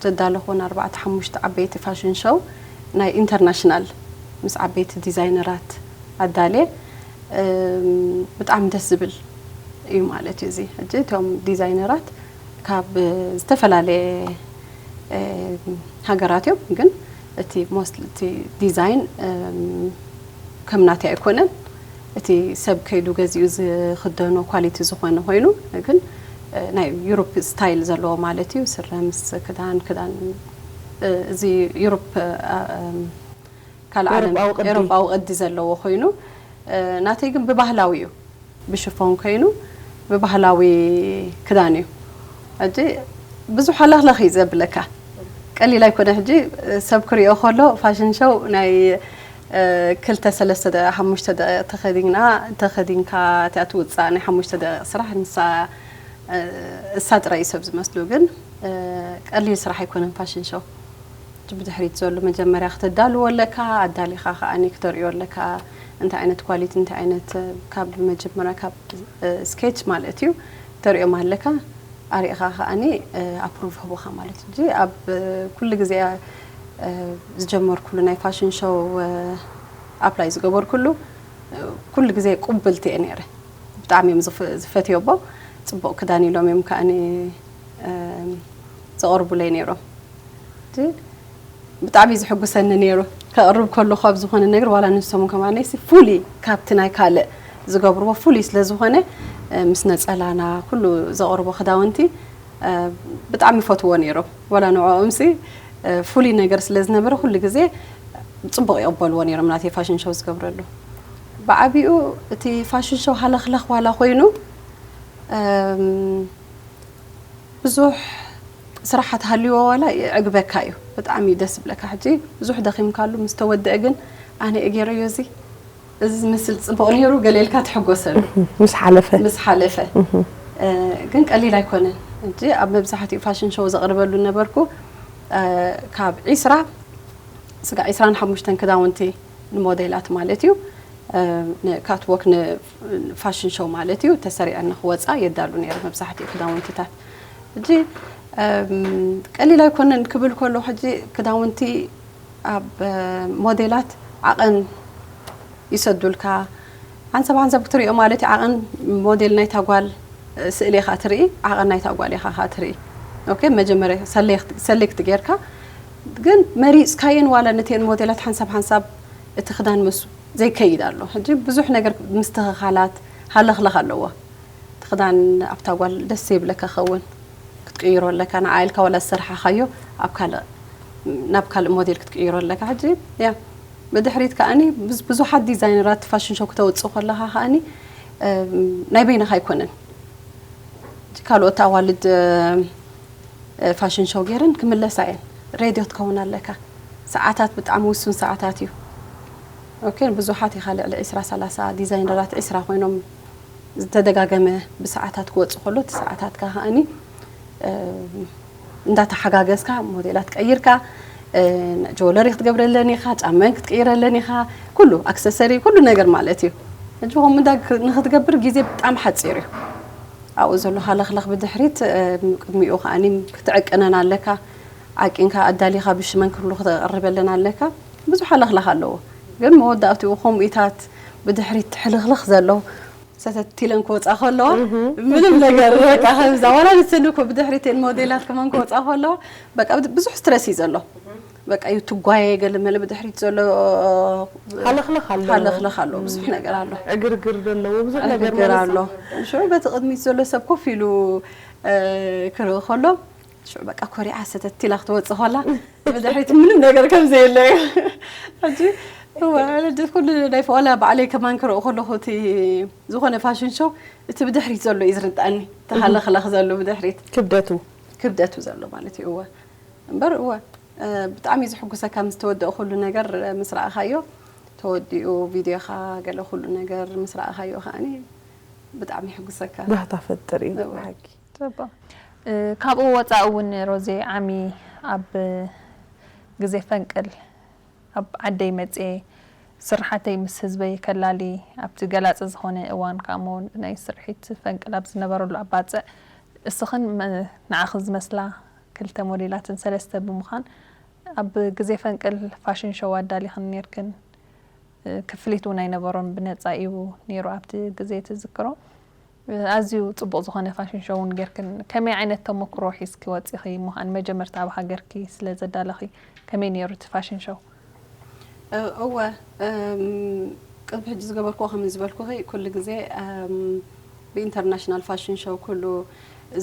ዘዳለኹወን ኣርባዕተ ሓሙሽተ ዓበይቲ ፋሽን ሾው ናይ ኢንተርናሽናል ምስ ዓበይቲ ዲዛይነራት ኣዳልየ፣ እም፣ ብጣዕሚ ደስ ዝብል እዩ ማለት እዩ። እዚ ሕጂ እቶም ዲዛይነራት ካብ ዝተፈላለየ፣ እም፣ ሃገራት እዮም፣ ግን እቲ ሞስት-፣ እቲ ዲዛይን፣ እም፣ ከም ናተይ ኣይኮነን። እቲ ሰብ ከይዱ ገዚኡ ዝኽደኖ ኳሊቲ ዝኾነ ኮይኑ፣ ግን፣ እ፣ ናይ ዩሮፕ ስታይል ዘለዎ ማለት እዩ። ስረ ምስ ክዳን፣ ክዳን፣ እ፣ እዚ ዩሮፕ፣ እ፣ እም፣ ካልእ ዓለም ኤውሮጳዊ ቅዲ። ኤውሮጳዊ ቅዲ ዘለዎ ኮይኑ፣ እ፣ ናተይ ግን ብባህላዊ እዩ። ብሽፎን ኮይኑ ብባህላዊ ክዳን እዩ። ሕጂ ብዙሕ ሃለኽለኽ እዩ ዘብለካ። ቀሊል ኣይኮነ። ሕጂ ሰብ ክሪኦ ከሎ ፋሽን ሾው ናይ፣ እ፣ ክልተ ሰለስተ ደቂቕ፣ ሓሙሽተ ደቂቕ ተኸዲና፣ ተኸዲንካ እቲኣ ትውጻእ ናይ ሓሙሽተ ደቂቕ ስራሕ ንሳ፣ እ፣ እሳ ጥራይ እዩ ሰብ ዝመስሉ። ግን፣ እ፣ ቀሊል ስራሕ ኣይኮነን ፋሽን ሾው። እቲ ብድሕሪት ዘሎ መጀመርያ ክተዳልዎ ኣለካ፣ ኣዳሊኻ ከኣ ክተርእዮ ኣለካ። እንታይ ዓይነት ኳሊቲ፣ እንታይ ዓይነት፣ ካብ መጀመርያ ካብ፣ እ፣ ስኬች ማለት እዩ፣ ተርእዮም ኣለካ። ኣሪእኻ ከኣኒ፣ እ፣ ኣፕሩቭ ህቡኻ ማለት እዩ። ሕጂ ኣብ፣ እ፣ ኩሉ ግዜ፣ እ፣ ዝጀመርኩሉ ናይ ፋሽን ሾው፣ እ፣ ኣፕላይ ዝገበርኩሉ፣ እ፣ ኩሉ ግዜ ቅብልቲ እየ ነይረ። ብጣዕሚ እዮም ዝፍ-፣ ዝፈትዮ እቦ። ጽቡቕ ክዳን ኢሎም እዮም ከኣኒ፣ እ፣ ዘቕርቡለይ ነይሮም። እቲ ብጣዕሚ ዘሐጉሰኒ ነይሩ። ከቕርብ ከለኹ ኣብ ዝኾነ ነገር ዋላ ንሶም ከማነይሲ ፍሉይ ካብቲ ናይ ካልእ ዝገብርዎ ፍሉይ ስለ ዝኾነ፣ እ፣ ምስ ነጸላና ኩሉ ዘቕርቦ ክዳውንቲ፣ እ፣ ብጣዕሚ ይፈትዎ ነይሮም። ዋላ ንዕኦምሲ፣ እ፣ ፍሉይ ነገር ስለ ዝነበረ ኩሉ ግዜ ጽቡቕ ይቕበልዎ ነይሮም ናተይ ፋሽን ሾው ዝገብረሉ። ብዓቢኡ እቲ ፋሽን ሾው ሃለኽለኽ ዋላ ኮይኑ፣ እም፣ ብዙሕ ስራሕ ተሃልይዎ ዋላ የዕግበካ እዩ። ብጣዕሚ እዩ ደስ ዝብለካ። ሕጂ ብዙሕ ደኺምካሉ ምስ ተወድአ ግን ኣነ እየ ገይረዮ እዚ፣ እዚ ዝመስል ጽቡቕ ነይሩ ገለ ኢልካ ትሕጎሰሉ። ምስ ሓለፈ። ምስ ሓለፈ። እ፣ ግን ቀሊል ኣይኮነን። ሕጂ ኣብ መብዛሕትኡ ፋሽን ሾው ዘቕርበሉ ነበርኩ፣ እ፣ ካብ ዒስራ ስጋዕ ዒስራን ሓሙሽተን ክዳውንቲ ንሞዴላት ማለት እዩ። እ፣ ንካትዎክ ንፋሽን ሾው ማለት እዩ። ተሰሪዐን ንክወፃ የዳሉ ነይረ መብዛሕትኡ ክዳውንትታት። ሕጂ፣ እም፣ ቀሊል ኣይኮነን ክብል ከሎ፣ ሕጂ ክዳውንቲ ኣብ፣ እ፣ ሞዴላት ዓቐን ይሰዱልካ። ሓንሳብ ሓንሳብ ክትሪኦ ማለት እዩ። ዓቐን ሞዴል ናይታ ጓል፣ እ፣ ስእሊ ኢኻ ትርኢ፣ ዓቐን ናይታ ጓል ኢኻ ኸኣ ትርኢ። ኦኬ፣ መጀመርያ ሰሌክት፣ ሰሌክት ጌርካ፣ ግን መሪጽካየን ዋላ ነተን ሞዴላት ሓንሳብ ሓንሳብ እቲ ክዳን ምስ ዘይከይድ ኣሎ። ሕጂ ብዙሕ ነገር ምስትኽኻላት ሃለኽለኽ ኣለዎ። እቲ ክዳን ኣብታ ጓል ደስ ዘይብለካ ክኸውን ክትቅይሮ ኣለካ። ንዓ ኢልካ ዋላ ዝሰርሓኻዮ ኣብ ካልእ፣ ናብ ካልእ ሞዴል ክትቅይሮ ኣለካ። ሕጂ ያ ብድሕሪት ከኣኒ ብዙ-፣ ብዙሓት ዲዛይነራት ፋሽን ሾው ክተውጽእ ከለኻ ከኣኒ ናይ በይንኻ ኣይኮነን። ካልኦት ኣዋልድ ፋሽን ሾው ገይረን ክምለሳ እየን። ሬድዮ ክትከውን ኣለካ። ሰዓታት ብጣዕሚ ውሱን ሰዓታት እዩ። ኦኬ፣ ብዙሓት ኢኻ፣ ልዕሊ ዒስራ ሰላሳ ዲዛይነራት፣ ዒስራ ኮይኖም ዝተደጋገመ ብሰዓታት ክወፁ ከሎ፣ እቲ ሰዓታትካ ከኣኒ እንዳተሓጋገዝካ ሞዴላት ቀይርካ፣ ጀወለሪ ክትገብረለን ኢኻ፣ ጫማን ክትቀይረለን ኢኻ፣ ኩሉ ኣክሰሰሪ፣ ኩሉ ነገር ማለት እዩ። ሕጂ ከምኡ እንዳ ንክትገብር ግዜ ብጣዕሚ ሓፂር እዩ። ኣብኡ ዘሎ ሃለኽለኽ ብድሕሪት፣ ቅድሚኡ ከኣኒ ክትዕቅነን ኣለካ። ዓቂንካ ኣዳሊኻ ብሽመን ክብሉ ክተቕርበለን ኣለካ። ብዙሕ ሃለኽለኽ ኣለዎ። ግን መወዳእትኡ ከምኡታት ብድሕሪት ትሕልኽልኽ ዘሎ ሰተት ኢለን ክወፃ ከለዋ ምንም ነገር በቃ ከምዛ ዋላ ንሰን እኮ ብድሕሪት እየን ሞዴላት ከማን ክወፃ ከለዋ በቃ ብዙሕ ስትረስ እዩ ዘሎ። በቃ እዩ ትጓየ ገለ መለ ብድሕሪት ዘሎ ሃለኽለኽ ኣሎ። ሃለኽለኽ ኣሎ፣ ብዙሕ ነገር ኣሎ። ዕግርግር ዘለዎ ብዙሕ ነገር ዕግርግር ማለት ኣሎ። ነው። ሽዑ በቲ ቅድሚት ዘሎ ሰብ ኮፍ ኢሉ ክርኢ ከሎ ሽዑ በቃ ኮሪዓ ሰተት ኢላ ክትወፅእ ከላ ብድሕሪት ምንም ነገር ከም ዘየለ እዩ። ሕጂ እወ፣ ኩሉ ናይ ዋላ ባዕለይ ከማን ክርኢ ከለኹ እቲ ዝኾነ ፋሽን ሾው እቲ ብድሕሪት ዘሎ እዩ ዝርድኣኒ፣ ተሃለኽለኽ ዘሎ ብድሕሪት ክብደቱ ክብደቱ ዘሎ ማለት እዩ። እወ እምበር እወ ብጣዕሚ እዩ ዝሕጉሰካ ምስ ተወደአ ኩሉ ነገር ምስ ረኣኻዮ፣ ተወዲኡ ቪድዮኻ ገለ ኩሉ ነገር ምስ ረኣኻዮ ከዓኒ ብጣዕሚ ይሕጉሰካ። ባህታ ፈጥር እዩ እወ። ሓቂ ጽቡቕ። እ፣ ካብኡ ወጻኢ እውን ሮዜ ዓሚ ኣብ ግዜ ፈንቅል ኣብ ዓደይ መጽየ ስርሓተይ ምስ ህዝበይ ከላሊ ኣብቲ ገላጺ ዝኾነ እዋን ከምኡ ናይ ስርሒት ፈንቅል ኣብ ዝነበረሉ ኣባጽዕ እስኽን መ- ንዓኺ ዝመስላ ክልተ ሞዴላትን ሰለስተ ብምዃን ኣብ ግዜ ፈንቅል ፋሽን ሾው ኣዳሊኽን ኔርክን። ክፍሊት እውን ኣይነበሮን፣ ብነፃ እዩ ነይሩ ኣብቲ ግዜ ትዝክሮ። ኣዝዩ ፅቡቕ ዝኾነ ፋሽን ሾው እውን ጌርክን። ከመይ ዓይነት ተመክሮ ሒዝኪ ወፂኺ? ምዃን መጀመርታ ኣብ ሃገርኪ ስለ ዘዳለኺ ከመይ ነይሩ እቲ ፋሽን ሾው? እወ እም፣ ቅድሚ ሕጂ ዝገበርክዎ ከም ዝበልኩኺ ኩሉ ግዜ እም፣ ብኢንተርናሽናል ፋሽን ሾው ኩሉ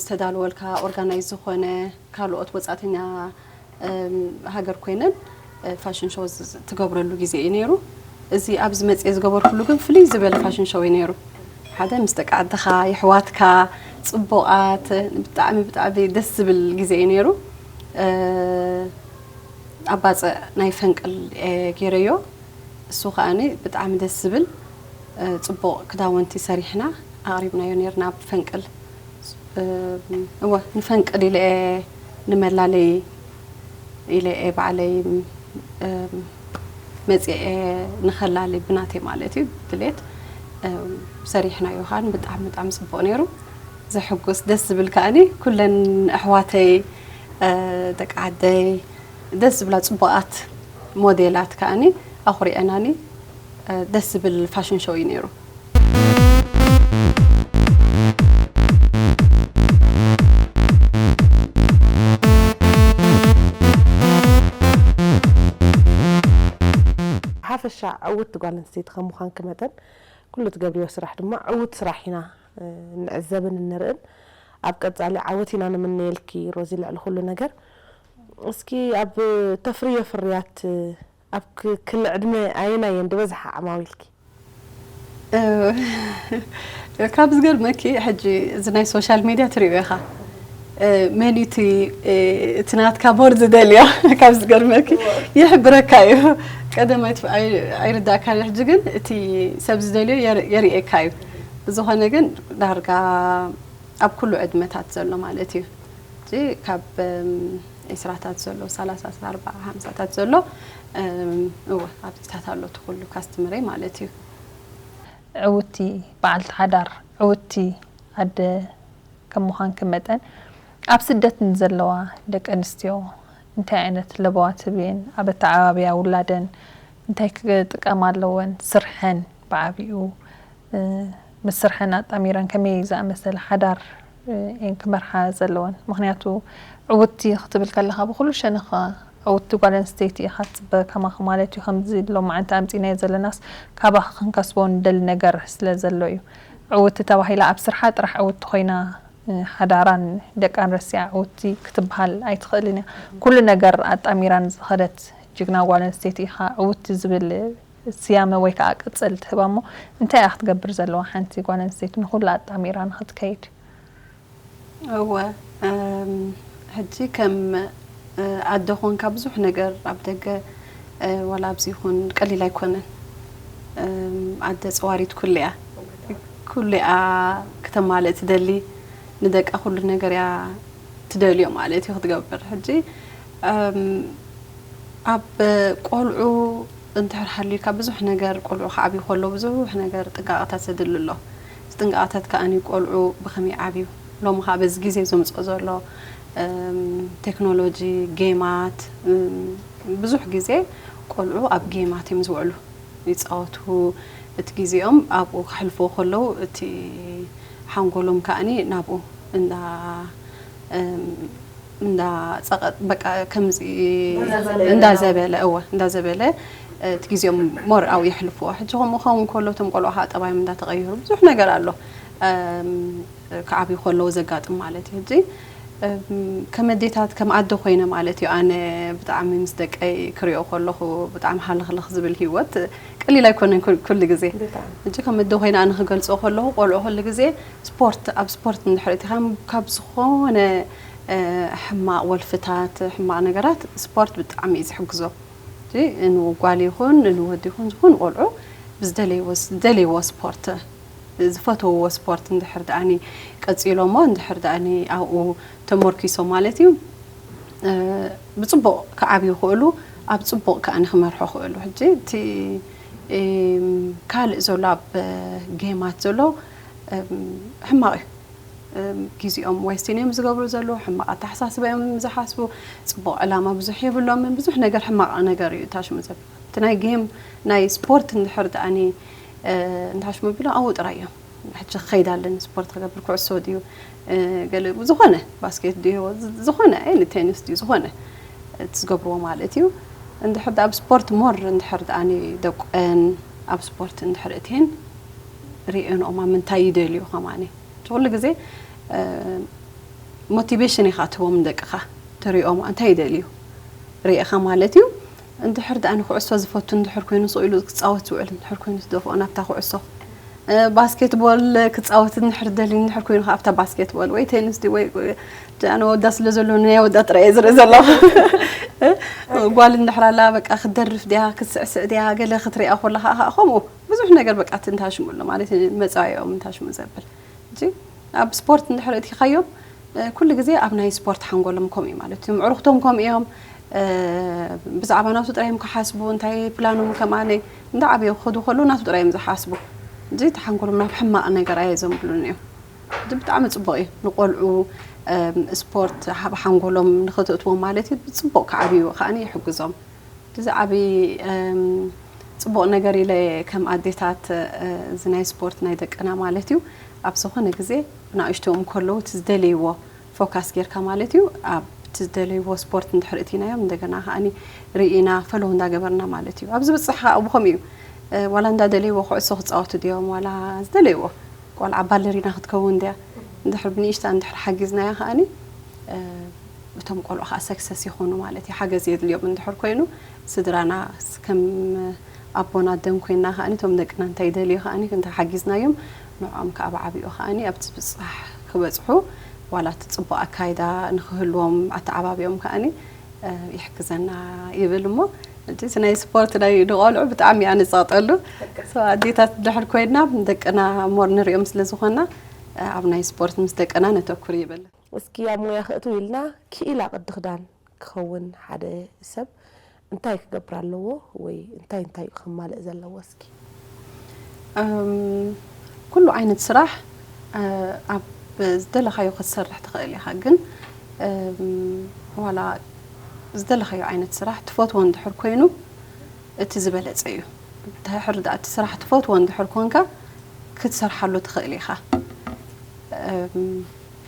ዝተዳለወልካ ኦርጋናይዝ ዝኾነ ካልኦት ወፃእተኛ እም፣ ሃገር ኮይነን እ፣ ፋሽን ሾው ዝ- ዝ- ትገብረሉ ግዜ እዩ ነይሩ። እዚ ኣብዚ መፅየ ዝገበርኩሉ ግን ፍልይ ዝበለ ፋሽን ሾው እዩ ነይሩ። ሓደ ምስ ደቂ ዓድኻ የሕዋትካ ፅቡቓት ብጣዕሚ ብጣዕሚ ደስ ዝብል ግዜ እዩ ነይሩ። እ፣ ኣባፅዕ ናይ ፈንቅል እየ ገይረዮ። እሱ ከዓኒ ብጣዕሚ ደስ ዝብል እ፣ ፅቡቕ ክዳውንቲ ሰሪሕና ኣቕሪብናዮ ነይርና ኣብ ፈንቅል። እ፣ እወ ንፈንቅል ኢለ እየ ንመላለይ ኢለ እየ ባዕለይ እ፣ መፅየ እየ ንኸላሊ ብናተይ ማለት እዩ ድሌት እ፣ ሰሪሕናዮ ከዓኒ ብጣዕሚ ብጣዕሚ ፅቡቕ ነይሩ። ዘሕጉስ ደስ ዝብል ከዓኒ ኩለን ኣሕዋተይ እ፣ ደቂ ዓደይ ደስ ዝብላ ፅቡቓት ሞዴላት ከዓኒ ኣኹሪዐናኒ። ደስ ዝብል ፋሽን ሾው እዩ ነይሩ። ሓፈሻ ዕውት ጓል ኣንስተይቲ ከም ምዃንኪ መጠን ኩሉ ትገብርዮ ስራሕ ድማ ዕውት ስራሕ ኢና እ፣ ንዕዘብን እንርእን። ኣብ ቀጻሊ ዓወት ኢና ንምነየልኪ ሮዚ ልዕሊ ኩሉ ነገር። እስኪ ኣብ ተፍርዮ ፍርያት እ፣ ኣብ ክ- ክሊ ዕድመ ኣየናየን ዝበዝሓ ዓማዊልኪ? እ፣ ካብ ዝገርመኪ ሕጂ እዚ ናይ ሶሻል ሚድያ ትሪኦ ኢኻ። እ፣ መን እዩ እቲ እ፣ እቲ ናትካ ሞር ዝደልዮ ካብ ዝገርመኪ ይሕብረካ እዩ። ቀደም ኣይትፍ- ኣይ- ኣይርዳእካን እዩ። ሕጂ ግን እቲ ሰብ ዝደልዮ የር- የርእየካ እዩ። ብዝኾነ ግን ዳርጋ ኣብ ኩሉ ዕድመታት ዘሎ ማለት እዩ። እዚ ካብ እም፣ ዒስራታት ዘሎ፣ ሰላሳታት፣ ኣርባዓ፣ ሓምሳታት ዘሎ እም፣ እወ ኣብዚታት ኣሎ እቲ ኩሉ ካስትመረይ ማለት እዩ። ዕውቲ በዓልቲ ሓዳር፣ ዕውቲ ኣደ ከም ምዃንኪ መጠን ኣብ ስደት ንዘለዋ ደቂ ኣንስትዮ እንታይ ዓይነት ለበዋ ትህብየን? ኣብ ኣተዓባብያ ውላደን እንታይ ክጥቀማ ኣለወን? ስርሐን ብዓቢኡ እ፣ ምስ ስርሐን ኣጣሚረን ከመይ ዝኣመሰለ ሓዳር እ፣ እየን ክመርሓ ዘለወን? ምኽንያቱ ዕውቲ ክትብል ከለኻ ብኹሉ ሸነኻ ዕውቲ ጓል ኣንስተይቲ ኢኻ ትፅበ ከማኻ ማለት እዩ። ከምዚ ሎማዓንቲ ኣምፂናዮ ዘለናስ ካባኺ ክንከስቦ ንደሊ ነገር ስለ ዘሎ እዩ። ዕውቲ ተባሂላ ኣብ ስርሓ ጥራሕ ዕውቲ ኮይና እ፣ ሓዳራን ደቃን ረሲዓ ዕውቲ ክትበሃል ኣይትኽእልን እያ። ኩሉ ነገር ኣጣሚራን ዝኸደት ጅግና ጓል ኣንስተይቲ ኢኻ። ዕውቲ ዝብል ስያመ ወይ ከዓ ቅፅል ትህባ እሞ እንታይ እያ ክትገብር ዘለዋ ሓንቲ ጓል ኣንስተይቲ ንኹላ ኣጣሚራ ንኽትከይድ? እወ፣ እም፣ ሕጂ ከም፣ እ፣ ኣደ ኾንካ ብዙሕ ነገር ኣብ ደገ፣ እ፣ ዋላ ኣብዚ ይኹን ቀሊል ኣይኮነን። እም፣ ኣደ ፀዋሪት ኩሉ እያ። ኩሉ እያ ክተማልእ ትደሊ። ንደቃ ኩሉ ነገር እያ ትደልዮ ማለት እዩ ክትገብር። ሕጂ፣ እም፣ ኣብ ቆልዑ እንድሕር ሃልዩካ ብዙሕ ነገር ቆልዑ ክዓብዩ ከለዉ ብዙሕ ነገር ጥንቃቐታት ዘድሊ ኣሎ። እዚ ጥንቃቐታት ከኣ ቆልዑ ብኸመይ ይዓብዩ? ሎሚ ከኣ በዚ ግዜ ዘምጽኦ ዘሎ፣ እም፣ ቴክኖሎጂ፣ ጌማት፣ እም፣ ብዙሕ ግዜ ቆልዑ ኣብ ጌማት እዮም ዝውዕሉ። ይጻወቱ፣ እቲ ግዜኦም ኣብኡ ከሕልፍዎ ከለዉ እቲ ሓንጎሎም ከኣ ናብኡ እንዳ፣ እም፣ እንዳ ጸቐጥ በቃ ከምዚ እንዳዘበለ። እንዳዘበለ እወ እንዳዘበለ እቲ ግዜኦም ሞር ኣብኡ የሕልፍዎ። ሕጂ ከምኡ ክኸውን ከሎ እቶም ቆልዑ ከዓ ጠባዮም እንዳተቐየሩ ብዙሕ ነገር ኣሎ። እም፣ ክዓብዩ ከለዉ ዘጋጥም ማለት እዩ። ሕጂ እም፣ ከም ኣዴታት ከም ኣደ ኮይነ ማለት እዩ ኣነ ብጣዕሚ ምስ ደቀይ ክሪኦ ከለኹ ብጣዕሚ ሃለኽለኽ ዝብል ህይወት ቀሊል ኣይኮነን ኩል- ኩሉ ግዜ። ብጣዕሚ። ሕጂ ከም ኣደ ኮይነ ኣነ ክገልጾ ከለኹ ቆልዑ ኩሉ ግዜ ስፖርት ኣብ ስፖርት እንድሕር እቲ ካብ ዝኾነ እ፣ ሕማቕ ወልፍታት ሕማቕ ነገራት ስፖርት ብጣዕሚ እዩ ዝሕግዞ። እዚ ንጓል ይኹን ንወዲ ይኹን ዝኾኑ ቆልዑ ብዝደለይዎ ዝደለይዎ ስፖርት ዝፈተውዎ ስፖርት እንድሕር ደኣኒ ቀፂሎሞ እንድሕር ደኣኒ ኣብኡ ተመርኪሶም ማለት እዩ እ፣ ብፅቡቕ ክዓብዩ ይኽእሉ ኣብ ፅቡቕ ከኣ ክመርሑ ይኽእሉ። ሕጂ እቲ እም፣ ካልእ ዘሎ ኣብ ጌማት ዘሎ እም፣ ሕማቕ እዩ። እም፣ ግዜኦም ወይስቲን እዮም ዝገብሩ ዘለዉ፣ ሕማቕ ኣተሓሳስባ እዮም ዝሓስቡ፣ ፅቡቕ ዕላማ ብዙሕ የብሎምን፣ ብዙሕ ነገር ሕማቕ ነገር እዩ እታ ሽሙ ዘብል። እቲ ናይ ጌም ናይ ስፖርት እንድሕር ደኣኒ እ፣ እንታይ ሽሙ ቢሎም ኣብኡ ጥራይ እዮም። ሕጂ ክኸይድ ኣለኒ ስፖርት ክገብር ኩዕሶ ድዩ እ፣ ገለ ዝኾነ ባስኬት ድዩ ዝ- ዝኾነ ኣይነ ቴኒስ ድዩ ዝኾነ እቲ ዝገብርዎ ማለት እዩ። እንድሕር ደኣ ኣብ ስፖርት ሞር እንድሕር ደኣኒ ደቆን ኣብ ስፖርት እንድሕር እትየን ርእየንኦም ኣብ ምንታይ ይደልዩ ከማኒ እቲ ኩሉ ግዜ እ፣ ሞቲቬሽን ኢኻ ትህቦም ንደቅኻ ተሪኦም እንታይ ይደልዩ ርእኻ ማለት እዩ። እንድሕር ደኣ ንኩዕሶ ዝፈቱ እንድሕር ኮይኑ ስቕ ኢሉ ክፃወት ዝውዕል እንድሕር ኮይኑ ትደፍኦ ናብታ ኩዕሶ እ፣ ባስኬትቦል ክፃወት እንድሕር ደልዩ እንድሕር ኮይኑ ከዓ ኣብታ ባስኬትቦል ወይ ቴኒስ ድዩ ወይ ወይ ኣነ ወዳ ስለ ዘሎ ናይ ወዳ ጥራይ እየ ዝርኢ ዘለኹ እ፣ ጓል እንድሕር ኣላ በቃ ክትደርፍ ድያ ክትስዕስዕ ድያ ገለ ክትሪኣ ኮላ ከዓ ከምኡ ብዙሕ ነገር በቃ ትንታሽሙ ኣሎ ማለት እዩ መፃኢኦም እንታሽሙ ዘብል ሕጂ ኣብ ስፖርት እንድሕር እቲኻዮም እ፣ ኩሉ ግዜ ኣብ ናይ ስፖርት ሓንጎሎም ከምኡ እዩ ማለት እዩ ምዕሩኽቶም ከምኡ እዮም እ፣ ብዛዕባ ናቱ ጥራይ እዮም ክሓስቡ እንታይ ፕላኖም ከማነይ እንዳ ዓብዮ ክኸዱ ከለዉ ናቱ ጥራይ እዮም ዝሓስቡ እዚ እቲ ሓንጎሎም ናብ ሕማቕ ነገር ኣየዘንብሉን እዮም እዚ ብጣዕሚ ፅቡቕ እዩ ንቆልዑ እም፣ ስፖርት ኣብ ሓንጎሎም ንኽትእትዎም ማለት እዩ ብፅቡቕ ክዓብዩ ከዓኒ ይሕግዞም እዚ ዓብዪ እም፣ ፅቡቕ ነገር ኢለ ከም ኣዴታት እ፣ እዚ ናይ ስፖርት ናይ ደቅና ማለት እዩ ኣብ ዝኾነ ግዜ ብናእሽትኦም ከለዉ እቲ ዝደለይዎ ፎካስ ጌርካ ማለት እዩ ኣብ እቲ ዝደለይዎ ስፖርት እንድሕር እቲናዮም እንደገና ከዓኒ ርኢና ፈለዉ እንዳገበርና ማለት እዩ ኣብ ዝብፅሕ ከዓ ብኸምኡ እዩ እ፣ ዋላ እንዳደለይዎ ኩዕሶ ክፃወቱ ድዮም ዋላ ዝደለይዎ ቆልዓ ባለሪና ክትከውን ድያ እንድሕር ብንእሽታ እንድሕር ሓጊዝናያ ከዓኒ እ፣ እቶም ቆልዑ ከዓ ሰክሰስ ይኾኑ ማለት እዩ ሓገዝ የድልዮም እንድሕር ኮይኑ ስድራና ከም ኣቦን ኣደን ኮይና ከዓኒ እቶም ደቅና እንታይ ይደልዩ ከዓኒ እንታይ ሓጊዝናዮም ንዕኦም ከዓ ብዓቢኡ ከዓኒ ኣብቲ ብፃሕ ክበፅሑ ዋላ እቲ ፅቡቅ ኣካይዳ ንክህልዎም ኣተዓባቢኦም ከዓኒ እ፣ ይሕግዘና ይብል እሞ እቲ ናይ ስፖርት ናይ ንቆልዑ ብጣዕሚ እያ ንፀቕጠሉ ኣዴታት ድሕር ኮይና ደቅና ሞር ንሪኦም ስለ ዝኾና እ፣ ኣብ ናይ ስፖርት ምስ ደቅና ነተኩር ይብል እስኪ ኣብ ሞያ ክእትው ኢልና ክኢላ ቅዲ ክዳን ክኸውን ሓደ ሰብ እንታይ ክገብር ኣለዎ ወይ እንታይ እንታይ እዩ ከማልእ ዘለዎ እስኪ እም፣ ኩሉ ዓይነት ስራሕ እ፣ ኣብ ዝደለኻዮ ክትሰርሕ ትኽእል ኢኻ ግን እም፣ ዋላ ዝደለኻዮ ዓይነት ስራሕ ትፈትዎ እንድሕር ኮይኑ እቲ ዝበለፀ እዩ ድሕር ዳ እቲ ስራሕ ትፈትዎ እንድሕር ኮንካ ክትሰርሓሉ ትኽእል ኢኻ እም፣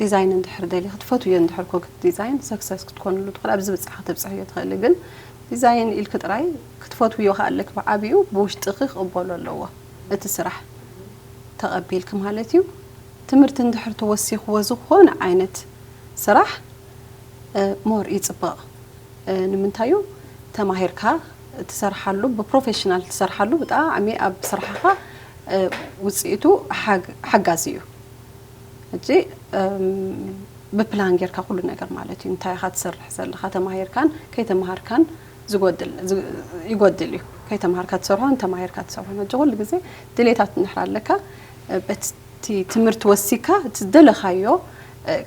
ዲዛይን እንድሕር ደሊኺ ትፈትውዮ እንድሕር ኮንክ ዲዛይን ሰክሰስ ክትኮንሉ ትኽእል ኣብዚ ብፅሕ ክትብፅሕዮ ትኽእሊ ግን ዲዛይን ኢልኪ ጥራይ ክትፈትውዮ ከኣለክ ብዓብኡ ብውሽጥኺ ክቕበሎ ኣለዎ እቲ ስራሕ ተቐቢልኪ ማለት እዩ ትምህርቲ እንድሕር ተወሲኽዎ ዝኾነ ዓይነት ስራሕ እ፣ ሞር ይፅበቕ እ፣ ንምንታዩ ተማሂርካ ትሰርሓሉ፣ ብፕሮፌሽናል ትሰርሓሉ ብጣዕሚ ኣብ ስራሕኻ ውፅኢቱ ሓጋዚ እዩ። ሕጂ ብፕላን ጌርካ ኩሉ ነገር ማለት እዩ። እንታይ ኢኻ ትሰርሕ ዘለኻ፣ ተማሂርካን ከይተማሃርካን ይጎድል እዩ። ከይተማሃርካ ትሰርሖን ተማሂርካ ትሰርሖን። ሕጂ ኩሉ ግዜ ድሌታት እንድሕር ኣለካ በቲ ትምህርቲ ወሲካ እቲ ዝደለኻዮ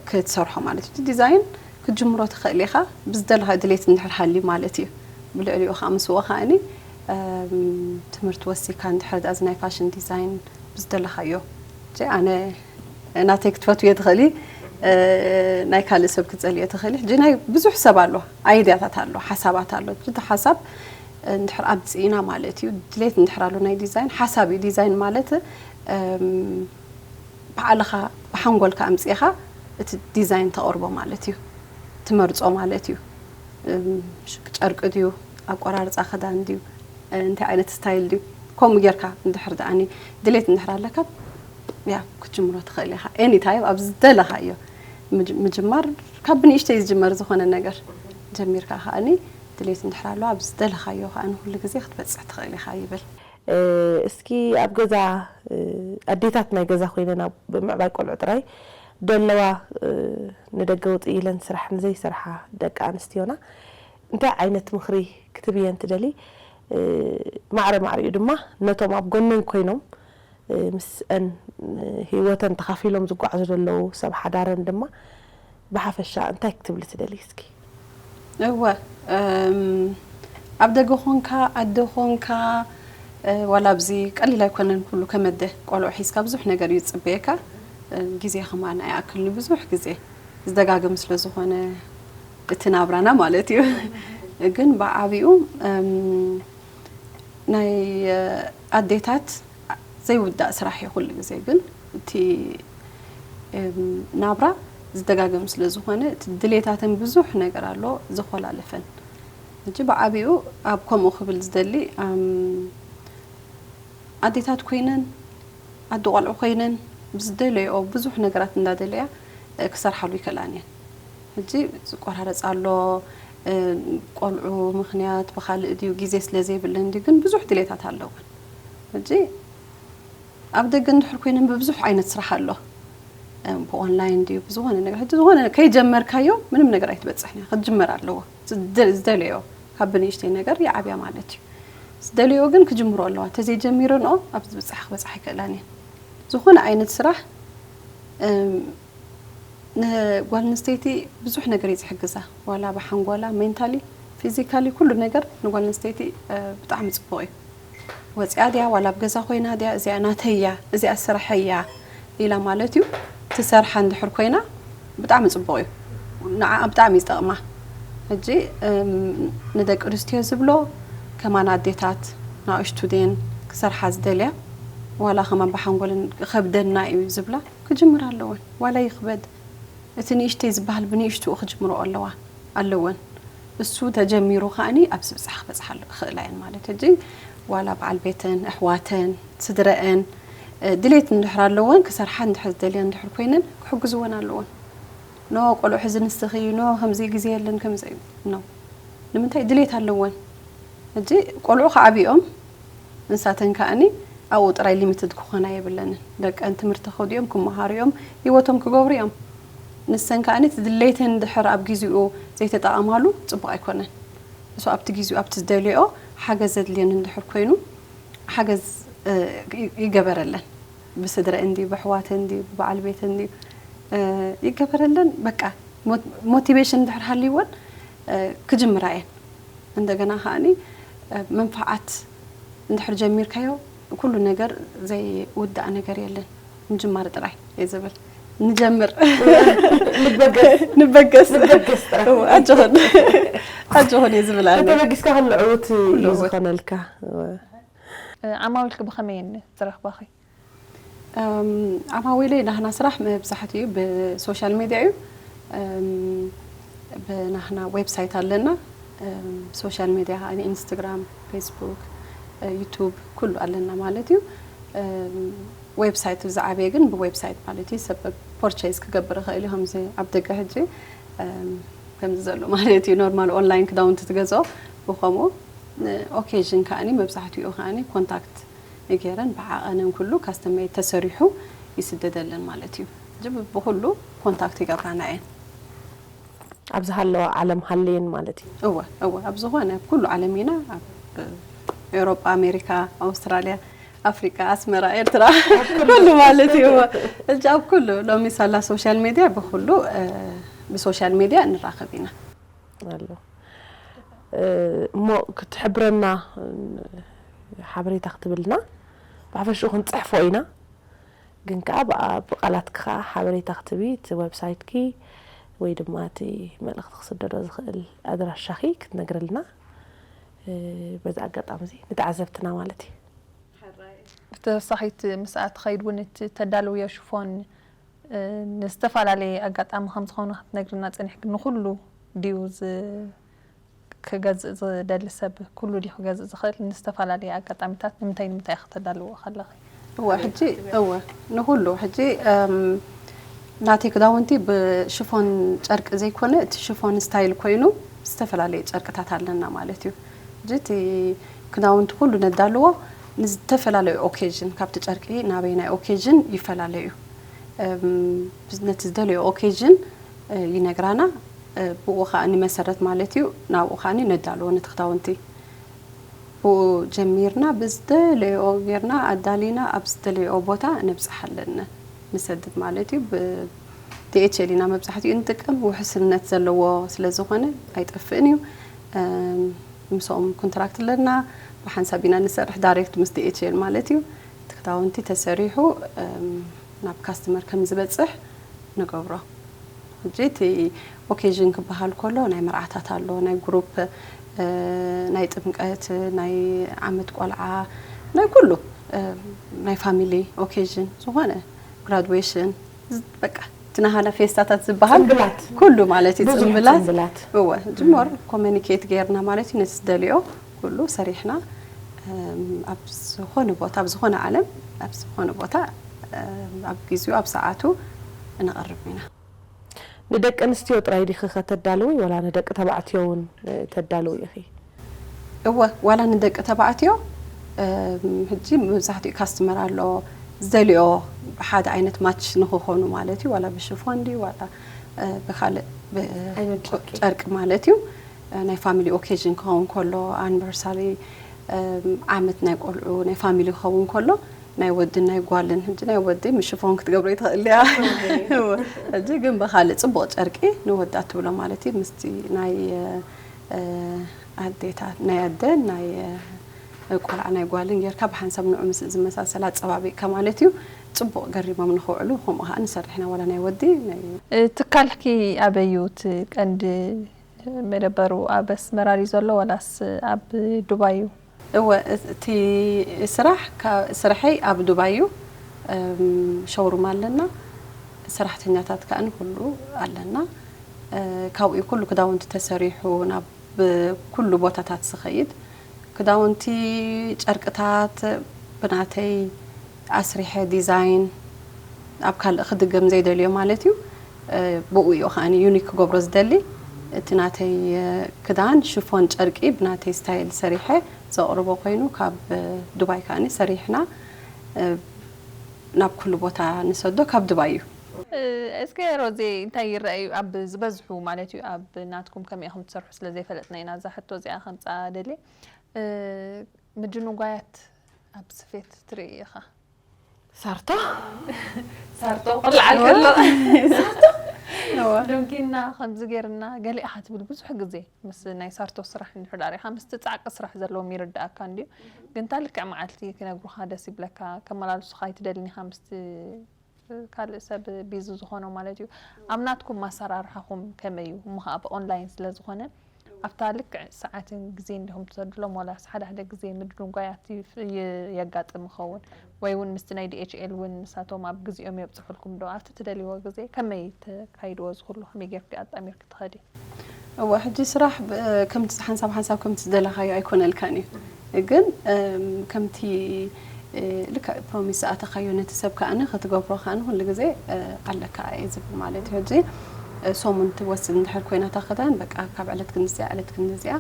ክትሰርሖ ማለት እዩ። ዲዛይን ክትጅምሮ ትኽእል ኢኻ ብዝደለኻ ድሌት እንድሕር ሃልዩ ማለት እዩ። ብልዕሊኡ ከዓ ምስኡ ከዓኒ ትምህርቲ ወሲካ እንድሕር ዳኣ ናይ ፋሽን ዲዛይን ብዝደለኻዮ ኣነ ናተይ ክትፈትውዮ ትኽእሊ፣ ናይ ካልእ ሰብ ክትፀልዮ ትኽእሊ። ሕጂ ናይ ብዙሕ ሰብ ኣሎ፣ ኣይድያታት ኣሎ፣ ሓሳባት ኣሎ። እቲ ሓሳብ እንድሕር ኣብፂእና ማለት እዩ። ድሌት እንድሕር ኣሎ ናይ ዲዛይን ሓሳብ እዩ። ዲዛይን ማለት ባዕልኻ ብሓንጎልካ ኣምፂእኻ እቲ ዲዛይን ተቕርቦ ማለት እዩ። ትመርፆ ማለት እዩ። ጨርቂ ድዩ፣ ኣቆራርፃ ክዳን ድዩ፣ እንታይ ዓይነት ስታይል ድዩ፣ ከምኡ ጌርካ እንድሕር ደኣኒ ድሌት እንድሕር ኣለካ ያ ክትጅምሮ ትኽእል ኢኻ። ኤኒ ታይም ኣብ ዝደለኻዮ ምጅማር፣ ካብ ብንእሽተይ ዝጅመር ዝኾነ ነገር ጀሚርካ ከኣኒ ድሌት እንድሕር ኣሎ ኣብ ዝደለኻዮ ከኣኒ ኩሉ ግዜ ክትበፅሕ ትኽእል ኢኻ ይብል። እስኪ ኣብ ገዛ ኣዴታት ናይ ገዛ ኮይነን ኣብ ምዕባይ ቆልዑ ጥራይ ደለዋ ንደገ ውፅእ ኢለን ስራሕ ንዘይሰርሓ ደቂ ኣንስትዮና እንታይ ዓይነት ምኽሪ ክትብየን ትደሊ? ማዕረ ማዕሪኡ ድማ ነቶም ኣብ ጎነን ኮይኖም ምስአን ህይወተን ተኻፊሎም ዝጓዓዙ ዘለዉ ሰብ ሓዳረን ድማ ብሓፈሻ እንታይ ክትብሊ ትደሊ እስኪ? እወ ኣብ ደገ ኾንካ ዓዲ ኾንካ ዋላ ኣብዚ ቀሊል ኣይኮነን ኩሉ ከመደ ቆልዑ ሒዝካ ብዙሕ ነገር እዩ ዝፅበየካ። ግዜ ከማን ኣይኣክልኒ ብዙሕ ግዜ ዝደጋግም ስለ ዝኾነ እቲ ናብራና ማለት እዩ። ግን ብዓቢኡ ናይ ኣዴታት ዘይውዳእ ስራሕ እዩ ኩሉ ግዜ። ግን እቲ ናብራ ዝደጋገም ስለ ዝኾነ እቲ ድሌታተን ብዙሕ ነገር ኣሎ ዝኾላለፈን። ሕጂ ብዓቢኡ ኣብ ከምኡ ክብል ዝደሊ ኣዴታት ኮይነን ኣዲ ቆልዑ ኮይነን ብዝደለይኦ ብዙሕ ነገራት እንዳደለያ ክሰርሓሉ ይክእላን እየን። ሕጂ ዝቆራረፅ ኣሎ ቆልዑ ምኽንያት ብካልእ ድዩ ግዜ ስለ ዘይብለን ድዩ ግን ብዙሕ ድሌታት ኣለወን። ሕጂ ኣብ ደገ እንድሕር ኮይነን ብብዙሕ ዓይነት ስራሕ ኣሎ ብኦንላይን ድዩ ብዝኾነ ነገር ሕጂ ዝኾነ ከይጀመርካዮ ምንም ነገር ኣይትበፅሕን ክትጅመር ኣለዎ። ዝደለዮ ካብ ብንእሽተይ ነገር ይዓብያ ማለት እዩ። ዝደለዮ ግን ክጅምሮ ኣለዋ። ተዘይጀሚረንኦ ኣብ ዝብፃሕ ክበፅሓ ይክእላን እየን። ዝኾነ ዓይነት ስራሕ ንጓል ኣንስተይቲ ብዙሕ ነገር እዩ ዝሕግዛ። ዋላ ብሓንጎላ፣ ሜንታሊ፣ ፊዚካሊ ኩሉ ነገር ንጓል ኣንስተይቲ ብጣዕሚ ፅቡቕ እዩ። ወፂኣ ድያ ዋላ ኣብ ገዛ ኮይና ድያ እዚኣ ናተይ እያ እዚኣ ስርሐይ እያ ኢላ ማለት እዩ ትሰርሓ እንድሕር ኮይና ብጣዕሚ ፅቡቕ እዩ። ንዓኣ ብጣዕሚ እዩ ዝጠቕማ። ሕጂ ንደቂ ኣንስትዮ ዝብሎ ከማን ኣዴታት ንኣሽቱ ድየን ክሰርሓ ዝደልያ ዋላ ከማን ብሓንጎለን ክኸብደና እዩ ዝብላ ክጅምራ ኣለወን። ዋላ ይኽበድ እቲ ንእሽተይ ዝበሃል ብንእሽትኡ ክጅምርኦ ኣለዋ ኣለወን። እሱ ተጀሚሩ ከኣኒ ኣብ ዝብፃሕ ክበፅሓ ክኽእላ እየን ማለት ሕጂ ዋላ በዓል ቤተን ኣሕዋተን ስድረአን ድሌት እንድሕር ኣለወን ክሰርሓ እንድሕር ዝደልያ እንድሕር ኮይነን ክሕግዝወን ኣለወን። ኖ ቆልዑ ሕዚ ንስኺ ኖ ከምዚ ግዜ የለን ከምዚ እዩ ኖ ንምንታይ ድሌት ኣለወን። ሕጂ ቆልዑ ከዓብኦም ንሳተን ከኣኒ ኣብኡ ጥራይ ሊሚትድ ክኾና የብለንን። ደቀን ትምህርቲ ከውዲኦም ክመሃሩ እዮም፣ ህይወቶም ክገብሩ እዮም። ንሰን ከኣኒ እቲ ድሌተን ድሕር ኣብ ጊዜኡ ዘይተጠቐማሉ ጽቡቕ ኣይኮነን። እሱ ኣብቲ ጊዜኡ ኣብቲ ዝደልዮ ሓገዝ ዘድልየን እንድሕር ኮይኑ ሓገዝ ይገበረለን። ብስድረአን ድዩ ብኣሕዋተን ድዩ ብበዓል ቤተን ድዩ ይገበረለን። በቃ ሞቲቬሽን እንድሕር ሃልይወን ክጅምራ እየን። እንደገና ከኣኒ መንፍዓት እንድሕር ጀሚርካዮ ኩሉ ነገር ዘይውዳእ ነገር የለን። ምጅማር ጥራይ እየ ዝብል። ንጀምር ንበገስ ንበገስ ንበገስ ጥራይ ኣጆኹን ኣጆኹን እየ ዝብል ኣነ። ከተበጊስካ ከሎ ዕውት እዩ ዕውት። ዝኾነልካ። ዓማዊልኪ ብኸመይ እየን ዝረኽባኺ? ዓማዊለይ ናህና ስራሕ መብዛሕትኡ ብሶሻል ሚድያ እዩ። ብናህና ዌብሳይት ኣለና። ሶሻል ሚድያ ኢንስታግራም፣ ፌስቡክ፣ ዩቱብ ኩሉ ኣለና ማለት እዩ። ዌብሳይት ዝዓበየ ግን ብዌብሳይት ማለት እዩ ሰብ ፖርቸይዝ ክገብር ይኽእል እዩ። ከምዚ ኣብ ደገ ሕጂ ከምዚ ዘሎ ማለት እዩ ኖርማል ኦንላይን ክዳውንቲ ትገዝኦ ብኸምኡ ኦኬዥን ከዓኒ መብዛሕትኡ ከዓኒ ኮንታክት ገይረን ብዓቐነን ኩሉ ካስተመይ ተሰሪሑ ይስደደለን ማለት እዩ። ሕጂ ብኩሉ ኮንታክት ይገብራና እየን። ኣብ ዝሃለዋ ዓለም ሃለየን ማለት እዩ። እወ እወ ኣብ ዝኾነ ኣብ ኩሉ ዓለም ኢና ኣብ ኤውሮጳ፣ ኣሜሪካ፣ ኣውስትራልያ፣ ኣፍሪቃ፣ ኣስመራ፣ ኤርትራ ኩሉ ማለት እዩ። እወ ሕጂ ኣብ ኩሉ ሎሚ ሳላ ሶሻል ሜድያ ብኩሉ ብሶሻል ሜድያ ንራኸብ ኢና። ኣሎ እሞ ክትሕብረና ሓበሬታ ክትብልና ብሓፈሽኡ ክንፅሕፎ ኢና። ግን ከዓ ብኣ- ብቃላትኪ ከዓ ሓበሬታ ክትቢ እቲ ዌብሳይትኪ ወይ ድማ እቲ መልእኽቲ ክስደዶ ዝኽእል ኣድራሻኺ ክትነግርልና እ፣ በዚ ኣጋጣሚ እዚ ንተዓዘብትና ማለት እዩ። ብተወሳኺት ምስኣ ትኸይድ እውን እቲ ተዳልውዮ ሽፎን እ፣ ንዝተፈላለየ ኣጋጣሚ ከም ዝኾነ ክትነግርና ጸኒሕኪ። ንኹሉ ድዩ ዝ- ክገዝእ ዝደሊ ሰብ ኩሉ ድዩ ክገዝእ ዝኽእል? ንዝተፈላለየ ኣጋጣሚታት ንምንታይ ንምንታይ ኢኺ ተዳልዎ ከለኺ? እወ ሕጂ እወ ንኹሉ ሕጂ እም፣ ናተይ ክዳውንቲ ብሽፎን ጨርቂ ዘይኮነ እቲ ሽፎን ስታይል ኮይኑ ዝተፈላለየ ጨርቅታት ኣለና ማለት እዩ። ሕጂ እቲ ክዳውንቲ ኩሉ ነዳልዎ ንዝተፈላለዩ ኦኬዥን ካብቲ ጨርቂ ናበይናይ ኦኬዥን ይፈላለዩ እዩ። እም፣ ነቲ ዝደለዮ ኦኬዥን እ፣ ይነግራና እ፣ ብኡ ከዓ ንመሰረት ማለት እዩ ናብኡ ከዓ ነዳልዎ ነቲ ክዳውንቲ ብኡ ጀሚርና ብዝደለዮ ጌርና ኣዳሊና ኣብ ዝደለዮ ቦታ ነብፅሓለን ንሰድድ ማለት እዩ። ብዲኤችኤል ኢና መብዛሕትኡ ንጥቀም፣ ውሕስነት ዘለዎ ስለ ዝኾነ ኣይጠፍእን እዩ። እም፣ ምስኦም ኮንትራክት ኣለና፣ ብሓንሳብ ኢና ንሰርሕ ዳይሬክት ምስ ዲኤችኤል ማለት እዩ። እቲ ክዳውንቲ ተሰሪሑ እም፣ ናብ ካስተመር ከም ዝበፅሕ ንገብሮ። ሕጂ እቲ ኦኬዥን ክበሃል ከሎ ናይ መርዓታት ኣሎ፣ ናይ ግሩፕ እ፣ ናይ ጥምቀት፣ ናይ ዓመት ቆልዓ፣ ናይ ኩሉ እ፣ ናይ ፋሚሊ ኦኬዥን ዝኾነ ግራድዌሽን ዝ- በቃ እቲ ናሃና ፌስታታት ዝበሃል ጽምብላት። ኩሉ ማለት እዩ። ብዙሕ ጽምብላት ጽምብላት። እወ ጅሞር ኮሚኒኬት ጌርና ማለት እዩ ነቲ ዝደልዮ ኩሉ ሰሪሕና እም፣ ኣብ ዝኾነ ቦታ ኣብ ዝኾነ ዓለም ኣብ ዝኾነ ቦታ እም፣ ኣብ ግዚኡ ኣብ ሰዓቱ ነቕርብ ኢና። ንደቂ ኣንስትዮ ጥራይ ዲኺ ከተዳልዊ ወላ ንደቂ ተባዕትዮ እውን እ፣ ተዳልዊ ኢኺ? እወ ዋላ ንደቂ ተባዕትዮ እም፣ ሕጂ መብዛሕትኡ ካስተመር ኣሎ ዝደልዮ ሓደ ዓይነት ማች ንክኾኑ ማለት እዩ። ዋላ ብሽፎን ድዩ ዋላ እ፣ ብካልእ ብ- ዓይነት ጨርቂ። ጨርቂ ማለት እዩ። እ፣ ናይ ፋሚሊ ኦኬዥን ክኸውን ከሎ ኣኒቨርሳሪ እም፣ ዓመት ናይ ቆልዑ ናይ ፋሚሊ ክኸውን ከሎ ናይ ወድን ናይ ጓልን ሕጂ ናይ ወዲ ምስ ሽፎን ክትገብሮ ይትኽእል እያ። እወ። ሕጂ ግን ብካልእ ፅቡቕ ጨርቂ ንወዳት ትብሎ ማለት እዩ ምስቲ ናይ እ፣ ኣዴታት ናይ ኣደን ናይ እ፣ ቆልዓ ናይ ጓልን ጌርካ ብሓንሳብ ንዑ ምስ ዝመሳሰል ኣፀባቢቕካ ማለት እዩ። ፅቡቕ ገሪሞም ንኽውዕሉ ከምኡ ከዓ ንሰርሕ ኢና ዋላ ናይ ወዲ ናይ እ፣ ትካልኪ ኣበይ እዩ? እቲ ቀንዲ መደበሩ ኣብ ኣስመራ ድዩ ዘሎ ዋላስ ኣብ ዱባይ እዩ? እወ እቲ ስራሕ ካ- ስርሐይ ኣብ ዱባይ እዩ። እም፣ ሾውሩም ኣለና፣ ሰራሕተኛታት ከዓ ንኩሉ ኣለና። እ፣ ካብኡ እዩ ኩሉ ክዳውንቲ ተሰሪሑ ናብ ኩሉ ቦታታት ዝኸይድ። ክዳውንቲ፣ ጨርቅታት ብናተይ ኣስሪሐ ዲዛይን ኣብ ካልእ ክድገም ዘይደልዮ ማለት እዩ። እ፣ ብኡ እዩ ከዓኒ ዩኒክ ክገብሮ ዝደሊ። እቲ ናተይ እ፣ ክዳን ሽፎን ጨርቂ ብናተይ ስታይል ሰሪሐ ዘቕርቦ ኮይኑ ካብ እ፣ ዱባይ ከዓኒ ሰሪሕና እ፣ ናብ ኩሉ ቦታ ንሰዶ ካብ ዱባይ እዩ። እ፣ እስከ ሮዜ እንታይ ይረኣዩ ኣብ ዝበዝሑ ማለት እዩ ኣብ ናትኩም ከመይ ኢኹም ትሰርሑ ስለ ዘይፈለጥና ኢና እዛ ሕቶ እዚኣ ከምፃ ደልየ። እ፣ ምድንጓያት ኣብ ስፌት ትርኢ ኢኻ? ሳርቶ ሳርቶ ቆልዓ ከሎ ዶንኪና ከምዚ ጌርና ገሊኣ ክትብል ብዙሕ ግዜ ምስ ናይ ሳርቶ ስራሕ እንድሕር ዳኣ ሪኢኻ ምስቲ ጻዕቂ ስራሕ ዘለዎም ይርዳእካ እንድዩ። ግን እታ ልክዕ መዓልቲ ክነግሩኻ ደስ ይብለካ፣ ከመላልሱኻ ኣይትደልን ኢኻ ምስቲ ካልእ ሰብ ቢዚ ዝኾኖ ማለት እዩ። ኣብ ናትኩም ኣሰራርሓኹም ከመይ እዩ? እሞ ኸዓ ብኦንላይን ስለ ዝኾነ ኣብታ ልክዕ ሰዓትን ግዜን ዲኹም ትሰድሎም ዋላስ ሓደ ሓደ ግዜ ምድንጓያት ይፍ- ይ- የጋጥም ይኸውን? ወይ እውን ምስቲ ናይ ዲኤችኤል እውን ንሳቶም ኣብ ግዜኦም የብፅሑልኩም ዶ? ኣብቲ ትደልይዎ ግዜ ከመይ ተካይድዎ እዚ ኩሉ ከመይ ጌርኪ ኣጣሚርኪ ትኸዲ? እወ ሕጂ ስራሕ ብ- ከምቲ ሓንሳብ ሓንሳብ ከምቲ ዝደለኻዮ ኣይኮነልካን እዩ። ግን እም፣ ከምቲ እ፣ ልክዕ ፕሮሚስ ዝኣተኻዮ ነቲ ሰብ ከኣኒ ክትገብሮ ከኣኒ ኩሉ ግዜ እ፣ ኣለካ እየ ዝብል ማለት እዩ። ሕጂ እ፣ ሰሙን ትወስድ እንድሕር ኮይና እታ ክዳን በቃ ካብ ዕለት ክንድዚኣ ዕለት ክንድዚኣ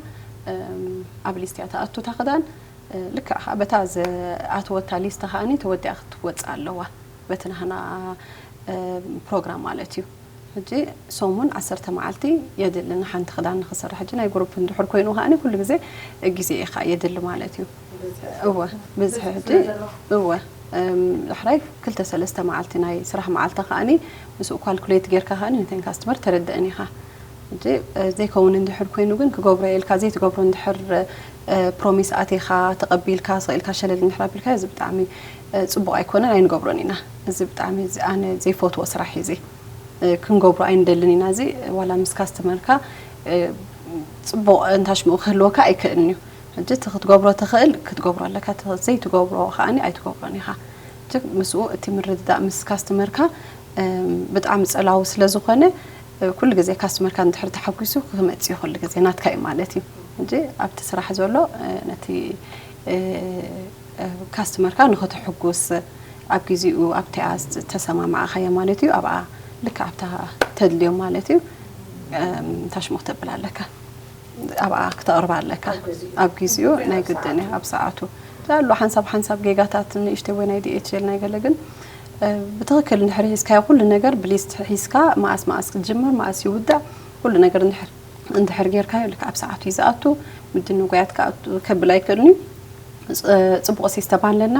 እም፣ ኣብ ሊስት እያ ትኣቱ እታ ክዳን። እ፣ ልክዕ ከዓ በታ ዝኣተወታ ሊስት ከኣኒ ተወዲኣ ክትወፅእ ኣለዋ። በቲ ናህና፣ እ፣ ፕሮግራም ማለት እዩ። ሕጂ ሰሙን ዓሰርተ መዓልቲ የድሊ ንሓንቲ ክዳን ንኽሰርሕ። ሕጂ ናይ ግሩፕ እንድሕር ኮይኑ ከኣኒ ኩሉ ግዜ ግዜ እዩ ከዓ የድሊ ማለት እዩ። እወ፣ ብዝሒ ሕጂ፣ እወ፣ እም፣ ዳሕራይ ክልተ ሰለስተ መዓልቲ ናይ ስራሕ መዓልታ ከኣኒ ምስኡ ካልኩሌት ጌርካ ከኣኒ ነተን ካስተመር ተረድአን ኢኻ። ሕጂ፣ እ፣ ዘይከውን እንድሕር ኮይኑ ግን ክገብሮ እየ ኢልካ ዘይትገብሮ እንድሕር፣ እ፣ ፕሮሚስ ኣቲኻ ተቐቢልካ ስቕ ኢልካ ሸለል እንድሕር ኣቢልካ እዚ ብጣዕሚ፣ እ፣ ጽቡቕ ኣይኮነን፣ ኣይንገብሮን ኢና። እዚ ብጣዕሚ እዚ ኣነ ዘይፈትዎ ስራሕ እዩ እዚ። እ፣ ክንገብሮ ኣይንደልን ኢና። እዚ ዋላ ምስ ካስተመርካ፣ እ፣ ጽቡቕ እንታሽምኡ ክህልወካ ኣይክእልን እዩ። ሕጂ እቲ ክትገብሮ ትኽእል ክትገብሮ ኣለካ፣ እቲ ዘይትገብሮ ከኣኒ ኣይትገብሮን ኢኻ። ሕጂ ምስኡ እቲ ምርድዳእ ምስ ካስተመርካ፣ እም፣ ብጣዕሚ ጸላዊ ስለ ዝኾነ፣ እ፣ ኩሉ ግዜ ካስተመርካ እንድሕር ተሓጒሱ ክመጽእ እዩ፣ ኩሉ ግዜ ናትካ እዩ ማለት እዩ። ሕጂ ኣብቲ ስራሕ ዘሎ፣ እ፣ ነቲ፣ እ፣ እ፣ ካስተመርካ ንኽትሕጉስ ኣብ ግዜኡ ኣብቲኣ ዝተሰማማዕኻያ ማለት እዩ፣ ኣብኣ ልክዕ ኣብታ ተድልዮም ማለት እዩ፣ እም፣ ታሽሙ ክተብል ኣለካ። ኣብኣ ክተቕርባ ኣለካ። ኣብ ግዜኡ። ኣብ ግዜኡ ናይ ግድን እዩ፣ ኣብ ሰዓቱ። ኣሎ ሓንሳብ ሓንሳብ ጌጋታት ንእሽተይ ወይ ናይ ዲ ኤች ኤል ናይ ገለ ግን፣ እ፣ ብትኽክል እንድሕር ሒዝካዮ ኩሉ ነገር ብሊስት ሒዝካ መኣስ መኣስ ክትጅምር፣ መኣስ ይውዳእ፣ ኩሉ ነገር እንድሕር፣ እንድሕር ጌርካዮ ልክዕ ኣብ ሰዓቱ እዩ ዝኣቱ። ምድንጓያት ክኣቱ፣ ከብል ኣይክእልን እዩ። ጽ-፣ ጽቡቕ ሲስተም ኣለና።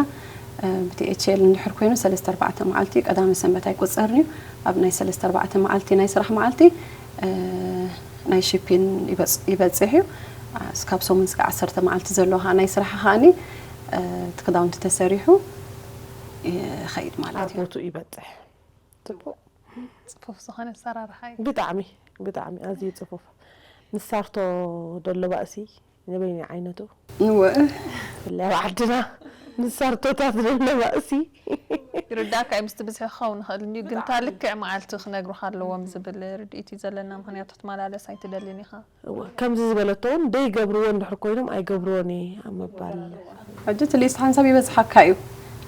እ፣ ብቲ ኤች ኤል እንድሕር ኮይኑ ሰለስተ ኣርባዕተ መዓልቲ ቀዳመ ሰንበት ኣይቁጸርን እዩ። ኣብ ናይ ሰለስተ ኣርባዕተ መዓልቲ ናይ ስራሕ መዓልቲ፣ እ፣ ናይ ሺፒን ይበጽ-፣ ይበጽሕ እዩ። እ፣ እስካብ ሰሙን እስከ ዓሰርተ መዓልቲ ዘለዎ ኸኣ ናይ ስራሕ ኸኣኒ፣ እ፣ እቲ ክዳውንቲ ተሰሪሑ ይኸይድ ማለት ኣብ እዩ። ቦትኡ ይበጽሕ። ጽቡቕ። ጽፉፍ ዝኾነ ኣሰራርሓ እዩ። ብጣዕሚ፣ ብጣዕሚ ኣዝዩ ጽፉፍ። ንሳርቶ ደሎ ባእሲ ንበይኒ ዓይነቱ? እወ። ብፍላይ ኣብ ዓድና ንሳርቶታት ደሎ ባእሲ። ይርዳእካ እዩ፣ ምስቲ ብዝሒ ክኸውን ይኽእል እዩ፣ ግን እታ ብጣዕሚ። ልክዕ መዓልቲ ክነግሩኻ ኣለዎም ዝብል ርድኢት እዩ ዘለና፣ ምኽንያቱ ክትመላለስ ኣይትደልን ኢኻ። እወ፣ ከምዚ ዝበለቶ እውን ደይገብርዎ እንድሕር ኮይኖም ኣይገብርዎን እየ ኣብ ምባል። ሕጂ እቲ ሊስት ሓንሳብ ይበዝሓካ እዩ፣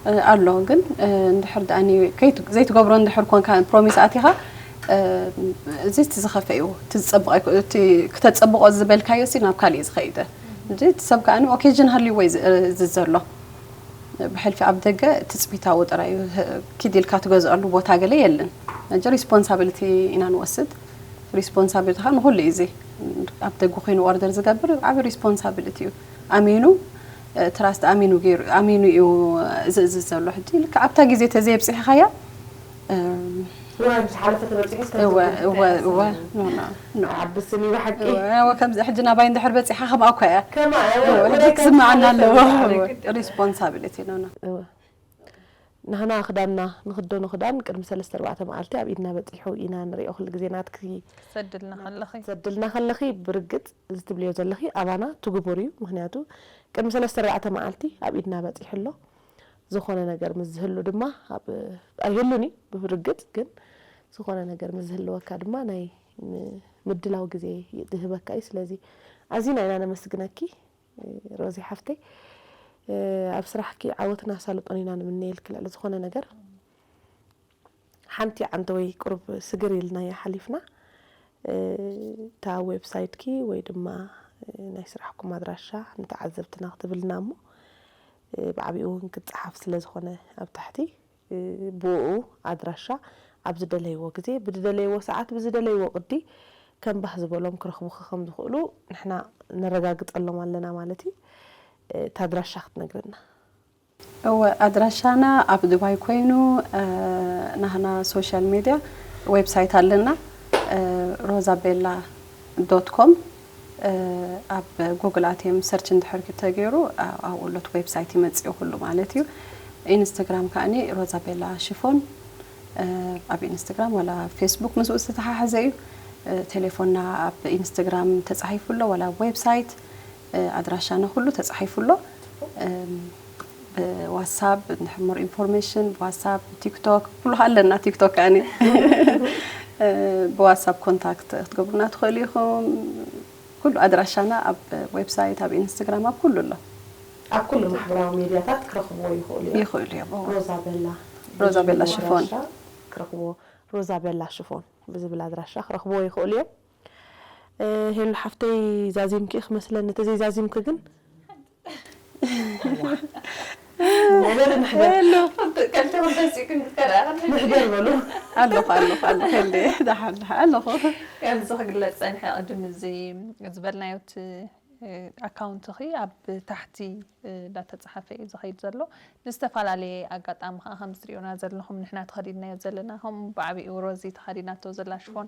እ፣ ኣሎ፣ ግን፣ እ፣ እንድሕር ደኣኒ ከይት-፣ ዘይትገብሮ እንድሕር ኮንካ ፕሮሚስ ኣቲኻ፣ እ፣ እዚ እቲ ዝኸፍአ እዩ፣ እቲ ዝጸብቕ ኣይኮ-፣ እቲ ክተጸብቖ ዝበልካዮ ሲ ናብ ካሊእ ዝኸይደ። ሕጂ እቲ ሰብ ከኣ ኦኬዥን ሃልይዎ እዩ ዝ-፣ እ፣ እዚ ዘሎ። ብሕልፊ ኣብ ደገ ትጽቢታዊ ጥራይ እዩ፣ ህ-፣ ኪድ ኢልካ ትገዝኣሉ ቦታ ገለ የለን። ሕጂ ሪስፖንሳብሊቲ ኢና ንወስድ። ሪስፖንሳብሊቲ ኸኣ ንኹሉ እዩ እዚ። ኣብ ደገ ኮይኑ ኦርደር ዝገብር ዓቢ ሪስፖንሳብሊቲ እዩ። ኣሚኑ፣ እ፣ ትራስት ኣሚኑ ገይሩ፣ ኣሚኑ እዩ ዝእዝዝ ዘሎ። ሕጂ ልክዕ ኣብታ ግዜ ተዘየብጺሕኻያ፣ እም፣ ዋይ፣ ምስ ሓለፈ ተበጺሑ እወ፣ እወ፣ እወ፣ ኖ፣ ኖ፣ ኖ። ዓቢ ስም እዩ ብሓቂ። እወ፣ እወ፣ ከምዚ ሕጂ ናባይ እንድሕር በጺሓ ከምኣ እኮ እያ። ከማ፣ እወ፣ እወ፣ ሕጂ ወደ ትስምዓና ከምዚ ኣለዎ። ሓለፈ እወ፣ ሪስፖንሳብሊቲ፣ ኖ፣ ኖ። እወ። ንሕና ክዳንና ንኽደኖ ክዳን ቅድሚ ሰለስተ ኣርባዕተ መዓልቲ ኣብ ኢድና በጺሑ ኢና ንሪኦ ኩሉ ግዜ ናትኪ ክትሰድልና ከለኺ። ክትሰድልና ከለኺ ብርግጽ እዚ ትብልዮ ዘለኺ ኣባና ትግቡር እዩ። ምኽንያቱ ቅድሚ ሰለስተ ኣርባዕተ መዓልቲ ኣብ ኢድና በጺሑ ኣሎ። ዝኾነ ነገር ምስ ዝህሉ ድማ ኣብ፣ ኣይህሉን እዩ ብርግጽ፣ ግን ዝኾነ ነገር ምስ ዝህልወካ ድማ ናይ ም-፣ ምድላው ግዜ ይህበካ እዩ። ስለዚ ኣዚና ኢና ነመስግነኪ። ሮዚ ሓፍተይ፣ እ፣ ኣብ ስራሕኪ ዓወትን ኣሳልጦን ኢና ንምነየልኪ። ልዕሊ ዝኾነ ነገር ሓንቲ ዓንተወይ ቁሩብ ስግር ኢልናያ ሓሊፍና። እ፣ እታ ዌብሳይትኪ ወይ ድማ፣ እ፣ ናይ ስራሕኩም ኣድራሻ ንተዓዘብትና ክትብልና እሞ፣ እ፣ ብዓቢኡ እውን ክጸሓፍ ስለ ዝኾነ ኣብ ታሕቲ፣ እ፣ ብኡ ኣድራሻ ኣብ ዝደለይዎ ግዜ፣ ብዝደለይዎ ሰዓት፣ ብዝደለይዎ ቅዲ ከም ባህ ዝበሎም ክረኽቡኺ ከም ዝኽእሉ ንሕና ነረጋግጸሎም ኣለና ማለት እዩ። እ፣ እታ ኣድራሻ ክትነግረና። እወ፣ ኣድራሻና ኣብ ዱባይ ኮይኑ፣ እ፣ ናህና ሶሻል ሜድያ ዌብሳይት ኣለና፣ እ፣ ሮዛቤላ ዶት ኮም፣ እ፣ ኣብ ጉግል ኣትዮም ሰርች እንድሕር ተገይሩ፣ ኣ-፣ ኣብኡ ሎት ዌብሳይት ይመጽእ ኩሉ ማለት እዩ። ኢንስታግራም ከኣኒ ሮዛቤላ ሽፎን፣ እ፣ ኣብ ኢንስታግራም ዋላ ፌስቡክ ምስኡ ዝተተሓሓዘ እዩ። እ፣ ቴሌፎንና ኣብ ኢንስታግራም ተጻሒፉ ኣሎ፣ ዋላ ኣብ ዌብሳይት፣ እ፣ ኣድራሻና ኩሉ ተጻሒፉ ኣሎ። እም፣ ብዋትሳፕ እንድሕር more ኢንፎርሜሽን፣ ብዋትሳፕ፣ ብቲክቶክ፣ ኩሉ ኣለና። ቲክቶክ ከኣኒ፣ እ፣ ብዋትሳፕ ኮንታክት ክትገብሩና ትኽእሉ ኢኹም። ኩሉ ኣድራሻና ኣብ ዌብሳይት፣ ኣብ ኢንስታግራም፣ ኣብ ኩሉ ኣሎ። ኣብ ኩሉ ማሕበራዊ ሜድያታት ክረኽብዎ ይኽእሉ እዮም። ይኽእሉ እዮም፣ እዎ። ሮዛ ቤላ ሮዛ ቤላ ብዝብል ሽፎን። ኣድራሻ ክረኽብዎ፣ ሮዛ ቤላ ሽፎን ብዝብል ኣድራሻ ክረኽብዎ ይኽእሉ እዮም። ሄሉ ሓፍተይ፣ ዛዚምኪ ክመስለኒ፣ እቲ ዘይዛዚምኪ ግን በሪ ንሕበር። ሄሉ። ከልተ ክልተ ሲክን ክትከረኣኸ ንሕበር በሉ። ኣለኹ ኣለኹ ኣለኹ ሄሉ፣ ደሓን ደሓን ኣለኹ። ከምዚ ክግለጽ ጸኒሐ፣ ቅድም እዚ ዝበልናዮ እቲ ኣካውንትኺ ኣብ ታሕቲ እንዳተጻሓፈ እዩ ዝኸይድ ዘሎ። ንዝተፈላለየ ኣጋጣሚ ከዓ ከም ዝትሪኡና ዘለኹም ንሕና ተኸዲድናዮ ዘለና፣ ከምኡ ብዓቢኡ ሮዚ ተኸዲድናቶ ዘላ ሽፎን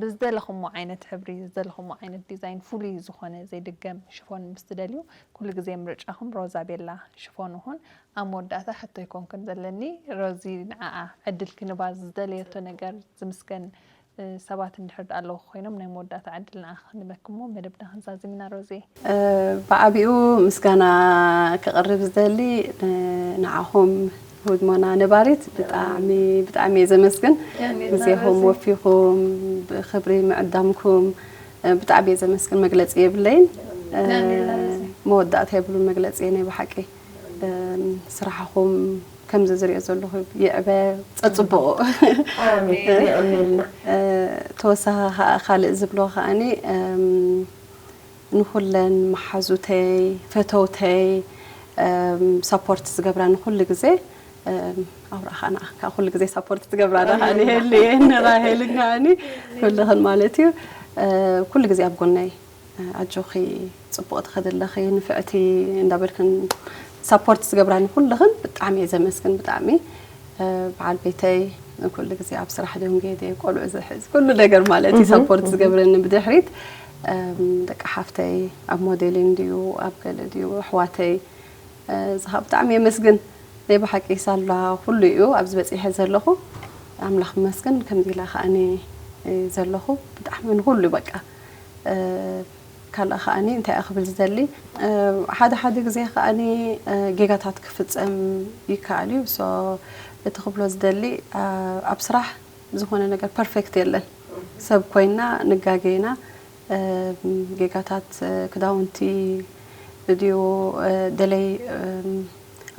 ብዝደለኹሞ ዓይነት ሕብሪ፣ ዝደለኹሞ ዓይነት ዲዛይን፣ ፍሉይ ዝኾነ ዘይድገም ሽፎን ምስ ትደልዩ፣ ኩሉ ግዜ ምርጫኹም ሮዛ ቤላ ሽፎን ይኹን። ኣብ መወዳእታ ሕቶ ይኮንክን ዘለኒ፣ ሮዚ ንዓኣ ዕድል ክንባ ዝደለየቶ ነገር ዝምስገን ሰባት እንድሕር ደኣ ኣለዉ ኮይኖም ናይ መወዳእታ ዕድል ንዓኺ ክንበክሞ መደብና ክንዛዝም ኢና ሮዜ። ብዓቢኡ ምስጋና ክቕርብ ዝደሊ ንዓኹም ህድሞና ነባሪት ብጣዕሚ ብጣዕሚ እየ ዘመስግን። ግዜኹም ወፊኹም ብኽብሪ ምዕዳምኩም ብጣዕሚ እየ ዘመስግን። መግለጺ የብለይን። መወዳእታ የብሉን መግለጺ ናይ ብሓቂ። ስራሕኹም ከምዚ ዝሪኦ ዘለኹ ይዕበ፣ ጸጽብቑ። ኣሜን፣ የቐንየልና። ተወሳኺ ከዓ ካልእ ዝብሎ ከዓኒ ንኹለን መሓዙተይ፣ ፈተውተይ፣ ሳፖርት ዝገብራ ንኹሉ ግዜ፣ ኣብራኻ ንኣኻ ኩሉ ግዜ ሳፖርት ትገብራ ዳ ከዓኒ ሄሊ ንራሄልን ከዓኒ ኩልኽን ማለት እዩ። ኩሉ ግዜ ኣብ ጎነይ ኣጆኺ፣ ጽቡቕ ትኸዲ ኣለኺ፣ ንፍዕቲ እንዳበልክን ሳፖርት ዝገብራኒ ኩልኽን ብጣዕሚ እየ ዘመስግን። ብጣዕሚ በዓል ቤተይ ኩሉ ግዜ ኣብ ስራሕ ደንጌ ድየ፣ ቆልዑ ዝሕዝ ኩሉ ነገር ማለት እዩ ሳፖርት ዝገብረኒ ብድሕሪት ደቂ ሓፍተይ ኣብ ሞዴሊን ድዩ ኣብ ገለ ድዩ ኣሕዋተይ እዚ ከዓ ብጣዕሚ የመስግን። ናይ ብሓቂ ሳላ ኩሉ እዩ ኣብዚ በፂሐ ዘለኹ። ኣምላኽ ይመስገን ከምዚ ኢላ ከዓኒ ዘለኹ ብጣዕሚ ንኩሉ በቃ ካልእ ከዓኒ እንታይ እየ ክብል ዝደሊ ሓደ ሓደ ግዜ ከዓኒ ጌጋታት ክፍፀም ይከኣል እዩ። ሶ እቲ ክብሎ ዝደሊ ኣብ ስራሕ ዝኾነ ነገር ፐርፌክት የለን። ሰብ ኮይና ንጋገ ኢና። ጌጋታት ክዳውንቲ ድዩ ደለይ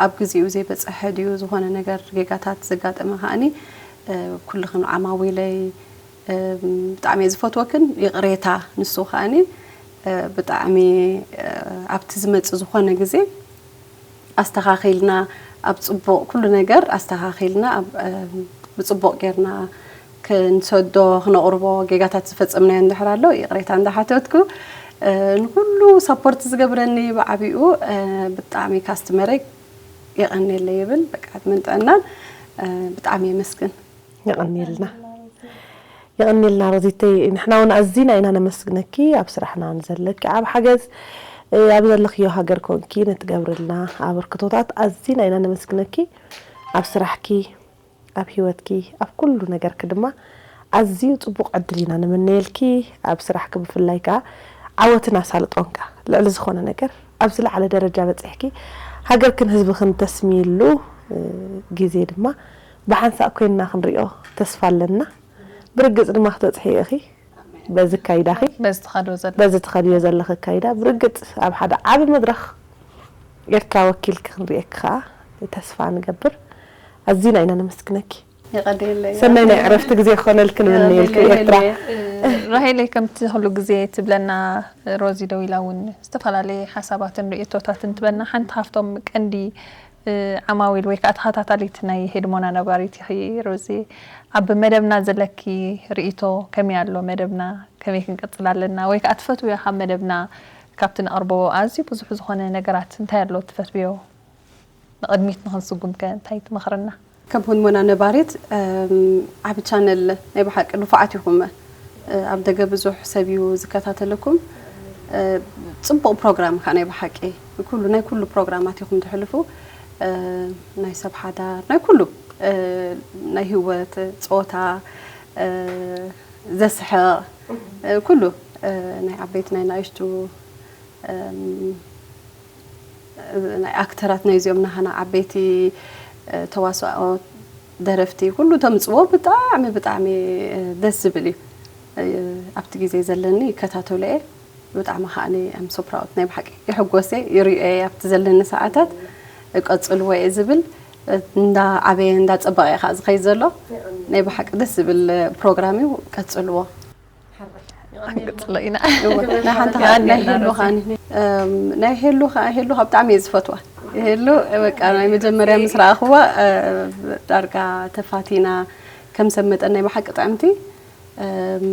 ኣብ ግዚኡ ዘይበፀሐ ድዩ ዝኾነ ነገር ጌጋታት ዘጋጠመ ከዓኒ ኩልኽን ዓማዊለይ ብጣዕሚ እየ ዝፈትወክን ይቕሬታ ንሱ ከዓኒ ብጣዕሚ ኣብቲ ዝመፅእ ዝኾነ ግዜ ኣስተኻኺልና ኣብ ፅቡቕ ኩሉ ነገር ኣስተኻኺልና ብፅቡቕ ጌርና ክንሰዶ ክነቕርቦ ጌጋታት ዝፈፀምናዮ እንድሕር ኣሎ ይቕሬታ እንዳሓተትኩ ንኩሉ ሳፖርት ዝገብረኒ ብዓቢኡ ብጣዕሚ ካስትመረይ የቐንየለይ ይብል። በቃ ዕድመን ጥዕናን ብጣዕሚ የመስግን። የቐንየልና። የቐንየልና ሮዚተይ፣ ንሕና እውን ኣዚና ኢና ነመስግነኪ ኣብ ስራሕና ንዘለኪ ዓብ ሓገዝ ኣብ ዘለኽዮ ሃገር ኮንኪ ንትገብርልና ኣበርክቶታት ኣዚና ኢና ነመስግነኪ። ኣብ ስራሕኪ ኣብ ህይወትኪ ኣብ ኩሉ ነገርኪ ድማ ኣዝዩ ጽቡቕ ዕድል ኢና ንምነየልኪ። ኣብ ስራሕኪ ብፍላይ ከኣ ዓወትን ኣሳልጦን ከኣ ልዕሊ ዝኾነ ነገር ኣብ ዝለዓለ ደረጃ በጺሕኪ ሃገርክን ህዝብኽን ተስምይሉ ግዜ ድማ ብሓንሳእ ኮይንና ክንሪኦ ተስፋ ኣለና። ብርግጽ ድማ ክትበጽሕዮ ኢኺ። በዚ ኣካይዳኺ በዚ ትኸድዮ ዘለኺ ኣካይዳ ብርግጽ ኣብ ሓደ ዓቢ መድረኽ ኤርትራ ወኪልኪ ክንርእየኪ ከኣ ተስፋ ንገብር። ኣዚና ኢና ነመስግነኪ። ሰናይ ናይ ዕረፍቲ ግዜ ክኾነልኪ ንምነየልኪ ኤርትራ። ራሄለይ ከምቲ ኩሉ ግዜ ትብለና ሮዚ ደው ኢላ እውን ዝተፈላለየ ሓሳባትን ርእቶታትን ትበልና ሓንቲ ካብቶም ቀንዲ ዓማዊል ወይ ከዓ ተኸታታሊት ናይ ሄድሞና ነባሪት ኢኺ ሮዚ። ኣብ መደብና ዘለኪ ርእይቶ ከመይ ኣሎ? መደብና ከመይ ክንቀፅል ኣለና? ወይ ከዓ ትፈትውዮ ካብ መደብና ካብቲ ነቕርቦ ኣዝዩ ብዙሕ ዝኾነ ነገራት እንታይ ኣሎ ትፈትውዮ? ንቕድሚት ንኽንስጉም ከ እንታይ ትመኽርና? ከም ህድሞና ነባሪት ዓቢ ቻነል ናይ ብሓቂ ንፉዓት ኢኹም። ኣብ ደገ ብዙሕ ሰብ እዩ ዝከታተለኩም። ጽቡቕ ፕሮግራም ከኣ ናይ ብሓቂ ኩሉ ናይ ኩሉ ፕሮግራማት ኢኹም ትሕልፉ። ናይ ሰብ ሓዳር ናይ ኩሉ ናይ ህይወት ጾታ ዘስሕቕ ኩሉ ናይ ዓበይቲ ናይ ናእሽቱ ናይ ኣክተራት ናይዚኦም ናሃና ዓበይቲ ተዋስኦ ደረፍቲ ኩሉ ተምፅዎ ብጣዕሚ ብጣዕሚ ደስ ዝብል እዩ። ኣብቲ ግዜ ዘለኒ ይከታተሎ እየ ብጣዕሚ ከዓ ኣም ሶ ፕራውድ ናይ ብሓቂ ይሕጎስ እየ ይሪኦ እየ ኣብቲ ዘለኒ ሰዓታት ቀፅልዎ እየ ዝብል። እንዳ ዓበየ እንዳ ፀበቐ እየ ከዓ ዝኸይድ ዘሎ። ናይ ብሓቂ ደስ ዝብል ፕሮግራም እዩ ቀፅልዎ። ክንቅጽሎ ኢና። እወ፣ ናይ ሓንቲ ናይ ሄሉ ከዓኒ፣ እም፣ ናይ ሄሉ ከ-፣ ሄሉ ካብ ብጣዕሚ እየ ዝፈትዋ። ሄሉ በቃ ናይ መጀመርያ ምስ ረኣኽዋ፣ እ፣ ዳርጋ ተፋቲና ከም ሰብ መጠን ናይ ብሓቂ ጥዕምቲ። እም፣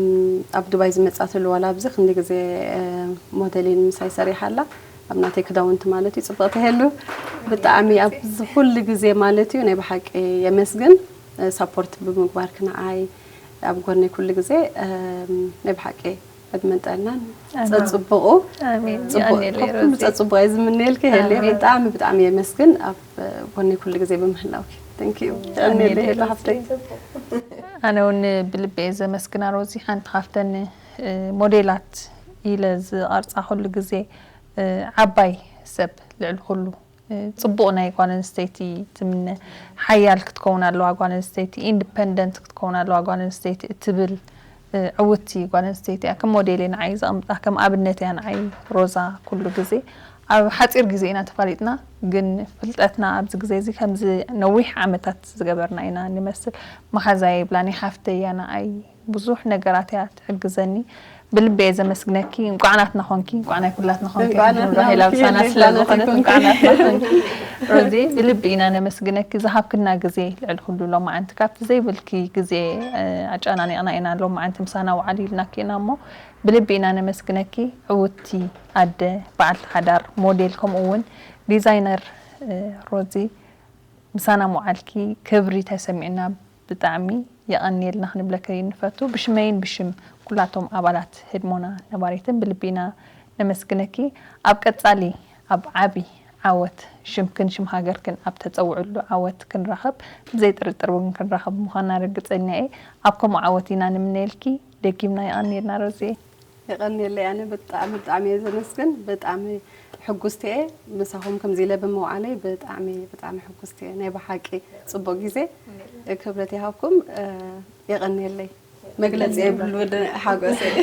ኣብ ዱባይ ዝመጻትሉ ዋላ ኣብዚ ክንዲ ግዜ፣ እ፣ ሞዴሊን ምሳይ ሰሪሓ ኣላ። ኣብ ናተይ ክዳውንቲ ማለት እዩ። ጽብቕቲ ሄሉ ብጣዕሚ ኣብዚ ኩሉ ግዜ ማለት እዩ ናይ ብሓቂ የመስግን። እ፣ ሳፖርት ብምግባርኪ ንዓይ ኣብ ጎነይ ኩሉ ግዜ፣ እም፣ ናይ ብሓቂ ዕድመን ጥዕናን ኣሜን። ጸጽብቑ። ኣሜን። ጽቡቕ፣ የቐንየለይ ካብ ኩሉ ሮዚ። ጸጽቡቕ እየ ዝምነየልኪ ሄሉ። ኣሜን። ብጣዕሚ፣ ብጣዕሚ የመስግን ኣብ ጎነይ ኩሉ ግዜ ብምህላውኪ። Thank you። የቐንየለይ ሄሉ ሓፍተይ። ኣነ እውን ብልቢ እየ ዘመስግና ሮዚ፣ ሓንቲ ካብተን፣ እ፣ ሞዴላት ኢለ ዝቐርጻ ኩሉ ግዜ፣ እ፣ ዓባይ ሰብ ልዕሊ ኩሉ፣ እ፣ ጽቡቕ ናይ ጓል ኣንስተይቲ ትምነ፣ ሓያል ክትከውን ኣለዋ ጓል ኣንስተይቲ፣ ኢንዲፐንደንት ክትከውን ኣለዋ ጓል ኣንስተይቲ እትብል፣ እ፣ ዕውትቲ ጓል ኣንስተይቲ እያ። ከም ሞዴል እየ ንዓይ ዘቐምጣ፣ ከም ኣብነት እያ ንዓይ ሮዛ ኩሉ ግዜ። ኣብ ሓጺር ግዜ ኢና ተፋሊጥና፣ ግን ፍልጠትና ኣብዚ ግዜ እዚ ከምዚ ነዊሕ ዓመታት ዝገበርና ኢና ንመስል። መሓዛይ ይብላኒ፣ ሓፍተይ እያ ንዓይ፣ ብዙሕ ነገራት እያ ትሕግዘኒ። ብልቢ እየ ዘመስግነኪ። እንቋዕ ናትና ኾንኪ፣ እንቋዕ ናይ ኩላትና ኾንኪ። እንቋዕ ናትና ራሄል ኣብ ኾንኪ፣ ሳና ስለ ራሄል ዝኾነት ናትና እንቋዕ ናትና ኾንኪ። ሮዚ፣ ብልቢ ኢና ነመስግነኪ። ዝሃብክና ግዜ ልዕሊ ኩሉ ሎማዓንቲ ካብቲ ዘይብልኪ ግዜ፣ እ፣ ኣጨናኒቕና ኢና ሎማዓንቲ ምሳና ውዓሊ ኢልናኪ ኢና እሞ ብልቢ ኢና ነመስግነኪ። ዕውትቲ ኣደ፣ በዓልቲ ሓዳር፣ ሞዴል ከምኡ እውን ዲዛይነር፣ እ፣ ሮዚ ምሳና ምውዓልኪ ክብሪ ተሰሚዑና ብጣዕሚ የቐንየልና ክንብለኪ ንፈቱ። ብሽመይን ብሽም ኩላቶም ኣባላት ህድሞና ነባሪትን ብልቢ ኢና ነመስግነኪ። ኣብ ቀጻሊ ኣብ ዓቢ ዓወት ሽምክን ሽም ሃገርክን ኣብ ተጸውዕሉ ዓወት ክንራኸብ ብዘይ ጥርጥር እውን ክንራኸብ ምዃንና ርግጸኛ እየ። ኣብ ከምኡ ዓወት ኢና ንምነየልኪ። ደጊምና የቐንየልና ሮዝየ። የቐንየለይ። ኣነ ብጣዕሚ ብጣዕሚ እየ ዘመስግን። ብጣዕሚ ሕጉስቲ እየ ምሳኹም ከምዚ ኢለ ብምውዓለይ ብጣዕሚ ብጣዕሚ ሕጉስቲ እየ። ናይ ብሓቂ ጽቡቕ ግዜ ክብረት ይሃብኩም። እ፣ የቐንየለይ። መግለጺ የብሉ ወደ ሓጎሰይ።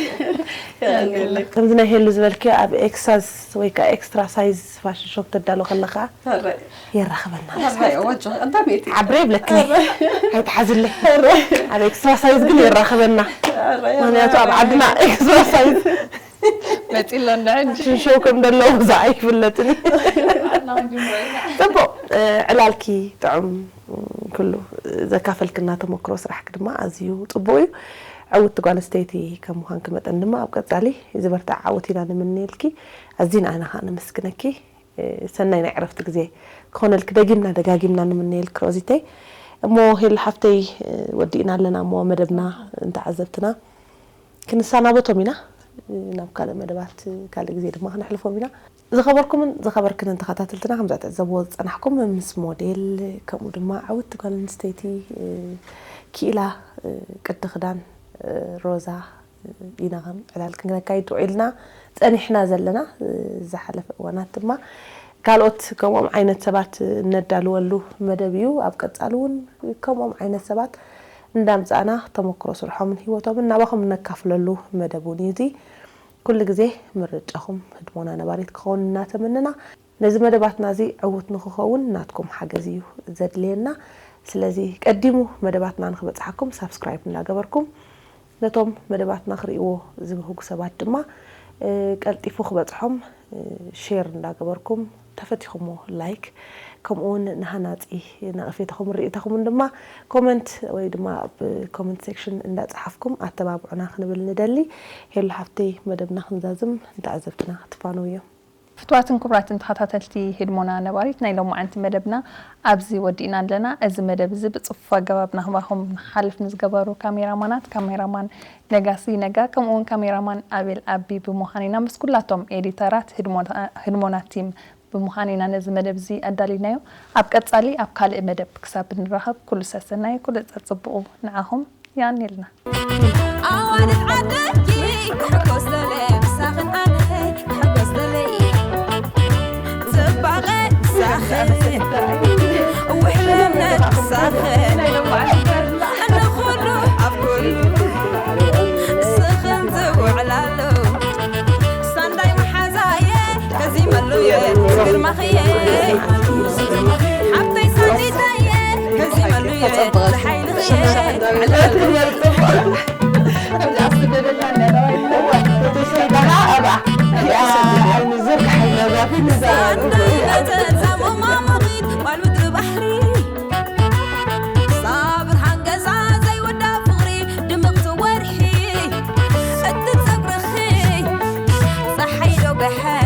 የቐንየለይ። ከምዚ ናይ ሄሉ ዝበልክዮ ኣብ ኤክሳዝ ወይ ከዓ ኤክስትራ ሳይዝ ፋሽን ሾፕ ተዳሎ ከለኻ ሕራይ። የራኽበና። ሕራይ፣ ወጆ፣ ቀዳመይቲ። ዓብረ ይብለክኒ። ሕራይ። ኣይትሓዝለይ። ሕራይ። ኣብ ኤክስትራ ሳይዝ ግን የራኽበና። ሕራይ፣ ምኽንያቱ ኣብ ሕራይ። ዓድና ኤክስትራ ሳይዝ መፂ ኣሎ እንዳ ሕጂ። ሽንሸው ከም ደለዎ ብዙሕ ኣይፍለጥን እዩ። ጽቡቕ፣ እ፣ ዕላልኪ ጥዑም፣ እ፣ ኩሉ ዘካፈልክና ተመክሮ ስራሕኪ ድማ ኣዝዩ ጽቡቕ እዩ። ዕውቲ ጓል ኣንስተይቲ ከም ምዃንኪ መጠን ድማ ኣብ ቀጻሊ ዝበርትዕ ዓወት ኢና ንምንየልኪ። ኣዚና ኢና ኸኣ ነመስግነኪ። እ፣ ሰናይ ናይ ዕረፍቲ ግዜ ክኾነልኪ ደጊምና ደጋጊምና ንምነየልኪ ሮዚተይ። እሞ ሄሉ ሓፍተይ፣ እ፣ ወዲእና ኣለና እሞ መደብና ንተዓዘብትና ክንሰናበቶም ኢና። እ፣ ናብ ካልእ መደባት፣ እ፣ ካልእ ግዜ ድማ ክነሕልፎም ኢና። ዝኸበርኩምን ዝኸበርክንን ተኸታተልትና፣ ከምዛ ትዕዘብዎ ዝጸናሕኩም ምስ ሞዴል፣ ከምኡ ድማ ዕውቲ ጓል ኣንስተይቲ፣ እ፣ ክኢላ፣ እ፣ ቅዲ ክዳን፣ እ፣ ሮዛ፣ ኢና ከም ዕላል ክንካይድ ውዒልና ጸኒሕና ዘለና። ዝሓለፈ እዋናት ድማ ካልኦት ከምኦም ዓይነት ሰባት እነዳልወሉ መደብ እዩ። ኣብ ቀጻሊ እውን ከምኦም ዓይነት ሰባት እንዳምጻእና ተመክሮ ስርሖምን ህይወቶምን ናባኹም እነካፍለሉ መደብ እውን እዩ። እዚ ኩሉ ግዜ ምርጫኹም ህድሞና ነባሪት ክኸውን እናተመነና፣ ነዚ መደባትና እዚ ዕዉት ንኽኸውን ናትኩም ሓገዝ እዩ ዘድልየና። ስለዚ ቀዲሙ መደባትና ንኽበጽሓኩም ሳብስክራይብ እንዳገበርኩም፣ ነቶም መደባትና ክርእይዎ ዝብህጉ ሰባት ድማ፣ እ፣ ቀልጢፉ ክበጽሖም፣ እ፣ ሼር እንዳገበርኩም፣ ተፈቲኹሞ ላይክ፣ ከምኡ እውን ንሃናጺ ነቐፌታኹምን ርእይቶኹምን ድማ ኮመንት ወይ ድማ ኣብ ኮመንት ሴክሽን እንዳጸሓፍኩም ኣተባብዑና ክንብል ንደሊ። ሄሉ ሓፍተይ፣ መደብና ክንዛዝም ንተዓዘብትና ክትፋነውዮም። ፍትዋትን ክቡራትን ተኸታተልቲ ህድሞና ነባሪት፣ ናይ ሎማዓንቲ መደብና ኣብዚ ወዲእና ኣለና። እዚ መደብ እዚ ብጽፉፍ ኣገባብ ናባኹም ንክሓልፍ ንዝገበሩ ካሜራማናት፣ ካሜራማን ነጋሲ ነጋ፣ ከምኡ እውን ካሜራማን ኣቤል ኣቢ ብምዃን ኢና ምስ ኩላቶም ኤዲተራት ህድሞና፣ ህድሞና ቲም ብምዃን ኢና ነዚ መደብ እዚ ኣዳሊናዮ። ኣብ ቀጻሊ ኣብ ካልእ መደብ ክሳብ እንራኸብ ኩሉ ሰሰናዩ፣ ኩሉ ጸጽብቑ ንዓኹም። የቐንየልና። ኣዋልድ ዓደይ ክሕጎስ ደለ ምሳኽን ኣነ ክሕጎስ ደለ። ጽባቐ ምሳኽን ውሕልነት ምሳኽን ንኹሉ ኣብ ኩሉ ስኽን ዝውዕላሉ ሳንዳይ መሓዛየ ከዚመሉየ ግርማኽየ ሓብተይ ሳኒታየ ከዚመሉየ ሓይልኽየ ዕለት ክበርጽ ደሓን